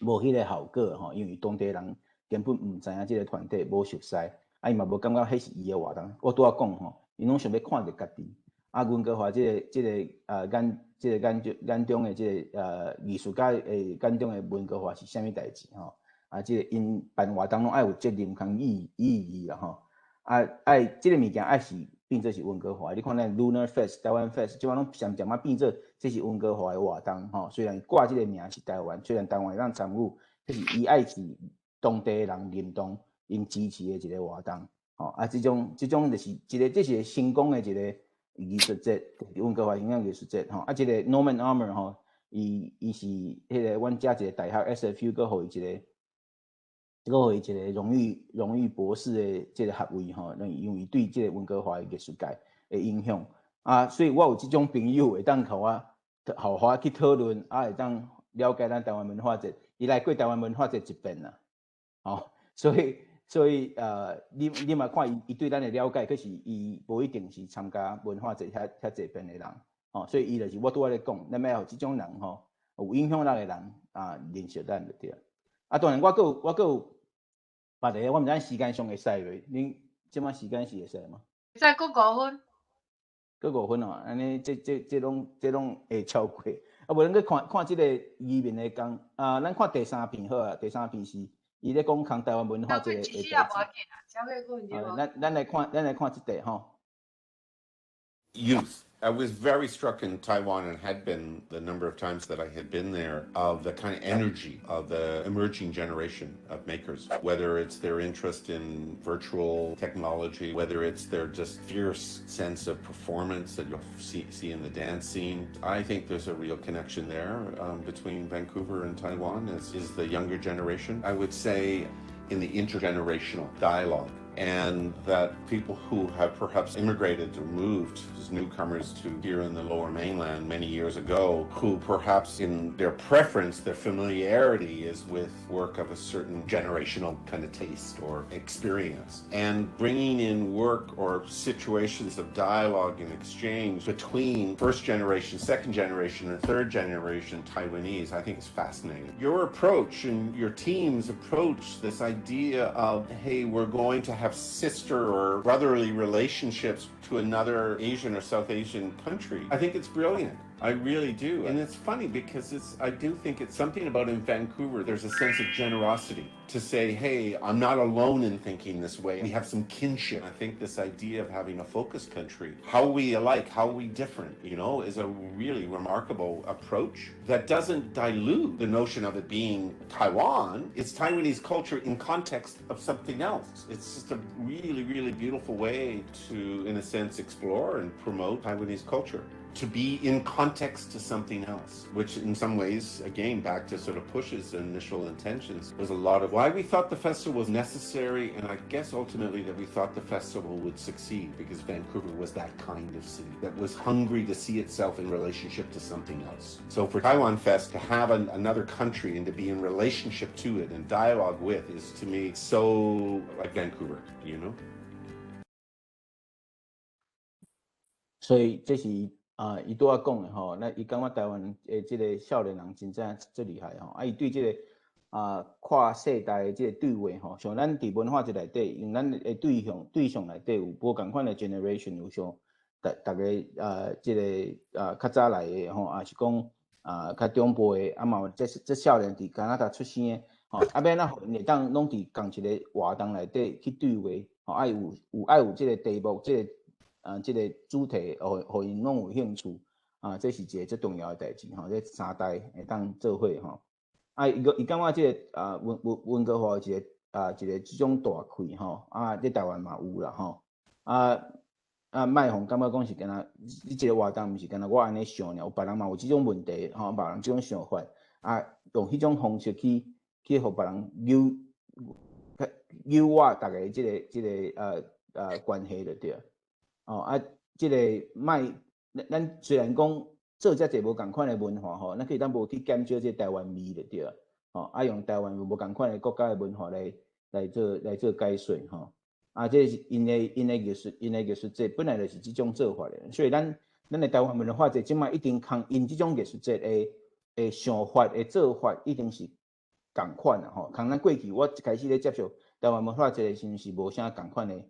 [SPEAKER 1] 無彼个效果吼，因為當地人根本毋知影這个團體，無熟似，啊伊嘛無感覺彼是伊的活動。我拄仔講吼，𪜶攏想欲看著家己。啊，溫哥華這个這个啊眼這个眼中眼中的這个呃藝術家的眼中的溫哥華是啥物代誌吼？啊，這个𪜶辦活動攏愛有責任共意意義啦吼。啊，愛這个物件愛是變做是溫哥華。你看咱 Lunar Fest、台灣 Fest，這擺攏漸漸仔變做這是溫哥華的活動吼。雖然掛這个名是台灣，雖然台灣會當參與，可是伊愛是當地人認同、𪜶支持的一个活動吼。啊，這種這種就是一个這是成功的一個藝術節，溫哥華形象藝術節吼。啊，這個 Norman Armour 吼，伊伊是彼个阮遮一个大學 SFU 閣予伊一個。閣予伊一個榮譽榮譽博士的這個學位吼，因為對這個溫哥華的藝術界的影響啊，所以我有這種朋友會當予我，予我去討論，啊會當了解咱台灣文化節，伊來過台灣文化節一遍啦，吼，所以所以呃，你你嘛看伊伊對咱的了解，可是伊無一定是參加文化節遐遐濟遍的人，吼，所以伊就是我拄仔咧講，咱欲予這種人吼，有影響力的人啊，認識咱就對。啊，當然我閣有別个，我毋知時間上會使袂？恁這擺時間是會使嗎？
[SPEAKER 3] 會使閣5分。
[SPEAKER 1] 閣五分哦，按呢這攏會超過。啊，無咱閣看看這个移民的講啊，咱看第三篇好啊，第三篇是伊咧講空台灣文化這个的代誌。啊，咱來看這塊吼。
[SPEAKER 8] Youth. I was very struck in Taiwan and had been the number of times that I had been there of the kind of energy of the emerging generation of makers, whether it's their interest in virtual technology, whether it's their just fierce sense of performance that you'll see in the dance scene. I think there's a real connection there between Vancouver and Taiwan as is the younger generation. I would say in the intergenerational dialogue, and that people who have perhaps immigrated or moved as newcomers to here in the Lower Mainland many years ago, who perhaps in their preference, their familiarity is with work of a certain generational kind of taste or experience. And bringing in work or situations of dialogue and exchange between first generation, second generation, and third generation Taiwanese, I think is fascinating. Your approach and your team's approach, this idea of, hey, we're going to have sister or brotherly relationships to another Asian or South Asian country, I think it's brilliant. I really do. And it's funny because I do think it's something about in Vancouver, there's a sense of generosity to say, hey, I'm not alone in thinking this way. We have some kinship. I think this idea of having a focus country, how we alike, how we different, is a really remarkable approach that doesn't dilute the notion of it being Taiwan. It's Taiwanese culture in context of something else. It's just a really, really beautiful way to, in a sense, explore and promote Taiwanese culture, to be in context to something else, which in some ways, again, back to sort of Push's initial intentions, was a lot of why we thought the festival was necessary, and I guess ultimately that we thought the festival would succeed because Vancouver was that kind of city that was hungry to see itself in relationship to something else. So for Taiwan Fest to have another country and to be in relationship to it and dialogue with is, to me, so like Vancouver, you know?
[SPEAKER 1] 所以這是啊，伊拄仔講的吼，咱伊感覺台灣的這个少年人真正足厲害吼，啊，伊對這个跨世代的這个對話吼，像咱佇文化節內底，因為咱的對象內底有無仝款的 generation，有像逐家啊，這个較早來的吼，也是講較長輩的，啊嘛有這少年佇加拿大出生的，吼，啊欲按怎予𪜶會當攏佇仝一个活動內底去對話，吼，愛有這个題目，這个主題，予𪜶攏有興趣，啊，這是一个足重要的代誌吼，這三代會當做伙吼。啊，伊感覺這个溫哥華一個這種大氣吼，啊，佇台灣嘛有啦吼。啊，莫予感覺講是敢若你這个活動毋是敢若我按呢想爾，有別人嘛有這種問題吼，別人這種想法，啊，用彼種方式去予別人扭扭我逐家這個關係就對。哦啊，這个莫，咱雖然講做遮濟無仝款的文化吼，咱可以當無去減少這個台灣味就對。吼，啊，用台灣無仝款的國家的文化來做解說吼。啊，這是𪜶的藝術節本來就是這種做法的，所以咱的台灣文化節這擺一定空𪜶這種藝術節的想法的做法一定是仝款啦吼。仝咱過去我一開始咧接觸台灣文化節的時陣是無啥仝款的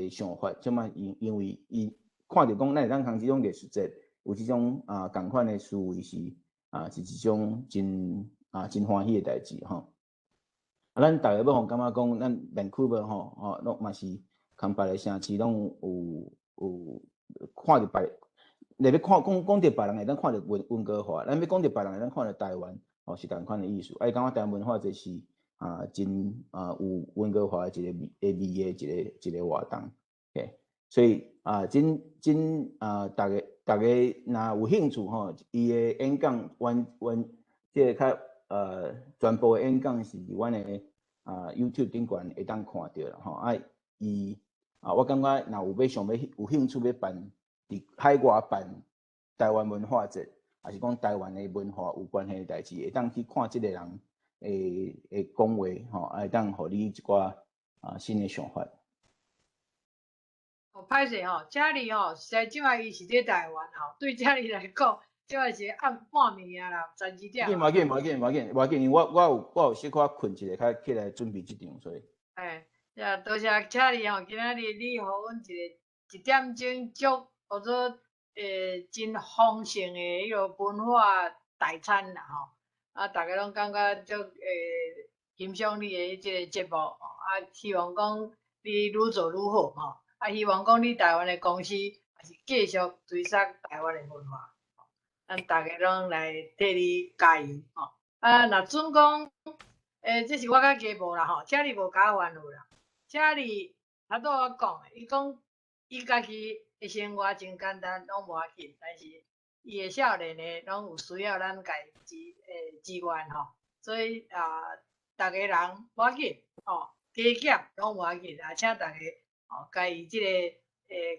[SPEAKER 1] 想法，這擺因為伊看著講咱會當通這種藝術節有這種仝款的思維是一種真歡喜的代誌吼。啊，咱逐家欲予感覺講，咱 Vancouver 吼，攏嘛是共別个城市攏有看著別，若欲看講講著別人會當看著溫哥華，咱欲講著別人會當看著台灣，吼，是仝款的意思。啊，伊感覺台灣文化節是真有溫哥華一個味的味的一個活動，嘿，所以真真逐家若有興趣吼，伊的演講完完這個較全部的演講是佇阮的YouTube 頂懸會當看著啦吼。啊，伊啊，我感覺若有欲想欲有興趣欲辦佇海外辦台灣文化節，抑是講台灣的文化有關係的代誌，會當去看這个人的講話吼，會當予你一寡新的想法。
[SPEAKER 3] 哦，歹勢吼，查理吼，實在這擺伊是佇台灣吼，對查理來講，這擺是暗半暝啊啦，12點。
[SPEAKER 1] 無要緊，無要緊，無要緊，無要緊，因為我有小可睏一下，較起來準備這場，所以。
[SPEAKER 3] 哎，呀，多謝請你吼，今仔日你予阮一個一點鐘足，叫做真豐盛的彼个文化大餐啦吼。啊，逐家攏感覺足欣賞你的這个節目，啊，希望講你愈做愈好吼。啊，希望講你台灣的公司也是繼續推廣台灣的文化，咱逐家攏來替你加油吼。啊，若準講，這是我較加無啦吼，請你無共我煩惱啦。請你頭拄我講的，伊講伊家己的生活真簡單，攏無要緊，但是伊的少年的攏有需要咱共伊支援吼，所以啊，逐家人無要緊吼，加減攏無要緊啊，請逐家吼，共伊這個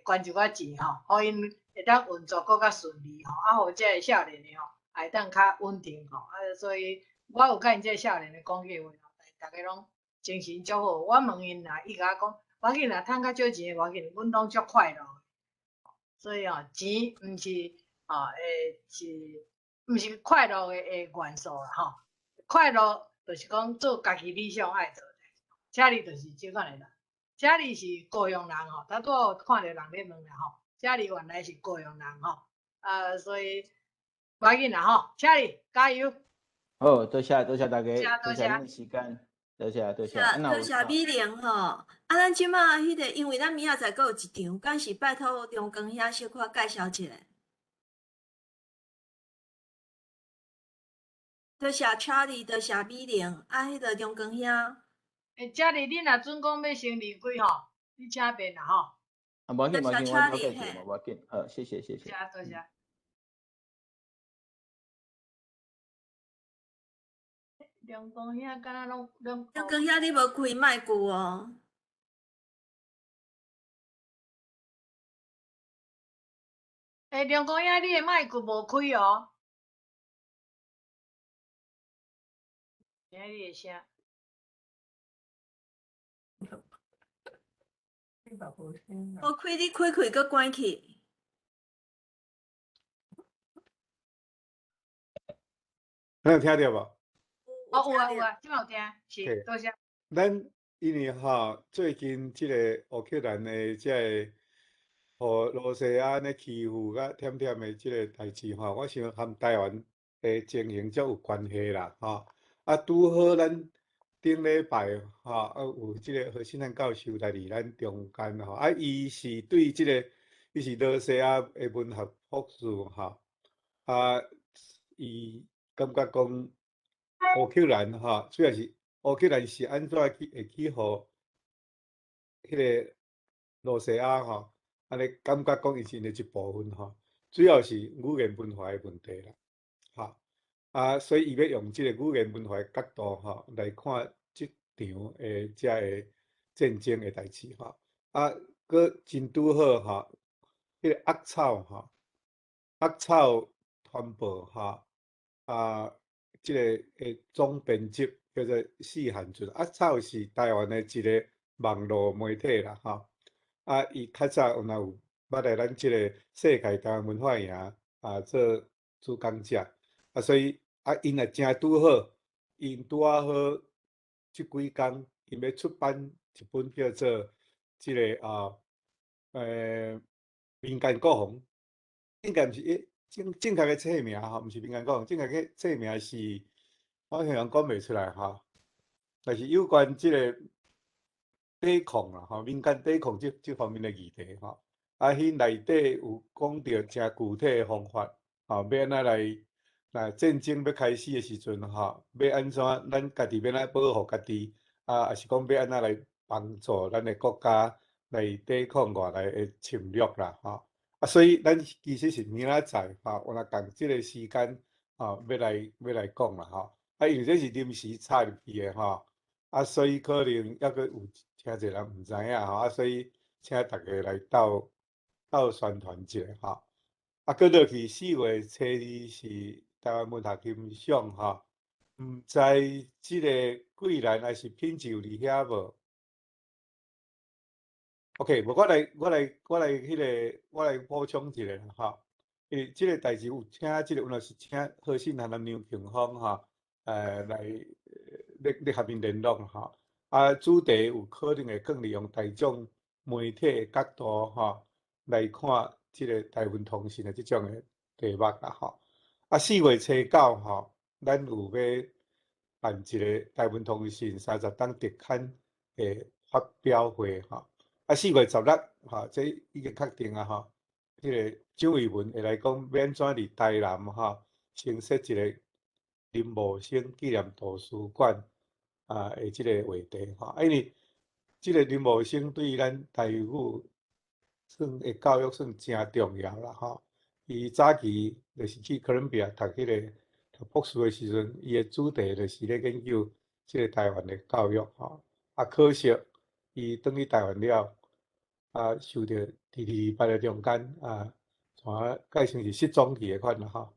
[SPEAKER 3] 捐一寡錢吼，予𪜶會當運作閣較順利吼，啊，予這个少年的吼，會當較穩定吼，啊，所以我有佮𪜶這个少年的講過話，逐家攏精神足好。我問𪜶啦，伊共我講，無要緊啦，趁較少錢無要緊，阮攏足快樂。所以吼，錢毋是吼，是毋是快樂的元素啦吼？快樂就是講做家己理想愛做的。請你就是這款的人，請你是高雄人吼，頭拄有看著人咧問啦吼，請你原來是高雄人吼，啊，所以無要緊啦吼，請你加油。
[SPEAKER 1] 好，多謝多謝大家，多謝恁時間，多謝多謝。
[SPEAKER 2] 多謝美玲吼，啊，咱這馬彼个，因為咱明仔載閣有一場，敢是拜託梁光兄小可介紹一下。多謝 Charlie，多謝美玲，啊，彼个梁光兄。
[SPEAKER 3] 欸，Charlie，你若準講欲先離開吼，你請便啦吼。
[SPEAKER 1] 啊，無要緊，無要緊，我繼續，無要緊，好，謝謝，謝謝。
[SPEAKER 3] 多謝，多謝。梁光兄敢若攏攏。
[SPEAKER 2] 梁光兄，你無開麥克哦。
[SPEAKER 3] 欸，梁光兄，你的麥克無開哦。聽你的聲。
[SPEAKER 2] 無開，你開開閣關去。
[SPEAKER 5] 咱有聽著無？
[SPEAKER 3] 哦，有啊有啊，這馬有聽，是，多謝。
[SPEAKER 5] 咱因為吼，最近這个烏克蘭的這个，予羅西亞咧欺負甲忝忝的這个代誌吼，我想和台灣的情形足有關係啦，吼。啊，拄好咱頂禮拜吼，啊有這个何新漢教授來佇咱中間吼，啊，伊是對這个，伊是羅西亞的文學博士吼，啊，伊感覺講烏克蘭吼，主要是烏克蘭是按怎去會去予彼个羅西亞吼，按呢感覺講伊是𪜶的一部分吼，主要是語言文化的問題啦，吼，啊，所以伊欲用這个語言文化的角度吼來看這場的這个戰爭的代誌吼，啊，閣真拄好吼，彼个鴨草吼，鴨草傳播吼，啊，這个的總編輯叫做四漢俊，鴨草是台灣的一个網路媒體啦，吼，啊，伊較早有若有捌來咱這個世界台灣文化營啊做主講者，啊，所以啊，𪜶也誠拄好，𪜶拄仔好這幾工，𪜶欲出版一本叫做這个啊，民間國防，應該毋是伊正確的冊名吼，毋是民間國防，正確的冊名是，我現在講袂出來吼，但是有關這个抵抗啦吼，民間抵抗這方面的議題吼，啊，彼內底有講著誠具體的方法，吼，欲按怎來，若戰爭欲開始的時陣吼，欲按怎，咱家己欲按怎保護家己，啊，抑是講欲按怎來幫助咱的國家來抵抗外來的侵略啦，吼。啊，所以咱其實是明仔載吼，有若仝這个時間吼，欲來講啦，吼。啊，因為這是臨時插入去的吼，啊，所以可能猶閣有誠濟人毋知影吼，啊，所以請大家來鬥鬥宣傳一下吼。啊，閣落去4月初2是台灣文學金賞吼，毋知這个桂蘭還是品質有佇遐無？OK，無我來，我來，我來彼个，我來補充一下吼。因為這個代誌有請這個，原來是請何信和梁慶峰吼，來咧合𪜶聯絡吼。啊，主題有可能會更利用大眾媒體的角度吼，來看這個台灣通訊的這種的題目啦吼。啊，4月初9吼，咱有欲辦一個台灣通訊30冬特刊的發表會吼。啊，4月16吼，這已經確定啊吼。彼個蔣偉文會來講，欲按怎佇台南吼，新設一個林茂生紀念圖書館啊的這個話題吼。啊，因為這個林茂生對咱台語算的教育算誠重要啦吼。伊早期就是去哥倫比亞讀彼個讀博士的時陣，伊的主題就是咧研究這個台灣的教育吼。啊，可惜伊轉去台灣了，啊，受著二二八的中間啊，怎改成是失蹤去的款啦吼。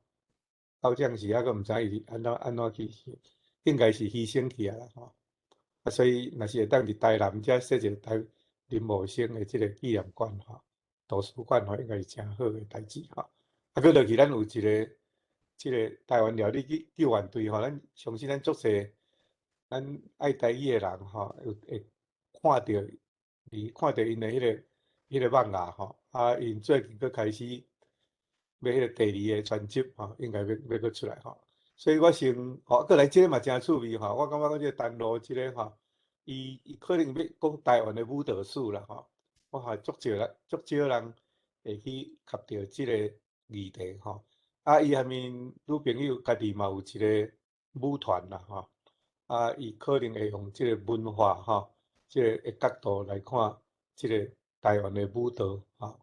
[SPEAKER 5] 到這時猶閣毋知伊按怎按怎去，應該是犧牲去啊啦吼。啊，所以若是會當佇台南遮設一個台林茂生的這個紀念館吼，圖書館吼，應該是誠好的代誌吼。啊，閣落去咱有一個這個台灣料理救援隊吼，咱相信咱足濟咱愛台語的人吼，有會看著伊看著𪜶的彼個網頁吼，啊，𪜶最近閣開始欲彼個第二個專輯吼，應該欲閣出來吼。所以我先吼，閣來這個嘛誠趣味吼，我感覺講這個丹路這個吼，伊可能欲講台灣的舞蹈史啦吼，我看足少人足少人會去及著這個議題吼。啊，伊下面女朋友家己嘛有一個舞團啦吼，啊，伊可能會用這個文化吼，這個的角度來看這個台灣的舞蹈吼。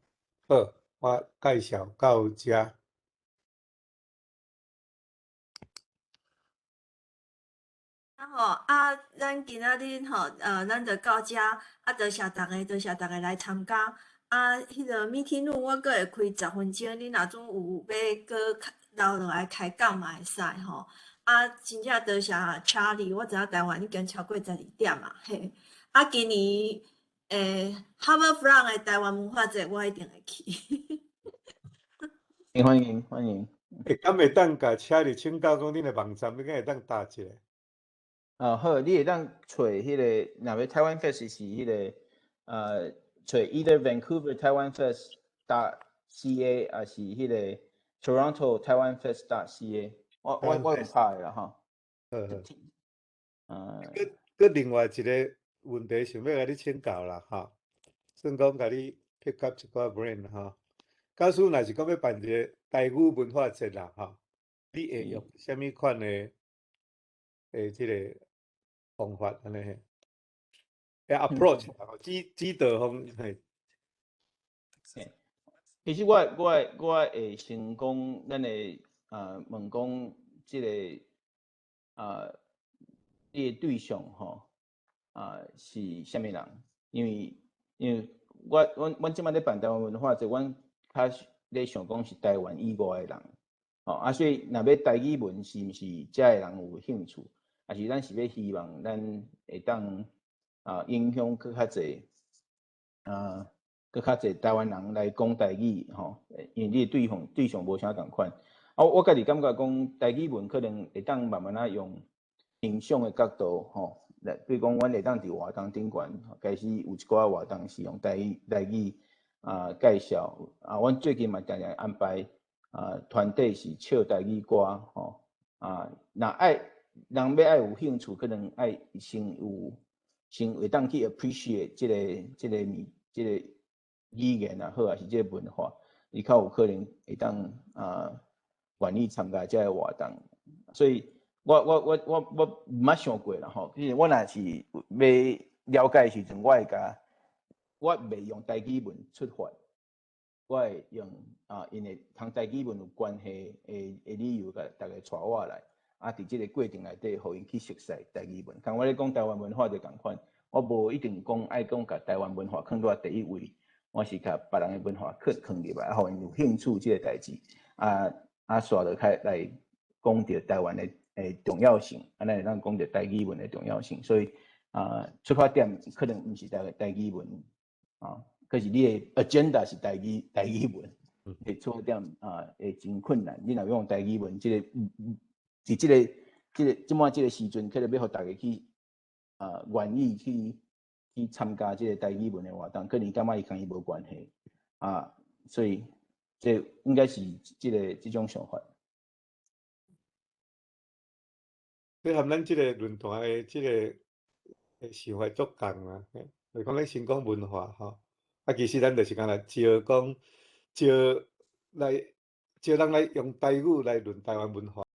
[SPEAKER 5] 好，我介紹到遮。
[SPEAKER 2] 啊吼，啊，咱今仔日吼，咱就到遮，啊，多謝逐家，多謝逐家來參加。啊，彼個 meeting room 我閣會開10分鐘，恁若總有欲閣留落來開講嘛會使吼。啊，真正多謝 Charlie，我知影台灣已經超過12點啊，嘿。啊，今年Harbourfront 的台灣文化節我一定會去。
[SPEAKER 1] 歡迎歡迎。
[SPEAKER 5] 欸，敢會當共 Charlie 請教講，恁的網站，你敢會當打一下？
[SPEAKER 1] 啊，好，你會當揣彼個，若欲 Taiwan Fest 是彼個，揣 either Vancouver Taiwan Fest .ca，抑是彼個 Toronto Taiwan Fest .ca。我有拍的啦吼。
[SPEAKER 5] 好好。閣另外一個問題想欲共你請教啦，吼，算講共你 pick up 一寡 brain 吼。假使若是講欲辦一個台語文化節啦，吼，你會用啥物款的這個方法按呢？approach 指導方嘿。
[SPEAKER 1] 其實我會先講，咱會問講這個你的對象吼啊是啥物人？因為阮這擺咧辦台灣文化節，阮較咧想講是台灣以外的人，吼啊，所以若欲台語文是毋是遮的人有興趣？抑是咱是欲希望咱會當影響閣較濟啊，閣較濟台灣人來講台語吼，因為你的對象無啥仝款。啊，我家己感覺講台語文可能會當慢慢仔用欣賞的角度吼，來，比如講，阮會當佇活動頂懸開始有一寡活動是用台語啊介紹。啊，阮最近嘛定定安排啊團隊是唱台語歌吼。啊，若愛人欲愛有興趣，可能愛先有先會當去 appreciate 這個語言也好，抑是這個文化，伊較有可能會當啊願意參加這個活動。所以我毋捌想過啦吼。其實我若是欲了解的時陣，我會共我袂用台語文出發，我會用啊，𪜶的佇台語文有關係的理由，共逐家帶我來。啊，佇這個過程內底，予𪜶去熟悉台語文。仝我咧講台灣文化就仝款，我無一定講愛講共台灣文化囥佇第一位，我是共別人的文化囥入來，予𪜶有興趣這個代誌。啊，紲落開來講著台灣的重要性，啊，咱會當講著台語文的重要性。所以啊，出發點可能毋是台語文啊，可是你的 agenda 是台語文。的出發點啊，會真困難。你若用台語文，這個佇這個這個這擺這個時陣，可能欲予大家去啊願意去參加這個台語文的活動，可能感覺伊佫伊無關係啊，所以這應該是這個這種想法。
[SPEAKER 5] 這和咱這個論壇的這個想法足仝啊，就是講咱先講文化吼，啊，其實咱就是干焦招講招來招人來用台語來論台灣文化。